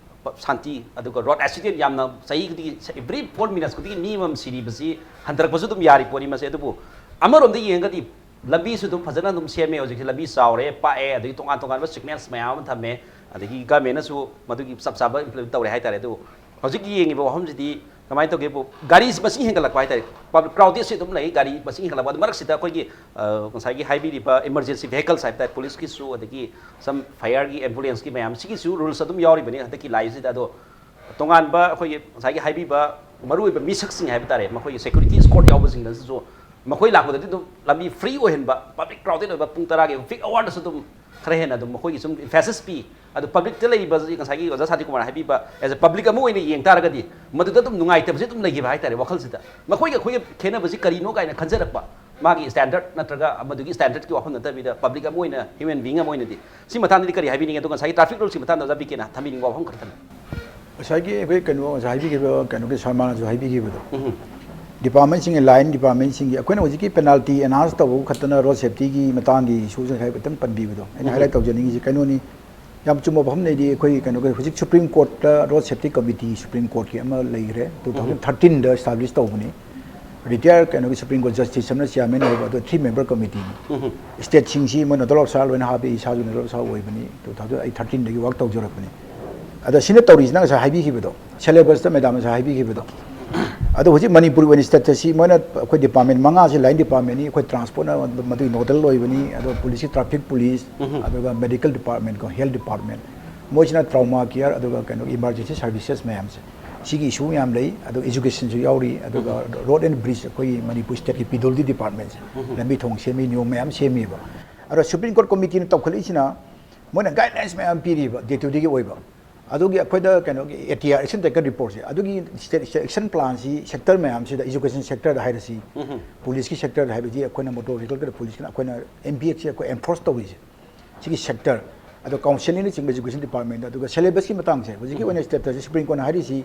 ꯁꯥꯟꯇꯤ, ꯑꯗꯨꯒ ꯔꯣꯗ ꯑꯦꯛꯁꯤꯗꯦꯟ ꯌꯥꯝꯅ ꯆꯍꯤ ꯈꯨꯗꯤꯡꯒꯤ, ꯑꯦꯕ꯭ꯔꯤ ꯐꯣꯔ ꯃꯤꯅꯠꯁ ꯈꯨꯗꯤꯡꯒꯤ ꯃꯤ ꯑꯃꯃꯝ ꯁꯤꯔꯤꯕꯁꯤ ꯍꯟꯊꯔꯛꯄꯁꯨ ꯑꯗꯨꯝ ꯌꯥꯔꯤ ꯄꯣꯠꯅꯤ꯫ ꯃꯁꯦ ꯑꯗꯨꯕꯨ ꯑꯃꯔꯣꯝꯗ ꯌꯦꯡꯉꯒꯗꯤ ꯂꯝꯕꯤꯁꯨ ꯑꯗꯨꯝ ꯐꯖꯅ ꯑꯗꯨꯝ ꯁꯦꯝꯃꯦ꯫ ꯍꯧꯖꯤꯛꯁꯤ ꯂꯝꯕꯤ ꯆꯥꯎꯔꯦ, ꯄꯥꯛꯑꯦ, ꯑꯗꯒꯤ ꯇꯣꯉꯥꯟ ꯇꯣꯉꯥꯟꯕ ꯁꯤꯒꯅꯦꯜꯁ ꯃꯌꯥꯝ ꯑꯃ ꯊꯝꯃꯦ, ꯑꯗꯒꯤ ꯒꯃꯦꯟꯅꯁꯨ ꯃꯗꯨꯒꯤ ꯆꯞ ꯆꯥꯕ ꯏꯝꯄ꯭ꯂꯤꯃꯦꯟ ꯇꯧꯔꯦ ꯍꯥꯏꯇꯥꯔꯦ꯫ ꯑꯗꯨꯕꯨ ꯍꯧꯖꯤꯛ ꯌꯦꯡꯉꯤꯕ ꯋꯥꯐꯝꯁꯤꯗꯤ ꯀꯃꯥꯏꯅ ꯇꯧꯒꯦꯕꯨ, ꯒꯥꯔꯤ ꯃꯁꯤꯡ ꯍꯦꯟꯒꯠꯂꯛꯄ ꯍꯥꯏꯇꯥꯔꯦ꯫ ꯄꯕ꯭ꯂꯤꯛ ꯀ꯭ꯔꯥꯎꯗꯦꯗꯁꯤ ꯑꯗꯨꯝ ꯂꯩ, ꯒꯥꯔꯤ ꯃꯁꯤꯡ ꯍꯦꯟꯒꯠꯂꯛꯄ꯫ ꯑꯗꯨ ꯃꯔꯛꯁꯤꯗ ꯑꯩꯈꯣꯏꯒꯤ ꯑ, ꯉꯁꯥꯏꯒꯤ ꯍꯥꯏꯕꯤꯔꯤꯕ ꯏꯃꯔꯖꯦꯟꯁꯤ ꯚꯦꯍꯤꯀꯜꯁ ꯍꯥꯏꯕ ꯇꯥꯔꯦ, ꯄꯨꯂꯤꯁꯀꯤꯁꯨ ꯑꯗꯒꯤ ꯁꯝ ꯐꯥꯌꯔꯒꯤ ꯑꯦꯝꯕꯨꯂꯦꯟꯁꯀꯤ ꯃꯌꯥꯝ ꯁꯤꯒꯤꯁꯨ ꯔꯨꯜꯁ ꯑꯗꯨꯝ ꯌꯥꯎꯔꯤꯕꯅꯤ ꯍꯟꯗꯛꯀꯤ ꯂꯥꯛꯏꯁꯤꯗ꯫ ꯑꯗꯣ ꯇꯣꯉꯥꯟꯕ ꯑꯩꯈꯣꯏꯒꯤ ꯉꯁꯥꯏꯒꯤ ꯍꯥꯏꯕꯤꯕ ꯃꯔꯨꯑꯣꯏꯕ ꯃꯤꯁꯛꯁꯤꯡ ꯍꯥꯏꯕ ꯇꯥꯔꯦ, ꯃꯈꯣꯏꯒꯤ ꯁꯦꯀ꯭ꯌꯨꯔꯤꯇꯤ ꯏꯁꯀꯣꯔꯠ ꯌꯥꯎꯕꯁꯤꯡꯗꯁꯨ ꯃꯈꯣꯏ ꯂꯥꯛꯄꯗꯗꯤ ꯑꯗꯨꯝ ꯂꯝꯕꯤ ꯐ꯭ꯔꯤ ꯑꯣꯏꯍꯟꯕ, ꯄꯕ꯭ꯂꯤꯛ ꯀ꯭ꯔꯥꯎꯗꯦꯗ ꯑꯣꯏꯕ ꯄꯨꯡ ꯇꯔꯥꯒꯤ ꯄꯤꯛ ꯑꯋꯥꯔꯗꯁꯨ ꯑꯗꯨꯝ ꯈꯔ ꯍꯦꯟꯅ ꯑꯗꯨꯝ ꯃꯈꯣꯏꯒꯤ ꯁꯨꯝ ꯏꯝꯐꯦꯁꯤꯁ ꯄꯤ꯫ ꯑꯗꯨ ꯄꯕ꯭ꯂꯤꯛꯇ ꯂꯩꯔꯤꯕ ꯉꯁꯥꯏꯒꯤ ꯑꯣꯖꯥ ꯁꯥꯟꯇꯤ ꯀꯨꯃꯥꯔꯅ ꯍꯥꯏꯕꯤꯕ ꯑꯦꯁ ꯑꯦ ꯄꯕ꯭ꯂꯤꯛ ꯑꯃ ꯑꯣꯏꯅ ꯌꯦꯡ ꯇꯥꯔꯒꯗꯤ ꯃꯗꯨꯗ ꯑꯗꯨꯝ ꯅꯨꯡꯉꯥꯏꯇꯕꯁꯦ ꯑꯗꯨꯝ ꯂꯩꯈꯤꯕ ꯍꯥꯏꯇꯥꯔꯦ ꯋꯥꯈꯜꯁꯤꯗ꯫ ꯃꯈꯣꯏꯒ ꯑꯩꯈꯣꯏꯒ ꯈꯦꯠꯅꯕꯁꯤ ꯀꯔꯤꯅꯣ ꯀꯥꯏꯅ ꯈꯟꯖꯔꯛꯄ, ꯃꯥꯒꯤ ꯁ꯭ꯇꯦꯟꯗꯔꯗ ꯅꯠꯇ꯭ꯔꯒ ꯃꯗꯨꯒꯤ ꯁ꯭ꯇꯦꯟꯗꯔꯗꯀꯤ ꯋꯥꯐꯝ ꯅꯠꯇꯕꯤꯗ ꯄꯕ꯭ꯂꯤꯛ ꯑꯃ ꯑꯣꯏꯅ, ꯍ꯭ꯌꯨꯃꯦꯟ ꯕꯤꯡ ꯑꯃ ꯑꯣꯏꯅꯗꯤ꯫ ꯁꯤ ꯃꯇꯥꯡꯗꯗꯤ ꯀꯔꯤ ꯍꯥꯏꯕꯤꯅꯤꯡꯉꯤ? ꯑꯗꯨꯒ ꯉꯁꯥꯏꯒꯤ ꯇ꯭ꯔꯥꯐꯤꯛ ꯔꯨꯜꯁꯀꯤ ꯃꯇꯥꯡꯗ ꯑꯣꯖꯥ ꯕꯤ ꯀꯦꯅ ꯊꯝꯕꯤꯅꯤꯡꯕ ꯋꯥꯐꯝ ꯈꯔ ꯊꯝꯕꯤꯌꯨ꯫ ꯉꯁꯥꯏꯒꯤ ꯑꯩꯈꯣꯏ ꯀꯩꯅꯣ ꯉꯁꯥꯏ ꯍꯥꯏꯕꯤꯈꯤꯕ ꯀꯩꯅꯣꯒꯤ ꯁꯔꯃꯥꯅꯁꯨ ꯍꯥꯏꯕꯤꯈꯤꯕꯗꯣ, ꯗꯤꯄꯥꯔꯠꯃꯦꯟꯁꯤꯡꯒꯤ, ꯂꯥꯏꯟ ꯗꯤꯄꯥꯔꯠꯃꯦꯟꯁꯤꯡꯒꯤ ꯑꯩꯈꯣꯏꯅ ꯍꯧꯖꯤꯛꯀꯤ ꯄꯦꯅꯥꯜꯇꯤ ꯑꯦꯅꯥꯎꯟꯁ ꯇꯧꯕ ꯈꯛꯇꯅ ꯔꯣꯗ ꯁꯦꯐꯇꯤꯒꯤ ꯃꯇꯥꯡꯒꯤ ꯏꯁꯨꯁꯦ ꯉꯁꯥꯏ ꯈꯤꯇꯪ ꯄꯟꯕꯤꯕꯗꯣ ꯑꯩꯅ ꯍꯥꯏꯂꯥꯏꯠ ꯇꯧꯖꯅꯤꯡꯉꯤꯁꯦ ꯀꯩꯅꯣꯅꯤ, ꯌꯥꯝ ꯆꯨꯝꯕ ꯋꯥꯐꯝꯅꯦꯗꯤ꯫ ꯑꯩꯈꯣꯏ ꯀꯩꯅꯣꯒꯤ ꯍꯧꯖꯤꯛ ꯁꯨꯄ꯭ꯔꯤꯝ ꯀꯣꯔꯠꯇ ꯔꯣꯗ ꯁꯦꯐꯇꯤ ꯀꯃꯤꯇꯤ ꯁꯨꯄ꯭ꯔꯤꯝ ꯀꯣꯔꯠꯀꯤ ꯑꯃ ꯂꯩꯈ꯭ꯔꯦ, ꯇꯨ ꯊꯥꯎꯖꯟ ꯊꯥꯔꯇꯤꯟꯗ ꯏꯁꯇꯥꯕ꯭ꯂꯤꯁ ꯇꯧꯕꯅꯤ꯫ ꯔꯤꯇꯥꯌꯔ ꯀꯩꯅꯣꯒꯤ ꯁꯨꯄ꯭ꯔꯤꯝ ꯀꯣꯔꯠ ꯖꯁꯇꯤꯁ ꯑꯃꯅ ꯆꯤꯌꯥꯔꯃꯦꯟ ꯑꯣꯏꯕ, ꯑꯗꯣ ꯊ꯭ꯔꯤ ꯃꯦꯝꯕꯔ ꯀꯃꯤꯇꯤꯅꯤ꯫ ꯁ꯭ꯇꯦꯠꯁꯤꯡꯁꯤ ꯃꯣꯏ ꯅꯣꯗꯜ ꯑꯣꯐꯤꯁꯥꯔ ꯂꯣꯏꯅ ꯍꯥꯞꯄꯤ, ꯏꯁꯥꯁꯨ ꯅꯣꯗꯜ ꯑꯣꯐꯤꯁꯥꯔ ꯑꯣꯏꯕꯅꯤ꯫ ꯇꯨ ꯊꯥꯎꯖꯟ ꯑꯩ ꯊꯥꯔꯇꯤꯟꯗꯒꯤ ꯋꯥꯔꯛ ꯇꯧꯖꯔꯛꯄꯅꯤ꯫ ꯑꯗ ꯁꯤꯅ ꯇꯧꯔꯤꯁꯤꯅ ꯉꯁꯥꯏ ꯍꯥꯏꯕꯤꯈꯤꯕꯗꯣ, ꯁꯦꯂꯦꯕꯁꯇ ꯃꯦꯗꯥꯝꯅꯁꯨ ꯍꯥꯏꯕꯤꯈꯤꯕꯗꯣ, ꯑꯗꯣ ꯍꯧꯖꯤꯛ ꯃꯅꯤꯄꯨꯔꯒꯤ ꯑꯣꯏꯅ ꯁ꯭ꯇꯦꯠꯇ ꯁꯤ ꯃꯣꯏꯅ ꯑꯩꯈꯣꯏ ꯗꯤꯄꯥꯔꯠꯃꯦꯟ ꯃꯉꯥꯁꯤ ꯂꯥꯏꯟ ꯗꯤꯄꯥꯔꯠꯃꯦꯟꯅꯤ, ꯑꯩꯈꯣꯏ ꯇ꯭ꯔꯥꯟꯁꯄꯣꯔꯠꯅ ꯃꯗꯨꯒꯤ ꯅꯣꯗꯜ ꯑꯣꯏꯕꯅꯤ, ꯑꯗꯨꯒ ꯄꯨꯂꯤꯁꯀꯤ ꯇ꯭ꯔꯥꯐꯤꯛ ꯄꯨꯂꯤꯁ, ꯑꯗꯨꯒ ꯃꯦꯗꯤꯀꯦꯜ ꯗꯤꯄꯥꯔꯠꯃꯦꯟ ꯀꯣ, ꯍꯦꯜꯊ ꯗꯤꯄꯥꯔꯠꯃꯦꯟ, ꯃꯣꯏꯁꯤꯅ ꯇ꯭ꯔꯥꯎꯃꯥ ꯀꯤꯌꯔ ꯑꯗꯨꯒ ꯀꯩꯅꯣꯒꯤ ꯏꯃꯥꯔꯖꯦꯟꯁꯤ ꯁꯥꯔꯚꯤꯁꯦꯁ ꯃꯌꯥꯝꯁꯦ꯫ ꯁꯤꯒꯤ ꯏꯁꯨ ꯃꯌꯥꯝ ꯂꯩ, ꯑꯗꯨꯒ ꯏꯖꯨꯀꯦꯁꯟꯁꯨ ꯌꯥꯎꯔꯤ, ꯑꯗꯨꯒ ꯔꯣꯗ ꯑꯦꯟ ꯕ꯭ꯔꯤꯖ, ꯑꯩꯈꯣꯏꯒꯤ ꯃꯅꯤꯄꯨꯔ ꯁ꯭ꯇꯦꯠꯀꯤ ꯄꯤ ꯗꯕ꯭ꯂꯤꯌꯨ ꯗꯤ ꯗꯤꯄꯥꯔꯠꯃꯦꯟꯁꯦ ꯂꯝꯕꯤ ꯊꯣꯡ ꯁꯦꯝꯃꯤ, ꯅꯤꯌꯣꯝ ꯃꯌꯥꯝ ꯁꯦꯝꯃꯤꯕ꯫ ꯑꯗꯣ ꯁꯨꯄ꯭ꯔꯤꯝ ꯀꯣꯔꯠ ꯀꯣꯃꯤꯇꯤꯅ ꯇꯧꯈꯠꯂꯛꯏꯁꯤꯅ ꯃꯣꯏꯅ ꯒꯥꯏꯗꯂꯥꯏꯟꯁ ꯃꯌꯥꯝ ꯄꯤꯔꯤꯕ ꯗꯦ ꯇꯨ ꯗꯦꯒꯤ ꯑꯣꯏꯕ꯫ ꯑꯗꯨꯒꯤ ꯑꯩꯈꯣꯏꯗ ꯀꯩꯅꯣꯒꯤ A T R, action taken ꯔꯤꯄꯣꯔꯠꯁꯦ, ꯑꯗꯨꯒꯤ ꯑꯦꯛꯁꯟ ꯄ꯭ꯂꯥꯟꯁꯤ ꯁꯦꯛꯇꯔ ꯃꯌꯥꯝꯁꯤꯗ, ꯏꯖꯨꯀꯦꯁꯟ ꯁꯦꯛꯇꯔꯗ ꯍꯥꯏꯔꯁꯤ, ꯄꯨꯂꯤꯁꯀꯤ ꯁꯦꯛꯇꯔꯗ ꯍꯥꯏꯕꯗꯤ ꯑꯩꯈꯣꯏꯅ ꯃꯣꯇꯣꯔ ꯚꯤꯍꯤꯀꯜꯒ ꯄꯨꯂꯤꯁꯀꯤꯅ ꯑꯩꯈꯣꯏꯅ ꯑꯦꯝ ꯄꯤ ꯑꯦꯛꯁꯁꯦ ꯑꯩꯈꯣꯏ ꯑꯦꯟꯐꯣꯔꯁ ꯇꯧꯔꯤꯁꯦ꯫ ꯁꯤꯒꯤ ꯁꯦꯛꯇꯔ, ꯑꯗꯣ ꯀꯥꯎꯟꯁꯦꯂꯤꯡꯅꯆꯤꯡꯕ ꯏꯖꯨꯀꯦꯁꯟ ꯗꯤꯄꯥꯔꯠꯃꯦꯟꯗ, ꯑꯗꯨꯒ ꯁꯦꯂꯦꯕꯁꯀꯤ ꯃꯇꯥꯡꯁꯦ ꯍꯧꯖꯤꯛꯀꯤ ꯑꯣꯏꯅ ꯁ꯭ꯇꯦꯠꯇꯁꯨ ꯁꯨꯄ꯭ꯔꯤꯝ ꯀꯣꯔꯠꯅ ꯍꯥꯏꯔꯤꯁꯤ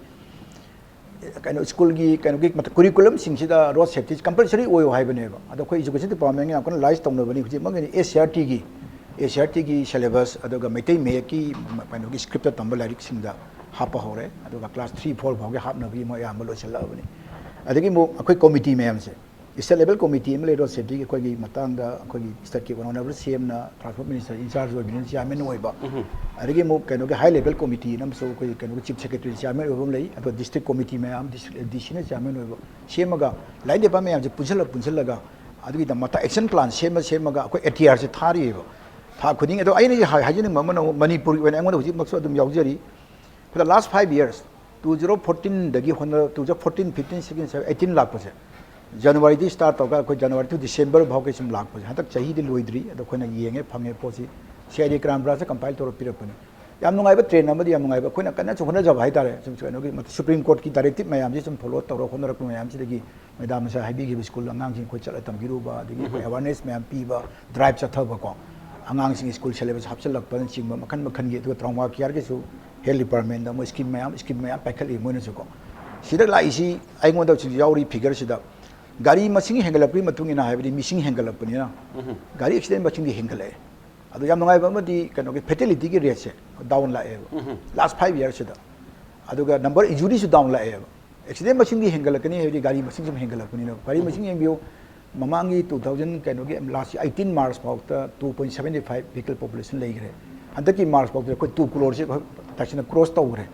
ꯀꯩꯅꯣ ꯁ꯭ꯀꯨꯜꯒꯤ ꯀꯩꯅꯣꯒꯤ ꯀꯨꯔꯤꯀꯨꯂꯝꯁꯤꯡꯁꯤꯗ ꯔꯣꯗ ꯁꯦꯐꯇꯤ ꯀꯝꯄꯜꯁꯔꯤ ꯑꯣꯏꯌꯣ ꯍꯥꯏꯕꯅꯦꯕ꯫ ꯑꯗꯣ ꯑꯩꯈꯣꯏ ꯏꯖꯨꯀꯦꯁꯟ ꯗꯤꯄꯥꯔꯠꯃꯦꯟꯒꯤ ꯌꯥꯝ ꯀꯟꯅ ꯂꯥꯏꯁ ꯇꯧꯅꯕꯅꯤ ꯍꯧꯖꯤꯛꯃꯛꯀꯤꯗꯤ ꯑꯦꯁ ꯁꯤ ꯑꯥꯔ ꯇꯤꯒꯤ, ꯑꯦꯁ ꯁꯤ ꯑꯥꯔ ꯇꯤꯒꯤ ꯁꯦꯂꯦꯕꯁ, ꯑꯗꯨꯒ ꯃꯩꯇꯩ ꯃꯌꯦꯛꯀꯤ ꯀꯩꯅꯣꯒꯤ ꯁ꯭ꯀ꯭ꯔꯤꯞꯇ ꯇꯝꯕ ꯂꯥꯏꯔꯤꯛꯁꯤꯡꯗ ꯍꯥꯞꯄ ꯍꯧꯔꯦ꯫ ꯑꯗꯨꯒ ꯀ꯭ꯂꯥꯁ ꯊ꯭ꯔꯤ ꯐꯣꯔ ꯐꯥꯎꯒꯤ ꯍꯥꯞꯅꯕꯒꯤ ꯃꯣꯏ ꯑꯌꯥꯝꯕ ꯂꯣꯏꯁꯤꯜꯂꯛꯑꯕꯅꯤ꯫ ꯑꯗꯒꯤ ꯑꯃꯨꯛ ꯑꯩꯈꯣꯏ ꯀꯣꯃꯤꯇꯤ ꯃꯌꯥꯝꯁꯦ, ꯁ꯭ꯇꯦꯠ ꯂꯦꯚꯦꯜ ꯀꯣꯃꯤꯇꯤ ꯑꯃ ꯂꯩ, ꯔꯣꯗ ꯁꯦꯐꯇꯤꯒꯤ ꯑꯩꯈꯣꯏꯒꯤ ꯃꯇꯥꯡꯗ ꯑꯩꯈꯣꯏꯒꯤ ꯁ꯭ꯇꯦꯠꯀꯤ ꯑꯣꯅꯔꯦꯕꯜ ꯁꯤ ꯑꯦꯝꯅ ꯇ꯭ꯔꯥꯟꯁꯄꯣꯔꯠ ꯃꯤꯅꯤꯁꯇꯔ ꯏꯟꯆꯥꯔꯖ ꯑꯣꯏꯕꯅꯤꯅ ꯆꯤꯌꯥꯔꯃꯦꯟ ꯑꯣꯏꯕ꯫ ꯑꯗꯒꯤ ꯑꯃꯨꯛ ꯀꯩꯅꯣꯒꯤ ꯍꯥꯏ ꯂꯦꯚꯦꯜ ꯀꯣꯃꯤꯇꯤ ꯑꯃꯁꯨ ꯑꯩꯈꯣꯏ ꯀꯩꯅꯣꯒꯤ ꯆꯤꯐ ꯁꯦꯀ꯭ꯔꯦꯇꯔꯤ ꯆꯤꯌꯥꯔꯃꯦꯟ ꯑꯣꯏꯕ ꯑꯃ ꯂꯩ, ꯑꯗꯣ ꯗꯤꯁꯇ꯭ꯔꯤꯛ ꯀꯣꯃꯤꯇꯤ ꯃꯌꯥꯝ, ꯗꯤꯁꯇ꯭ꯔꯤꯛ ꯗꯤ ꯁꯤꯅ ꯆꯤꯌꯥꯔꯃꯦꯟ ꯑꯣꯏꯕ, ꯁꯦꯝꯃꯒ ꯂꯥꯏꯔꯤꯛ ꯗꯤꯄꯥꯔꯠꯃꯦꯟ ꯃꯌꯥꯝꯁꯦ ꯄꯨꯟꯁꯤꯜꯂ ꯄꯨꯟꯁꯤꯜꯂꯒ ꯑꯗꯨꯒꯤꯗꯃꯛꯇ ꯑꯦꯛꯁꯟ ꯄ꯭ꯂꯥꯟ ꯁꯦꯝꯃ ꯁꯦꯝꯃꯒ ꯑꯩꯈꯣꯏ ꯑꯦ ꯇꯤ ꯑꯥꯔꯁꯦ ꯊꯥꯔꯤꯑꯕ ꯊꯥ ꯈꯨꯗꯤꯡ꯫ ꯑꯗꯣ ꯑꯩꯅ ꯍꯥꯏ-, ꯍꯥꯏꯖꯅꯤꯡꯕ ꯑꯃꯅ ꯑꯃꯨꯛ ꯃꯅꯤꯄꯨꯔꯒꯤ ꯑꯣꯏꯅ ꯑꯩꯉꯣꯟꯗ ꯍꯧꯖꯤꯛꯃꯛꯁꯨ ꯑꯗꯨꯝ ꯌꯥꯎꯖꯔꯤ꯫ For the last five years, two zero fourteen ꯗꯒꯤ ꯍꯣꯠꯅ, two thousand fourteen, fifteen, sixteen, seventeen, eighteen ꯂꯥꯛꯄꯁꯦ, ꯖꯅꯋꯥꯔꯤꯗꯒꯤ ꯁ꯭ꯇꯥꯔꯠ ꯇꯧꯔꯒ ꯑꯩꯈꯣꯏ ꯖꯅꯋꯥꯔꯤ to ꯗꯤꯁꯦꯝꯕꯔ ꯐꯥꯎꯒꯤ ꯁꯨꯝ ꯂꯥꯛꯄꯁꯦ, ꯍꯟꯗꯛ ꯆꯍꯤꯗꯤ ꯂꯣꯏꯗ꯭ꯔꯤ꯫ ꯑꯗꯣ ꯑꯩꯈꯣꯏꯅ ꯌꯦꯡꯉꯦ, ꯐꯪꯉꯦ ꯄꯣꯠꯁꯤ, C I D crime ꯕ꯭ꯔꯥꯟꯁꯇ compile ꯇꯧꯔ ꯄꯤꯔꯛꯄꯅꯤ꯫ ꯌꯥꯝ ꯅꯨꯡꯉꯥꯏꯕ ꯇ꯭ꯔꯦꯟ ꯑꯃꯗꯤ ꯌꯥꯝ ꯅꯨꯡꯉꯥꯏꯕ, ꯑꯩꯈꯣꯏꯅ ꯀꯟꯅꯁꯨ ꯍꯣꯠꯅꯖꯕ ꯍꯥꯏꯇꯥꯔꯦ꯫ ꯁꯨꯝ ꯀꯩꯅꯣꯒꯤ ꯁꯨꯄ꯭ꯔꯤꯝ ꯀꯣꯔꯠꯀꯤ ꯗꯥꯏꯔꯦꯛꯇꯤꯞ ꯃꯌꯥꯝꯁꯤ ꯁꯨꯝ ꯐꯣꯂꯣ ꯇꯧꯔ ꯍꯣꯠꯅꯔꯛꯄ ꯃꯌꯥꯝꯁꯤꯗꯒꯤ ꯃꯦꯗꯥꯝ ꯉꯁꯥꯏ ꯍꯥꯏꯕꯤꯈꯤꯕ ꯁ꯭ꯀꯨꯜ ꯑꯉꯥꯡꯁꯤꯡ ꯑꯩꯈꯣꯏ ꯆꯠꯂ ꯇꯝꯕꯤꯔꯨꯕ, ꯑꯗꯒꯤ ꯑꯩꯈꯣꯏ ꯑꯦꯋꯥꯔꯅꯦꯁ ꯃꯌꯥꯝ ꯄꯤꯕ, ꯗ꯭ꯔꯥꯏꯕ ꯆꯠꯊꯕꯀꯣ, ꯑꯉꯥꯡꯁꯤꯡ ꯁ꯭ꯀꯨꯜ ꯁꯦꯂꯦꯕꯁ ꯍꯥꯞꯆꯤꯜꯂꯛꯄꯅꯆꯤꯡꯕ ꯃꯈꯜ ꯃꯈꯜꯒꯤ, ꯑꯗꯨꯒ ꯇ꯭ꯔꯣꯃꯥ ꯀꯤꯌꯔꯒꯤꯁꯨ ꯍꯦꯜꯊ ꯗꯤꯄꯥꯔꯠꯃꯦꯟꯗ ꯃꯣꯏ ꯁ꯭ꯀꯤꯝ ꯃꯌꯥꯝ, ꯁ꯭ꯀꯤꯝ ꯃꯌꯥꯝ ꯄꯥꯏꯈꯠꯂꯤ ꯃꯣꯏꯅꯁꯨꯀꯣ꯫ ꯁꯤꯗ ꯂꯥꯛꯏꯁꯤ ꯑꯩꯉꯣꯟꯗ ꯍꯧꯖꯤꯛ ꯌꯥꯎꯔꯤ ꯐꯤꯒꯔꯁꯤꯗ ꯒꯥꯔꯤ ꯃꯁꯤꯡ ꯍꯦꯟꯒꯠꯂꯛꯄꯒꯤ ꯃꯇꯨꯡ ꯏꯟꯅ, ꯍꯥꯏꯕꯗꯤ ꯃꯤꯁꯤꯡ ꯍꯦꯟꯒꯠꯂꯛꯄꯅꯤꯅ ꯒꯥꯔꯤ ꯑꯦꯛꯁꯤꯗꯦꯟ ꯃꯁꯤꯡꯗꯤ ꯍꯦꯟꯒꯠꯂꯛꯑꯦ꯫ ꯑꯗꯣ ꯌꯥꯝ ꯅꯨꯡꯉꯥꯏꯕ ꯑꯃꯗꯤ ꯀꯩꯅꯣꯒꯤ ꯐꯦꯇꯦꯂꯤꯇꯤꯒꯤ ꯔꯦꯠꯁꯦ ꯗꯥꯎꯟ ꯂꯥꯛꯑꯦꯕ ꯂꯥꯁ ꯐꯥꯏꯚ ꯏꯌꯔꯁꯤꯗ꯫ ꯑꯗꯨꯒ ꯅꯝꯕꯔ ꯏꯟꯖꯨꯔꯤꯁꯨ ꯗꯥꯎꯟ ꯂꯥꯛꯑꯦꯕ꯫ ꯑꯦꯛꯁꯤꯗꯦꯟ ꯃꯁꯤꯡꯗꯤ ꯍꯦꯟꯒꯠꯂꯛꯀꯅꯤ, ꯍꯥꯏꯕꯗꯤ ꯒꯥꯔꯤ ꯃꯁꯤꯡ ꯁꯨꯝ ꯍꯦꯟꯒꯠꯂꯛꯄꯅꯤꯅ꯫ ꯒꯥꯔꯤ ꯃꯁꯤꯡ ꯌꯦꯡꯕꯤꯌꯨ, ꯃꯃꯥꯡꯒꯤ ꯇꯨ ꯊꯥꯎꯖꯟ ꯀꯩꯅꯣꯒꯤ ꯂꯥꯁ ꯑꯩꯠꯇꯤꯟ ꯃꯥꯔꯆ ꯐꯥꯎꯗ two point seventy five vehicle population ꯂꯩꯈ꯭ꯔꯦ꯫ ꯍꯟꯗꯛꯀꯤ ꯃꯥꯔꯆ ꯐꯥꯎꯗ ꯑꯩꯈꯣꯏ ꯇꯨ ꯀ꯭ꯔꯣꯔꯁꯦ ꯑꯩꯈꯣꯏ ꯇꯁꯦꯡꯅ ꯀ꯭ꯔꯣꯁ ꯇꯧꯈ꯭ꯔꯦ꯫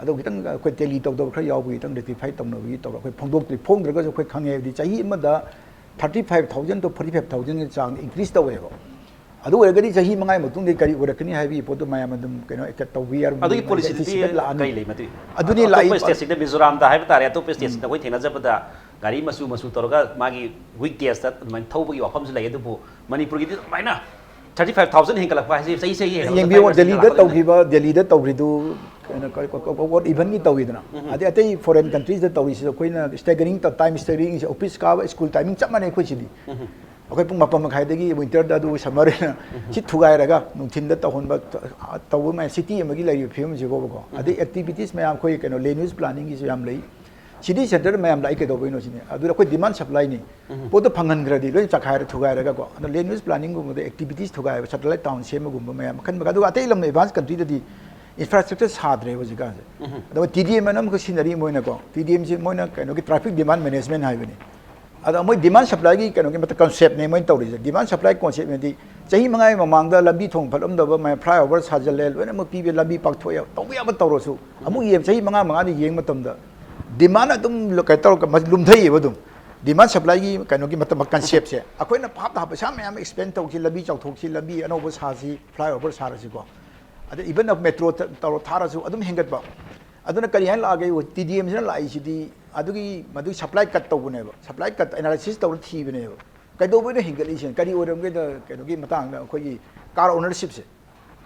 ꯑꯗꯣ ꯈꯤꯇꯪ ꯑꯩꯈꯣꯏ ꯇꯦꯂꯤ ꯇꯧꯗꯕ ꯈꯔ ꯌꯥꯎꯕꯒꯤ ꯈꯤꯇꯪ ꯔꯦꯛꯇꯤꯐꯥꯏ ꯇꯧꯅꯕꯒꯤ ꯇꯧꯔꯒ ꯑꯩꯈꯣꯏ ꯐꯣꯡꯗꯣꯛꯇ꯭ꯔꯤ, ꯐꯣꯡꯗ꯭ꯔꯒꯁꯨ ꯑꯩꯈꯣꯏ ꯈꯪꯉꯦ, ꯍꯥꯏꯕꯗꯤ ꯆꯍꯤ ꯑꯃꯗ thirty five thousand two forty five ꯊꯥꯎꯖꯟꯒꯤ ꯆꯥꯡ ꯏꯟꯀ꯭ꯔꯤꯁ ꯇꯧꯋꯦꯕ꯫ ꯑꯗꯨ ꯑꯣꯏꯔꯒꯗꯤ ꯆꯍꯤ ꯃꯉꯥꯒꯤ ꯃꯇꯨꯡꯗ ꯀꯔꯤ ꯑꯣꯏꯔꯛꯀꯅꯤ ꯍꯥꯏꯕꯒꯤ ꯄꯣꯠꯇꯨ ꯃꯌꯥꯝ ꯑꯗꯨꯝ ꯀꯩꯅꯣ ꯑꯦꯛꯁꯦꯞ ꯇꯧꯕ ꯌꯥꯔꯝꯒꯅꯤ, ꯑꯗꯨꯒꯤ ꯄꯣꯂꯤꯁꯤꯗꯨꯗꯤ ꯑꯦꯟꯇꯤꯁꯤꯄꯦꯠ ꯂꯥꯛꯑꯅꯤ꯫ ꯀꯔꯤ ꯂꯩ ꯃꯗꯨꯒꯤ? ꯑꯗꯨꯅꯤ ꯑꯇꯣꯞꯄ ꯂꯥꯛꯏ꯫ ꯁ꯭ꯇꯦꯠꯁꯤꯡꯗ, ꯃꯤꯖꯣꯔꯥꯝꯗ ꯍꯥꯏꯕ ꯇꯥꯔꯦ, ꯑꯇꯣꯞꯄ ꯁ꯭ꯇꯦꯠꯁꯤꯡꯗ ꯑꯩꯈꯣꯏ ꯊꯦꯡꯅꯖꯕꯗ ꯒꯥꯔꯤ ꯃꯆꯨ ꯃꯆꯨ ꯇꯧꯔꯒ ꯃꯥꯒꯤ ꯋꯤꯛ ꯗꯦꯖꯇ ꯑꯗꯨꯃꯥꯏꯅ ꯊꯧꯕꯒꯤ ꯋꯥꯐꯝꯁꯨ ꯂꯩ꯫ ꯑꯗꯨꯕꯨ ꯃꯅꯤꯄꯨꯔꯒꯤꯗꯤ ꯑꯗꯨꯃꯥꯏꯅ thirty five thousand ꯍꯦꯟꯒꯠꯂꯛꯄ ꯍꯥꯏꯁꯦ ꯆꯍꯤ ꯆꯍꯤ ꯍꯦꯟꯒꯠꯂꯛꯄ ꯌꯦꯡꯕꯤꯌꯨ, ꯀꯔꯤ ꯃꯁꯤꯡ ꯗꯦꯜꯂꯤꯗ ꯂꯥꯛꯀꯗꯣꯏꯅꯣ? ꯇꯧꯈꯤꯕ, ꯗꯦꯜꯂꯤꯗ ꯇꯧꯈ꯭ꯔꯤꯗꯨ ꯀꯩꯅꯣ, ꯀ- ꯀ- ꯀ- what evenꯒꯤ ꯇꯧꯋꯤꯗꯅ, ꯑꯗꯩ ꯑꯇꯩ ꯐꯣꯔꯦꯟ ꯀꯟꯇ꯭ꯔꯤꯁꯇ ꯇꯧꯔꯤꯁꯤꯗ ꯑꯩꯈꯣꯏꯅ ꯁ꯭ꯇꯦꯒꯔꯤꯡ ꯇꯥꯏꯝ ꯁ꯭ꯇꯦꯒꯔꯤꯡꯁꯦ ꯑꯣꯐꯤꯁ ꯀꯥꯕ ꯁ꯭ꯀꯨꯜ ꯇꯥꯏꯃꯤꯡ ꯆꯞ ꯃꯥꯟꯅꯩ ꯑꯩꯈꯣꯏ ꯁꯤꯗꯤ꯫ ꯑꯩꯈꯣꯏ ꯄꯨꯡ ꯃꯥꯄꯟ ꯃꯈꯥꯏꯗꯒꯤ ꯋꯤꯟꯇꯔꯗ ꯑꯗꯨ ꯁꯝꯃꯔ ꯁꯤ ꯊꯨꯒꯥꯏꯔꯒ ꯅꯨꯡꯊꯤꯟꯗ ꯇꯧꯍꯟꯕ, ꯇꯧꯕ ꯃꯌꯥꯝ ꯁꯤꯇꯤ ꯑꯃꯒꯤ ꯂꯩꯔꯤꯕ ꯐꯤꯕꯝꯁꯤꯐꯥꯎꯕꯀꯣ꯫ ꯑꯗꯩ ꯑꯦꯛꯇꯤꯚꯤꯇꯤꯁ ꯃꯌꯥꯝ ꯑꯩꯈꯣꯏ ꯀꯩꯅꯣ ꯂꯦꯟ ꯌꯨꯁ ꯄ꯭ꯂꯥꯅꯤꯡꯒꯤꯁꯨ ꯌꯥꯝ ꯂꯩ꯫ ꯁꯤꯇꯤ ꯁꯦꯟꯇꯔꯗ ꯃꯌꯥꯝ ꯂꯥꯛꯏ ꯀꯩꯗꯧꯕꯩꯅꯣ ꯁꯤꯅꯤ꯫ ꯑꯗꯨꯗ ꯑꯩꯈꯣꯏ ꯗꯤꯃꯥꯟ ꯁꯄ꯭ꯂꯥꯏꯅꯤ꯫ ꯄꯣꯠꯇꯣ ꯐꯪꯍꯟꯈ꯭ꯔꯗꯤ ꯂꯣꯏ ꯆꯈꯥꯏꯔ ꯊꯨꯒꯥꯏꯔꯒꯀꯣ꯫ ꯑꯗꯣ ꯂꯦꯟ ꯌꯨꯁ ꯄ꯭ꯂꯥꯅꯤꯡꯒꯨꯝꯕꯗ ꯑꯦꯛꯇꯤꯚꯤꯇꯤꯁ ꯊꯨꯒꯥꯏꯕ, ꯁꯦꯇꯦꯂꯥꯏꯠ ꯇꯥꯎꯟ ꯁꯦꯝꯕꯒꯨꯝꯕ ꯃꯌꯥꯝ ꯃꯈꯜ ꯃꯈꯜ꯫ ꯑꯗꯨꯒ ꯑꯇꯩ ꯂꯝ ꯑꯦꯗꯚꯥꯟꯁ ꯀꯟꯇ꯭ꯔꯤꯗꯗꯤ ꯏꯟꯐ꯭ꯔꯥꯁ꯭ꯇ꯭ꯔꯛꯆꯔ ꯁꯥꯗ꯭ꯔꯦꯕ ꯍꯧꯖꯤꯛꯀꯥꯟꯁꯦ꯫ ꯑꯗꯨꯒ ꯇꯤ ꯗꯤ ꯑꯦꯝ ꯑꯅ ꯑꯃꯈꯛ ꯁꯤꯖꯤꯟꯅꯔꯤ ꯃꯣꯏꯅꯀꯣ꯫ ꯇꯤ ꯗꯤ ꯑꯦꯝꯁꯤ ꯃꯣꯏꯅ ꯀꯩꯅꯣꯒꯤ ꯇ꯭ꯔꯥꯐꯤꯛ ꯗꯤꯃꯥꯟ ꯃꯦꯅꯦꯖꯃꯦꯟ ꯍꯥꯏꯕꯅꯤ꯫ ꯑꯗꯣ ꯃꯣꯏ ꯗꯤꯃꯥꯟ ꯁꯄ꯭ꯂꯥꯏꯒꯤ ꯀꯩꯅꯣꯒꯤ ꯃꯇꯝ ꯀꯟꯁꯦꯞꯅꯦ ꯃꯣꯏꯅ ꯇꯧꯔꯤꯁꯦ꯫ ꯗꯤꯃꯥꯟ ꯁꯄ꯭ꯂꯥꯏ ꯀꯣꯟꯁꯦꯞꯅꯗꯤ ꯆꯍꯤ ꯃꯉꯥꯒꯤ ꯃꯃꯥꯡꯗ ꯂꯝꯕꯤ ꯊꯣꯡ ꯐꯠꯂꯝꯗꯕ ꯃꯌꯥꯝ ꯐ꯭ꯂꯥꯏ ꯑꯣꯚꯔ ꯁꯥꯖꯜꯂꯦ, ꯂꯣꯏꯅꯃꯛ ꯄꯤꯕ, ꯂꯝꯕꯤ ꯄꯥꯛꯊꯣꯛꯑꯦ, ꯇꯧꯕ ꯌꯥꯕ ꯇꯧꯔꯁꯨ ꯑꯃꯨꯛ ꯌꯦꯡ ꯆꯍꯤ ꯃꯉꯥ ꯃꯉꯥꯗ ꯌꯦꯡꯕ ꯃꯇꯝꯗ ꯗꯤꯃꯥꯟ ꯑꯗꯨꯝ ꯀꯩꯅꯣ ꯇꯧꯔꯒ ꯂꯨꯝꯊꯩꯌꯦꯕ ꯑꯗꯨꯝ꯫ ꯗꯤꯃꯥꯟ ꯁꯄ꯭ꯂꯥꯏꯒꯤ ꯀꯩꯅꯣꯒꯤ ꯃꯇꯝ ꯀꯟꯁꯦꯞꯁꯦ ꯑꯩꯈꯣꯏꯅ ꯍꯥꯞꯇ ꯍꯥꯞ ꯄꯩꯁꯥ ꯃꯌꯥꯝ ꯑꯦꯛꯁꯄꯦꯟ ꯇꯧꯁꯤ, ꯂꯝꯕꯤ ꯆꯥꯎꯊꯣꯛꯁꯤ, ꯂꯝꯕꯤ ꯑꯅꯧꯕ ꯁꯥꯁꯤ, ꯐ꯭ꯂꯥꯏ ꯑꯣꯚꯔ ꯁꯥꯔꯁꯤꯀꯣ꯫ ꯑꯗ ꯏꯚꯟ ꯃꯦꯇ꯭ꯔꯣ ꯇꯧꯔ ꯊꯥꯔꯁꯨ ꯑꯗꯨꯝ ꯍꯦꯟꯒꯠꯄ꯫ ꯑꯗꯨꯅ ꯀꯔꯤ ꯍꯥꯏꯅ ꯂꯥꯛꯑꯒꯦ? ꯇꯤ ꯗꯤ ꯑꯦꯝꯁꯤꯅ ꯂꯥꯛꯏꯁꯤꯗꯤ ꯑꯗꯨꯒꯤ ꯃꯗꯨꯒꯤ ꯁꯄ꯭ꯂꯥꯏ ꯀꯠ ꯇꯧꯕꯅꯦꯕ꯫ ꯁꯄ꯭ꯂꯥꯏ ꯀꯠ ꯑꯦꯅꯥꯂꯥꯏꯁꯤꯁ ꯇꯧꯔ ꯊꯤꯕꯅꯦꯕ꯫ ꯀꯩꯗꯧꯕꯩꯅꯣ ꯍꯦꯟꯒꯠꯂꯤꯁꯦ? ꯀꯔꯤ ꯑꯣꯏꯔꯝꯒꯦꯗ ꯀꯩꯅꯣꯒꯤ ꯃꯇꯥꯡꯗ ꯑꯩꯈꯣꯏꯒꯤ ꯀꯥꯔ ꯑꯣꯅꯔꯁꯤꯞꯁꯦ,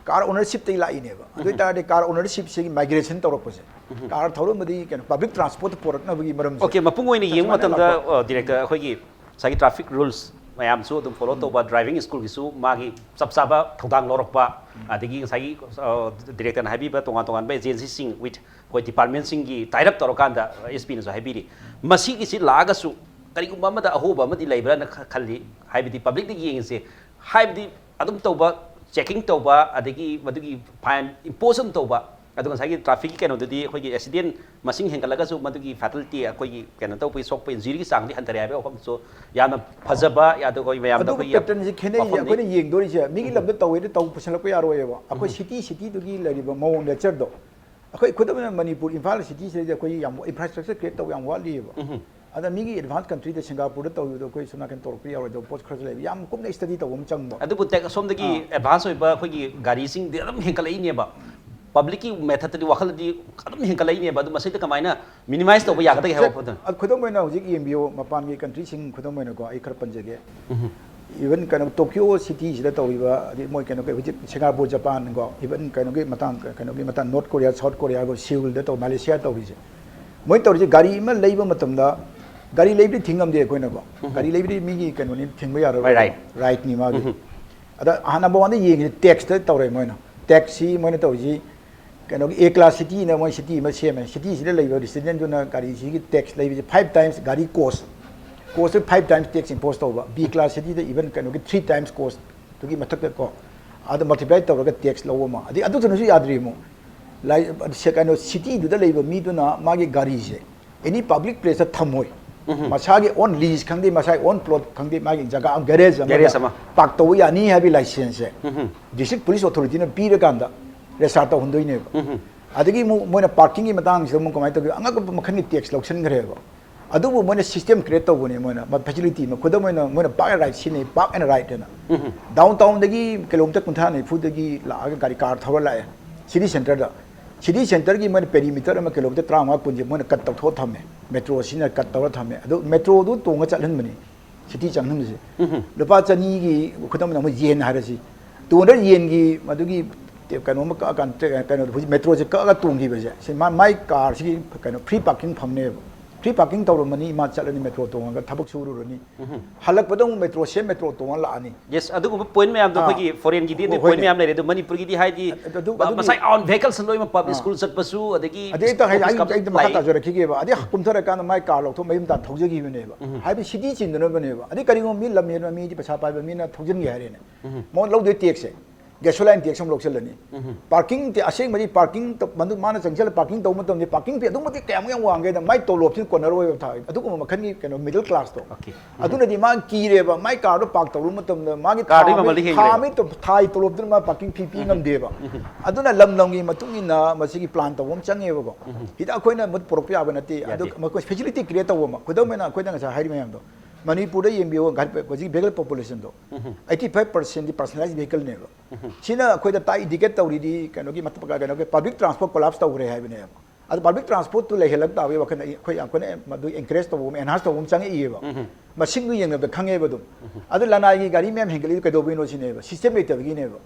ꯀꯥꯔ ꯑꯣꯅꯔꯁꯤꯞꯇꯒꯤ ꯂꯥꯛꯏꯅꯦꯕ꯫ ꯑꯗꯨ ꯑꯣꯏꯇꯥꯔꯗꯤ ꯀꯥꯔ ꯑꯣꯅꯔꯁꯤꯞꯁꯤꯒꯤ ꯃꯥꯏꯒ꯭ꯔꯦꯁꯟ ꯇꯧꯔꯛꯄꯁꯦ, ꯀꯥꯔ ꯊꯧꯔꯝꯕꯗꯤ ꯀꯩꯅꯣ ꯄꯕ꯭ꯂꯤꯛ ꯇ꯭ꯔꯥꯟꯁꯄꯣꯔꯠꯇ ꯄꯣꯔꯛꯅꯕꯒꯤ ꯃꯔꯝꯁꯦ꯫ ꯑꯣꯀꯦ, ꯃꯄꯨꯡ ꯑꯣꯏꯅ ꯌꯦꯡꯕ ꯑꯗꯨꯃꯥꯏꯅ ꯃꯇꯝꯗ ꯂꯥꯛꯄ꯫ ꯗꯤꯔꯦꯛꯇꯔ, ꯑꯩꯈꯣꯏꯒꯤ ꯉꯁꯥꯏꯒꯤ ꯇ꯭ꯔꯥꯐꯤꯛ ꯔꯨꯜꯁ ꯃꯌꯥꯝꯁꯨ ꯑꯗꯨꯝ ꯐꯣꯂꯣ ꯇꯧꯕ, ꯗ꯭ꯔꯥꯏꯚꯤꯡ ꯁ꯭ꯀꯨꯜꯒꯤꯁꯨ ꯃꯥꯒꯤ ꯆꯞ ꯆꯥꯕ ꯊꯧꯗꯥꯡ ꯂꯧꯔꯛꯄ, ꯑꯗꯒꯤ ꯉꯁꯥꯏꯒꯤ ꯗꯤꯔꯦꯛꯇꯔꯅ ꯍꯥꯏꯕꯤꯕ ꯇꯣꯉꯥꯟ ꯇꯣꯉꯥꯟꯕ ꯑꯦꯖꯦꯟꯁꯤꯁꯤꯡ ꯋꯤꯠ ꯑꯩꯈꯣꯏ ꯗꯤꯄꯥꯔꯠꯃꯦꯟꯁꯤꯡꯒꯤ ꯇꯥꯏ ꯑꯞ ꯇꯧꯔꯀꯥꯟꯗ ꯑꯦꯁ ꯄꯤꯅꯁꯨ ꯍꯥꯏꯕꯤꯔꯤ꯫ ꯃꯁꯤꯒꯤꯁꯤ ꯂꯥꯛꯑꯒꯁꯨ ꯀꯔꯤꯒꯨꯝꯕ ꯑꯃꯗ ꯑꯍꯣꯕ ꯑꯃꯗꯤ ꯂꯩꯕ꯭ꯔꯥꯅ ꯈ- ꯈꯜꯂꯤ꯫ ꯍꯥꯏꯕꯗꯤ ꯄꯕ꯭ꯂꯤꯛꯅ ꯌꯦꯡꯉꯤꯁꯦ, ꯍꯥꯏꯕꯗꯤ ꯑꯗꯨꯝ ꯇꯧꯕ, ꯆꯦꯀꯤꯡ ꯇꯧꯕ, ꯑꯗꯒꯤ ꯃꯗꯨꯒꯤ ꯐꯥꯏꯟ ꯏꯝꯄꯣꯖ ꯑꯗꯨꯝ ꯇꯧꯕ꯫ ꯑꯗꯨꯒ ꯉꯁꯥꯏꯒꯤ ꯇ꯭ꯔꯥꯐꯤꯛꯀꯤ ꯀꯩꯅꯣꯗꯨꯗꯤ ꯑꯩꯈꯣꯏꯒꯤ ꯑꯦꯛꯁꯤꯗꯦꯟ ꯃꯁꯤꯡ ꯍꯦꯟꯒꯠꯂꯒꯁꯨ ꯃꯗꯨꯒꯤ ꯐꯦꯇꯥꯂꯤꯇꯤ, ꯑꯩꯈꯣꯏꯒꯤ ꯀꯩꯅꯣ ꯇꯧꯕꯒꯤ, ꯁꯣꯛꯄ ꯏꯟꯖꯨꯔꯤꯒꯤ ꯆꯥꯡꯗꯤ ꯍꯟꯊꯔꯦ ꯍꯥꯏꯕꯒꯤ ꯋꯥꯐꯝꯁꯨ ꯌꯥꯝꯅ ꯐꯖꯕ, ꯑꯗꯨꯒ ꯑꯩꯈꯣꯏ ꯃꯌꯥꯝꯗ ꯑꯗꯨꯒ ꯑꯩꯈꯣꯏꯒꯤ ꯄꯦꯇꯔꯟꯁꯦ ꯈꯦꯠꯅꯩꯁꯦ꯫ ꯋꯥꯐꯝꯅꯤ꯫ ꯑꯩꯈꯣꯏꯅ ꯌꯦꯡꯗꯣꯔꯤꯁꯦ ꯃꯤꯒꯤ ꯂꯝꯗ ꯇꯧꯋꯦꯅ ꯇꯧ ꯄꯨꯁꯜꯂꯛꯄ ꯌꯥꯔꯣꯏꯌꯦꯕ꯫ ꯑꯩꯈꯣꯏ ꯁꯤꯇꯤ ꯁꯤꯇꯤꯗꯨꯒꯤ ꯂꯩꯔꯤꯕ ꯃꯑꯣꯡ ꯅꯦꯆꯔꯗꯣ ꯑꯩꯈꯣꯏ ꯈꯨꯗꯝ ꯑꯣꯏꯅ ꯃꯅꯤꯄꯨꯔ ꯏꯝꯐꯥꯜ ꯁꯤꯇꯤꯁꯤꯗꯗꯤ ꯑꯩꯈꯣꯏ ꯌꯥꯝ ꯏꯟꯐ꯭ꯔꯥꯁ꯭ꯇ꯭ꯔꯛꯆꯔ ꯀ꯭ꯔꯤꯌꯦꯠ ꯇꯧꯕ ꯌꯥꯝ ꯋꯥꯠꯂꯤꯑꯕ꯫ ꯑꯗ ꯃꯤꯒꯤ ꯑꯦꯗꯚꯥꯟꯁ ꯀꯟꯇ꯭ꯔꯤꯗ ꯁꯤꯡꯒꯥꯄꯨꯔꯗ ꯇꯧꯔꯤꯕꯗꯣ ꯑꯩꯈꯣꯏ ꯁꯣꯝ ꯅꯥꯀꯟ ꯇꯧꯔꯛꯄ ꯌꯥꯎꯔꯣꯏꯗꯕ ꯄꯣꯠ ꯈꯔꯁꯨ ꯂꯩꯕ, ꯌꯥꯝ ꯀꯨꯞꯅ ꯁ꯭ꯇꯗꯤ ꯇꯧꯕ ꯑꯃ ꯆꯪꯕ꯫ ꯑꯗꯨꯕꯨ ꯇꯦꯛ ꯑꯁꯣꯝꯗꯒꯤ ꯑꯦꯗꯚꯥꯟꯁ ꯑꯣꯏꯕ ꯑꯩꯈꯣꯏꯒꯤ ꯒꯥꯔꯤꯁꯤꯡꯗꯤ ꯑꯗꯨꯝ ꯍꯦꯟꯒꯠꯂꯛꯏꯅꯦꯕ꯫ ꯄꯕ꯭ꯂꯤꯛꯀꯤ ꯃꯦꯊꯠꯇꯗꯤ, ꯋꯥꯈꯜꯗꯗꯤ ꯑꯗꯨꯝ ꯍꯦꯟꯒꯠꯂꯛꯏꯅꯦꯕ꯫ ꯑꯗꯨ ꯃꯁꯤꯗ ꯀꯃꯥꯏꯅ ꯃꯤꯅꯤꯃꯥꯏꯁ ꯇꯧꯕ ꯌꯥꯒꯗꯒꯦ ꯍꯥꯏꯕ ꯄꯣꯠꯇꯣ? ꯈꯨꯗꯝ ꯑꯣꯏꯅ ꯍꯧꯖꯤꯛ ꯌꯦꯡꯕꯤꯌꯨ, ꯃꯄꯥꯟꯒꯤ ꯀꯟꯇ꯭ꯔꯤꯁꯤꯡ ꯈꯨꯗꯝ ꯑꯣꯏꯅꯀꯣ, ꯑꯩ ꯈꯔ ꯄꯟꯖꯒꯦ꯫ ꯏꯚꯟ ꯀꯩꯅꯣ ꯇꯣꯀꯤꯌꯣ ꯁꯤꯇꯤꯁꯤꯗ ꯇꯧꯔꯤꯕ, ꯑꯗꯩ ꯃꯣꯏ ꯀꯩꯅꯣꯒꯤ ꯍꯧꯖꯤꯛ ꯁꯤꯡꯒꯥꯄꯨꯔ, ꯖꯄꯥꯟ ꯀꯣ, ꯏꯚꯟ ꯀꯩꯅꯣꯒꯤ ꯃꯇꯥꯡ, ꯀꯩꯅꯣꯒꯤ ꯃꯇꯥꯡ ꯅꯣꯔꯠ ꯀꯣꯔꯤꯌꯥ, ꯁꯥꯎꯠ ꯀꯣꯔꯤꯌꯥꯒ ꯁꯤꯎꯜꯗ ꯇꯧ, ꯃꯥꯂꯦꯁꯤꯌꯥ ꯇꯧꯔꯤꯁꯦ, ꯃꯣꯏ ꯇꯧꯔꯤꯁꯦ ꯒꯥꯔꯤ ꯑꯃ ꯂꯩꯕ ꯃꯇꯝꯗ, ꯒꯥꯔꯤ ꯂꯩꯕꯗꯤ ꯊꯤꯡꯉꯝꯗꯦ ꯑꯩꯈꯣꯏꯅꯀꯣ꯫ ꯒꯥꯔꯤ ꯂꯩꯕꯗꯤ ꯃꯤꯒꯤ ꯀꯩꯅꯣꯅꯤ, ꯊꯤꯡꯕ ꯌꯥꯔꯣꯏ꯫ Right, right. ꯔꯥꯏꯠꯅꯤ ꯃꯥꯒꯤ꯫ ꯑꯗ number one ꯗ ꯌꯦꯡꯉꯤꯁꯦ ꯇꯦꯛꯁꯇ ꯇꯧꯔꯦ ꯃꯣꯏꯅ꯫ ꯇꯦꯛꯁꯁꯤ ꯃꯣꯏꯅ ꯇꯧꯔꯤꯁꯤ ꯀꯩꯅꯣꯒꯤ A class cityꯅ ꯃꯣꯏ ꯁꯤꯇꯤ ꯑꯃ ꯁꯦꯝꯃꯦ꯫ ꯁꯤꯇꯤꯁꯤꯗ ꯂꯩꯕ ꯔꯤꯁꯤꯗꯦꯟꯗꯨꯅ ꯒꯥꯔꯤꯁꯤꯒꯤ ꯇꯦꯛꯁ ꯂꯩꯕꯁꯦ five times ꯒꯥꯔꯤ ꯀꯣꯁ, ꯀꯣꯁꯇ five times ꯇꯦꯛꯁ ꯏꯝꯄꯣꯁ ꯇꯧꯕ꯫ B class cityꯗ ꯏꯚꯟ ꯀꯩꯅꯣꯒꯤ three times ꯀꯣꯁꯇꯨꯒꯤ ꯃꯊꯛꯇ ꯀꯣ, ꯑꯗ ꯃꯜꯇꯤꯄ꯭ꯂꯥꯏ ꯇꯧꯔꯒ ꯇꯦꯛꯁ ꯂꯧꯕ ꯑꯃ꯫ ꯑꯗꯩ ꯑꯗꯨꯗꯨꯅꯁꯨ ꯌꯥꯗ꯭ꯔꯤ ꯑꯃꯨꯛ꯫ ꯂꯥꯏ-, ꯁꯦ-, ꯀꯩꯅꯣ ꯁꯤꯇꯤꯗꯨꯗ ꯂꯩꯕ ꯃꯤꯗꯨꯅ ꯃꯥꯒꯤ ꯒꯥꯔꯤꯁꯦ ꯑꯦꯅꯤ ꯄꯕ꯭ꯂꯤꯛ ꯄ꯭ꯂꯦꯁꯇ ꯊꯝꯃꯣꯏ꯫ ꯃꯁꯥꯒꯤ ꯑꯣꯟ ꯂꯤꯁ ꯈꯪꯗꯦ, ꯃꯁꯥꯒꯤ ꯑꯣꯟ ꯄ꯭ꯂꯣꯠ ꯈꯪꯗꯦ, ꯃꯥꯒꯤ ꯖꯒꯥ ꯒꯦꯔꯦꯖ Garage ꯑꯃꯗ ꯑꯃ꯫ ꯄꯥꯔꯛ ꯇꯧꯕ ꯌꯥꯅꯤ ꯍꯥꯏꯕꯒꯤ ꯂꯥꯏꯁꯦꯟꯁꯁꯦ ꯗꯤꯁꯇ꯭ꯔꯤꯛ ꯄꯨꯂꯤꯁ ꯑꯣꯊꯣꯔꯤꯇꯤꯅ ꯄꯤꯔꯀꯥꯟꯗ ꯔꯦꯖꯤꯁꯇꯥꯔ ꯇꯧꯍꯟꯗꯣꯏꯅꯦꯕ꯫ ꯑꯗꯒꯤ ꯑꯃꯨꯛ ꯃꯣꯏꯅ ꯄꯥꯔꯀꯤꯡꯒꯤ ꯃꯇꯥꯡꯁꯤꯗ ꯑꯃꯨꯛ ꯀꯃꯥꯏꯅ ꯇꯧꯒꯦ, ꯑꯉꯛꯄ ꯃꯈꯜꯒꯤ ꯇꯦꯛꯁ ꯂꯧꯁꯤꯟꯈ꯭ꯔꯦꯕ꯫ ꯑꯗꯨꯕꯨ ꯃꯣꯏꯅ ꯁꯤꯁꯇꯦꯝ ꯀ꯭ꯔꯤꯌꯦꯠ ꯇꯧꯕꯅꯦ꯫ ꯃꯣꯏꯅ ꯐꯦꯁꯤꯂꯤꯇꯤ ꯑꯃ, ꯈꯨꯗꯝ ꯑꯣꯏꯅ ꯃꯣꯏꯅ park and ride ꯁꯤꯖꯤꯟꯅꯩ, park and ride ꯍꯥꯏꯅ꯫ ꯗꯥꯎꯟ ꯇꯥꯎꯟꯗꯒꯤ ꯀꯤꯂꯣꯃꯤꯇꯔ ꯀꯨꯟꯊ꯭ꯔꯥ ꯅꯤꯐꯨꯗꯒꯤ ꯂꯥꯛꯑꯒ ꯒꯥꯔꯤ ꯀꯥꯔ ꯊꯧꯔ ꯂꯥꯛꯑꯦ ꯁꯤꯇꯤ ꯁꯦꯟꯇꯔꯗ꯫ ꯁꯤꯇꯤ ꯁꯦꯟꯇꯔꯒꯤ ꯃꯣꯏꯅ ꯄꯦꯔꯤꯃꯤꯇꯔ ꯑꯃ ꯀꯤꯂꯣꯃꯤꯇꯔ ꯇꯔꯥꯃꯉꯥ ꯀꯨꯟꯁꯦ ꯃꯣꯏꯅ ꯀꯠ ꯇꯧꯊꯣꯛꯑ ꯊꯝꯃꯦ, ꯃꯦꯇ꯭ꯔꯣ ꯁꯤꯖꯤꯟꯅ ꯀꯠ ꯇꯧꯔ ꯊꯝꯃꯦ꯫ ꯑꯗꯨ ꯃꯦꯇ꯭ꯔꯣꯗꯨ ꯇꯣꯡꯉ ꯆꯠꯍꯟꯕꯅꯤ ꯁꯤꯇꯤ ꯆꯪꯍꯟꯕꯁꯦ꯫ ꯂꯨꯄꯥ ꯆꯅꯤꯒꯤ, ꯈꯨꯗꯝ ꯑꯣꯏꯅ ꯑꯃꯨꯛ ꯌꯦꯟ ꯍꯥꯏꯔꯁꯤ, ꯇꯣꯡꯗ ꯌꯦꯟꯒꯤ ꯃꯗꯨꯒꯤ ꯀꯩꯅꯣ ꯑꯃ ꯀꯛꯑꯀꯥꯟꯗ, ꯀꯩꯅꯣꯗꯣ ꯍꯧꯖꯤꯛ ꯃꯦꯇ꯭ꯔꯣꯁꯦ ꯀꯛꯑꯒ ꯇꯣꯡꯈꯤꯕꯁꯦ, ꯁꯤ ꯃꯥ-, ꯃꯥꯏ ꯀꯥꯔꯁꯤꯒꯤ ꯀꯩꯅꯣ ꯐ꯭ꯔꯤ ꯄꯥꯔꯀꯤꯡ ꯐꯪꯅꯦꯕ꯫ ꯐ꯭ꯔꯤ ꯄꯥꯔꯀꯤꯡ ꯇꯧꯔꯝꯃꯅꯤ, ꯃꯥ ꯆꯠꯂꯅꯤ ꯃꯦꯇ꯭ꯔꯣ ꯇꯣꯡꯉꯒ ꯊꯕꯛ ꯁꯨꯔꯨꯔꯅꯤ꯫ ꯍꯜꯂꯛꯄꯗ ꯑꯃꯨꯛ ꯃꯦꯇ꯭ꯔꯣ, ꯁꯦꯝ ꯃꯦꯇ꯭ꯔꯣ ꯇꯣꯡꯉ ꯂꯥꯛꯑꯅꯤ꯫ ꯌꯦꯁ, ꯑꯗꯨꯒꯨꯝꯕ ꯄꯣꯏꯟ ꯃꯌꯥꯝꯗꯣ ꯑꯥ꯫ ꯑꯩꯈꯣꯏꯒꯤ ꯐꯣꯔꯦꯟꯒꯤꯗꯤ ꯑꯗꯨ ꯍꯣꯏꯅꯦ꯫ ꯄꯣꯏꯟ ꯃꯌꯥꯝ ꯂꯩꯔꯦ꯫ ꯑꯗꯨ ꯃꯅꯤꯄꯨꯔꯒꯤꯗꯤ ꯍꯥꯏꯗꯤ ꯑꯗꯨ, ꯑꯗꯨ, ꯑꯗꯨꯗꯤ ꯃꯁꯥꯏ ꯑꯣꯟ ꯚꯦꯍꯤꯀꯜꯁ ꯂꯣꯏꯅꯃꯛ ꯄꯕ꯭ꯂꯤꯛ ꯑꯥ꯫ ꯁ꯭ꯀꯨꯜ ꯆꯠꯄꯁꯨ, ꯑꯗꯒꯤ ꯑꯗꯩ ꯑꯩ ꯇ-, ꯑꯩ, ꯑꯣꯐꯤꯁ ꯑꯩ, ꯑꯩ ꯃꯈꯥ ꯂꯥꯛꯏ꯫ ꯇꯥꯖꯔꯛꯈꯤꯒꯦꯕ꯫ ꯑꯗꯩ ꯀꯨꯝꯊꯔꯀꯥꯟꯗ ꯃꯥꯏ ꯀꯥꯔ ꯂꯧꯊꯣꯛ ꯃꯌꯨꯝ ꯇꯥꯟ ꯊꯧꯖꯈꯤꯕꯅꯦꯕ꯫ ꯍꯥꯏꯕꯗꯤ ꯁꯤꯇꯤ ꯆꯤꯟꯗꯅꯕꯅꯦꯕ꯫ ꯑꯗꯩ ꯀꯔꯤꯒꯨꯝꯕ ꯃꯤ ꯂꯝ ꯍꯦꯟꯕ ꯃꯤꯗꯤ, ꯄꯩꯁꯥ ꯄꯥꯏꯕ ꯃꯤꯅ ꯊꯧꯖꯤꯟꯒꯦ ꯍꯥꯏꯔꯦꯅꯦ꯫ ꯃꯉꯣꯟꯗ ꯂꯧꯗꯣꯏ ꯇꯦꯛꯁꯁꯦ꯫ ꯒꯦꯁꯣꯂꯥꯏꯟ ꯇꯦꯛꯁ ꯑꯃ ꯂꯧꯁꯤꯜꯂꯅꯤ꯫ ꯄꯥꯔꯀꯤꯡ ꯑꯁꯦꯡꯕꯗꯤ ꯄꯥꯔꯀꯤꯡ ꯃꯗꯨ ꯃꯥꯅ ꯆꯪꯁꯤꯜꯂ ꯄꯥꯔꯀꯤꯡ ꯇꯧꯕ ꯃꯇꯝꯗ ꯄꯥꯔꯀꯤꯡ ꯐꯤ ꯑꯗꯨꯛ ꯃꯇꯤꯛ ꯀꯌꯥꯃꯨꯛ ꯌꯥꯝ ꯋꯥꯡꯒꯦꯗ ꯃꯥꯏ ꯇꯣꯂꯣꯞꯁꯤꯅ ꯀꯣꯟꯅꯔꯣꯏꯕ ꯊꯥ ꯑꯗꯨꯒꯨꯝꯕ ꯃꯈꯜꯒꯤ ꯀꯩꯅꯣ ꯃꯤꯗꯜ ꯀ꯭ꯂꯥꯁꯇꯣ꯫ ꯑꯗꯨꯅꯗꯤ ꯃꯥ ꯀꯤꯔꯦꯕ ꯃꯥꯏ ꯀꯥꯔꯗꯣ ꯄꯥꯔꯛ ꯇꯧꯔꯨꯕ ꯃꯇꯝꯗ ꯃꯥꯒꯤ ꯀꯥꯔꯗꯨꯒꯤ ꯊꯥ ꯑꯃ- ꯃꯃꯜꯗꯤ ꯊꯥ ꯍꯦꯟꯈ꯭ꯔꯦ꯫ ꯑꯃꯒꯤ ꯇꯣ- ꯊꯥꯒꯤ ꯇꯣꯂꯣꯞꯇꯨꯅ ꯃꯥ ꯄꯥꯔꯀꯤꯡ ꯐꯤ ꯄꯤ ꯉꯝꯗꯦꯕ꯫ ꯑꯗꯨꯅ ꯂꯝ ꯂꯝꯒꯤ ꯃꯇꯨꯡ ꯏꯟꯅ ꯃꯁꯤꯒꯤ ꯄ꯭ꯂꯥꯟ ꯇꯧꯕ ꯑꯃ ꯆꯪꯉꯦꯕꯀꯣ꯫ ꯍꯤꯗꯥꯛ ꯑꯩꯈꯣꯏꯅ ꯃꯗꯨ ꯄꯨꯔꯛꯄ ꯌꯥꯕ ꯅꯠꯇꯦ꯫ ꯑꯗꯣ ꯌꯥꯗꯦ꯫ ꯃꯈꯣꯏ ꯐꯦꯁꯤꯂꯤꯇꯤ ꯀ꯭ꯔꯤꯌꯦꯠ ꯇꯧꯕ ꯑꯃ ꯈꯨꯗꯝ ꯑꯣꯏꯅ ꯑꯩꯈꯣꯏꯅ ꯉꯁꯥꯏ ꯍꯥꯏꯔꯤꯕ ꯃꯌꯥꯝꯗꯣ ꯃꯅꯤꯄꯨꯔꯗ ꯌꯦꯡꯕꯤꯌꯣ ꯍꯧꯖꯤꯛ ꯚꯦꯍꯤꯀꯜ ꯄꯣꯄꯨꯂꯦꯁꯟꯗꯣ ꯑꯩꯠꯇꯤ ꯐꯥꯏꯚ ꯄꯥꯔꯁꯦꯟꯗꯤ ꯄꯔꯁꯅꯦꯂꯥꯏꯁ ꯚꯦꯍꯤꯀꯜꯅꯦꯕ꯫ ꯁꯤꯅ ꯑꯩꯈꯣꯏꯗ ꯇꯥꯛ ꯏꯟꯗꯤꯀꯦꯠ ꯇꯧꯔꯤꯗꯤ ꯀꯩꯅꯣꯒꯤ ꯃꯇꯝ ꯀꯩꯅꯣꯒꯤ ꯄꯕ꯭ꯂꯤꯛ ꯇ꯭ꯔꯥꯟꯁꯄꯣꯔꯠ ꯀꯣꯂꯥꯞꯁ ꯇꯧꯈ꯭ꯔꯦ ꯍꯥꯏꯕꯅꯦꯕ꯫ ꯑꯗꯣ ꯄꯕ꯭ꯂꯤꯛ ꯇ꯭ꯔꯥꯟꯁꯄꯣꯔꯠꯇꯨ ꯂꯩꯍꯜꯂꯛ ꯇꯥꯕꯒꯤ ꯋꯥꯈꯜꯗ ꯑꯩ- ꯑꯩꯈꯣꯏ ꯌꯥꯝ ꯀꯟꯅ ꯃꯗꯨ ꯑꯦꯟꯀꯔꯦꯖ ꯇꯧꯕ ꯑꯃ ꯑꯦꯟꯍꯥꯟꯁ ꯇꯧꯕ ꯑꯃ ꯆꯪꯉꯛꯏꯑꯕ꯫ ꯃꯁꯤꯡꯗꯨ ꯌꯦꯡꯅꯕꯗ ꯈꯪꯉꯦꯕ ꯑꯗꯨꯝ꯫ ꯑꯗꯣ ꯂꯅꯥꯏꯒꯤ ꯒꯥꯔꯤ ꯃꯌꯥꯝ ꯍꯦꯟꯒꯠꯂꯤꯗꯨ ꯀꯩꯗꯧꯕꯩꯅꯣ ꯁꯤꯅꯦꯕ ꯁꯤꯁꯇꯦꯝ ꯂꯩꯇꯕꯒꯤꯅꯦꯕ꯫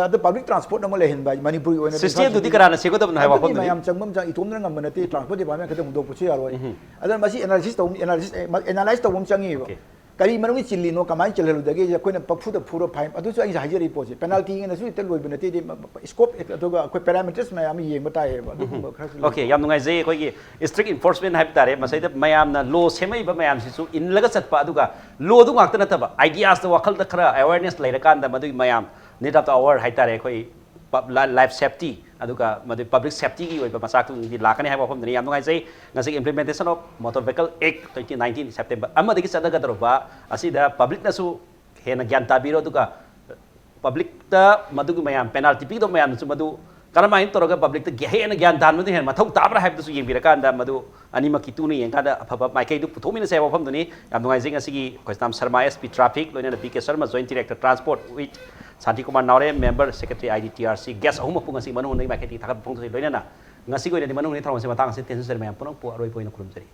ꯑꯗꯣ ꯄꯕ꯭ꯂꯤꯛ ꯇ꯭ꯔꯥꯟꯁꯄꯣꯔꯠ ꯑꯃ ꯂꯩꯍꯟꯕ ꯍꯥꯏ ꯃꯅꯤꯄꯨꯔꯒꯤ ꯑꯣꯏꯅ ꯁꯤꯁꯇꯦꯝꯗꯨꯗꯤ ꯀꯅꯥꯅ ꯁꯦꯝꯒꯗꯕꯅꯣ ꯍꯥꯏꯕ ꯑꯗꯨꯗꯤ ꯋꯥꯐꯝꯗꯨꯅꯤ꯫ ꯃꯌꯥꯝ ꯆꯪꯐꯝ ꯆꯪ ꯏꯇꯣꯝꯗꯅ ꯉꯝꯕ ꯅꯠꯇꯦ ꯇ꯭ꯔꯥꯟꯁꯄꯣꯔꯠ ꯗꯤꯄꯥꯔꯠꯃꯦꯟ ꯈꯛꯇ ꯍꯨꯟꯗꯣꯛꯄꯁꯨ ꯌꯥꯔꯣꯏ꯫ ꯑꯗꯨꯅ ꯃꯁꯤ ꯑꯦꯅꯥꯂꯥꯏꯁꯤꯁ ꯇꯧꯕ ꯑꯦꯅꯥꯂꯥꯏꯁꯤꯁ ꯑꯦꯅꯥꯂꯥꯏꯁ ꯇꯧꯕ ꯑꯃ ꯆꯪꯉꯤꯕ꯫ ꯀꯔꯤ ꯃꯔꯝꯒꯤ ꯆꯤꯜꯂꯤꯅꯣ ꯀꯃꯥꯏꯅ ꯆꯤꯜꯍꯜꯂꯨꯗꯒꯦ ꯑꯩꯈꯣꯏꯅ ꯄꯐꯨꯗ ꯐꯨꯔ ꯐꯥꯏ ꯑꯗꯨꯁꯨ ꯑꯩꯅ ꯍꯥꯏꯖꯔꯤꯕ ꯄꯣꯠꯁꯦ ꯄꯦꯅꯥꯜꯇꯤꯅꯁꯨ ꯍꯦꯛꯇ ꯂꯣꯏꯕ ꯅꯠꯇꯦ ꯁ꯭ꯀꯣꯞ ꯑꯗꯨꯒ ꯑꯩꯈꯣꯏ ꯄꯦꯔꯥꯃꯤꯇꯔꯁ ꯃꯌꯥꯝ ꯑꯃ ꯌꯦꯡꯕ ꯇꯥꯏꯌꯦꯕ ꯑꯗꯨꯒꯨꯝꯕ ꯈꯔꯁꯨ ꯂꯩ꯫ ꯑꯣꯀꯦ, ꯌꯥꯝ ꯅꯨꯡꯉꯥꯏꯖꯩ꯫ ꯑꯩꯈꯣꯏꯒꯤ ꯏꯁꯇ꯭ꯔꯤꯛ ꯏꯟꯐꯣꯔꯁꯃꯦꯟ ꯍꯥꯏꯕ ꯇꯥꯔꯦ ꯃꯁꯤꯗ ꯃꯌꯥꯝꯅ ꯂꯣ ꯁꯦꯝꯃꯛꯏꯕ ꯃꯌꯥꯝꯁꯤꯁꯨ ꯏꯜꯂꯒ ꯆꯠꯄ ꯑꯗꯨꯒ ꯂꯣꯗꯨ ꯉꯥꯛꯇ ꯅꯠꯇꯕ ꯑꯥꯏꯗꯤꯌꯥꯁꯇ ꯋꯥꯈꯜꯗ ꯈꯔ ꯑꯦꯋꯦꯔꯅꯦꯁ ꯂꯩꯔꯀꯥꯟꯗ ꯃꯗꯨꯒꯤ ꯃꯌꯥꯝ ꯅꯤꯠ ꯑꯣꯐ ꯗ ꯑꯋꯥꯔ ꯍꯥꯏꯇꯥꯔꯦ ꯑꯩꯈꯣꯏ ꯂꯥꯏꯐ ꯁꯦꯐꯇꯤ ꯑꯗꯨꯒ ꯃꯗꯨ ꯄꯕ꯭ꯂꯤꯛ ꯁꯦꯐꯇꯤꯒꯤ ꯑꯣꯏꯕ ꯃꯆꯥꯛꯇꯨꯗꯤ ꯂꯥꯛꯀꯅꯤ ꯍꯥꯏꯕ ꯋꯥꯐꯝꯗꯨꯅꯤ꯫ ꯌꯥꯝ ꯅꯨꯡꯉꯥꯏꯖꯩ꯫ ꯉꯁꯤꯒꯤ implementation of motor vehicle act twenty nineteen September ꯑꯃꯗꯒꯤ ꯆꯠꯅꯒꯗꯧꯔꯕ ꯑꯁꯤꯗ ꯄꯕ꯭ꯂꯤꯛꯅꯁꯨ ꯍꯦꯟꯅ ꯒ꯭ꯌꯥꯟ ꯇꯥꯕꯤꯔꯣ ꯑꯗꯨꯒ ꯄꯕ꯭ꯂꯤꯛꯇ ꯃꯗꯨꯒꯤ ꯃꯌꯥꯝ ꯄꯦꯅꯥꯜꯇꯤ ꯄꯤꯒꯗꯧꯕ ꯃꯌꯥꯝꯗꯨꯁꯨ ꯃꯗꯨ ꯀꯔꯝꯍꯥꯏꯅ ꯇꯧꯔꯒ ꯄꯕ꯭ꯂꯤꯛꯇ ꯍꯦꯟꯅ ꯒ꯭ꯌꯥꯟ ꯇꯥꯍꯟꯕꯗꯨ ꯍꯦꯟꯅ ꯃꯊꯧ ꯇꯥꯕ꯭ꯔꯥ ꯍꯥꯏꯕꯗꯨꯁꯨ ꯌꯦꯡꯕꯤꯔꯀꯥꯟꯗ ꯃꯗꯨ ꯑꯅꯤꯃꯛꯀꯤ ꯇꯨꯅ ꯌꯦꯡꯀꯥꯟꯗ ꯑꯐꯕ ꯃꯥꯏꯀꯩꯗꯨ ꯄꯨꯊꯣꯛꯃꯤꯟꯅꯁꯦ ꯍꯥꯏꯕ ꯋꯥꯐꯝꯗꯨꯅꯤ꯫ ꯌꯥꯝ ꯅꯨꯡꯉꯥꯏꯖꯩ꯫ ꯉꯁꯤꯒꯤ ꯑꯩꯈꯣꯏ ꯁꯅꯥꯝ ꯁꯔꯃ S P traffic ꯂꯣꯏꯅꯅ B K Sharma joint director transport with Shanti Kumar Naore member secretary I D T R C guest ꯑꯍꯨꯝ ꯃꯄꯨ ꯉꯁꯤ ꯃꯅꯨꯡ ꯍꯨꯠꯅꯒꯤ ꯃꯥꯏꯀꯩꯗꯒꯤ ꯊꯥꯒꯠꯄ ꯐꯣꯡꯗꯣꯛꯆꯩ꯫ ꯂꯣꯏꯅꯅ ꯉꯁꯤꯒꯤ ꯑꯣꯏꯅꯗꯤ ꯃꯅꯨꯡ ꯍꯨꯠꯅꯒꯤ ꯊꯧꯔꯝꯁꯦ ꯃꯇꯥꯡ ꯑꯁꯤꯗ ꯇꯦꯟꯖꯟꯖꯔꯦ꯫ ꯃꯌꯥꯝ ꯄꯨꯝꯅꯃꯛꯄꯨ ꯑꯔꯣꯏꯕ ꯑꯣꯏꯅ ꯈꯨꯔꯨꯝꯖꯔꯤ꯫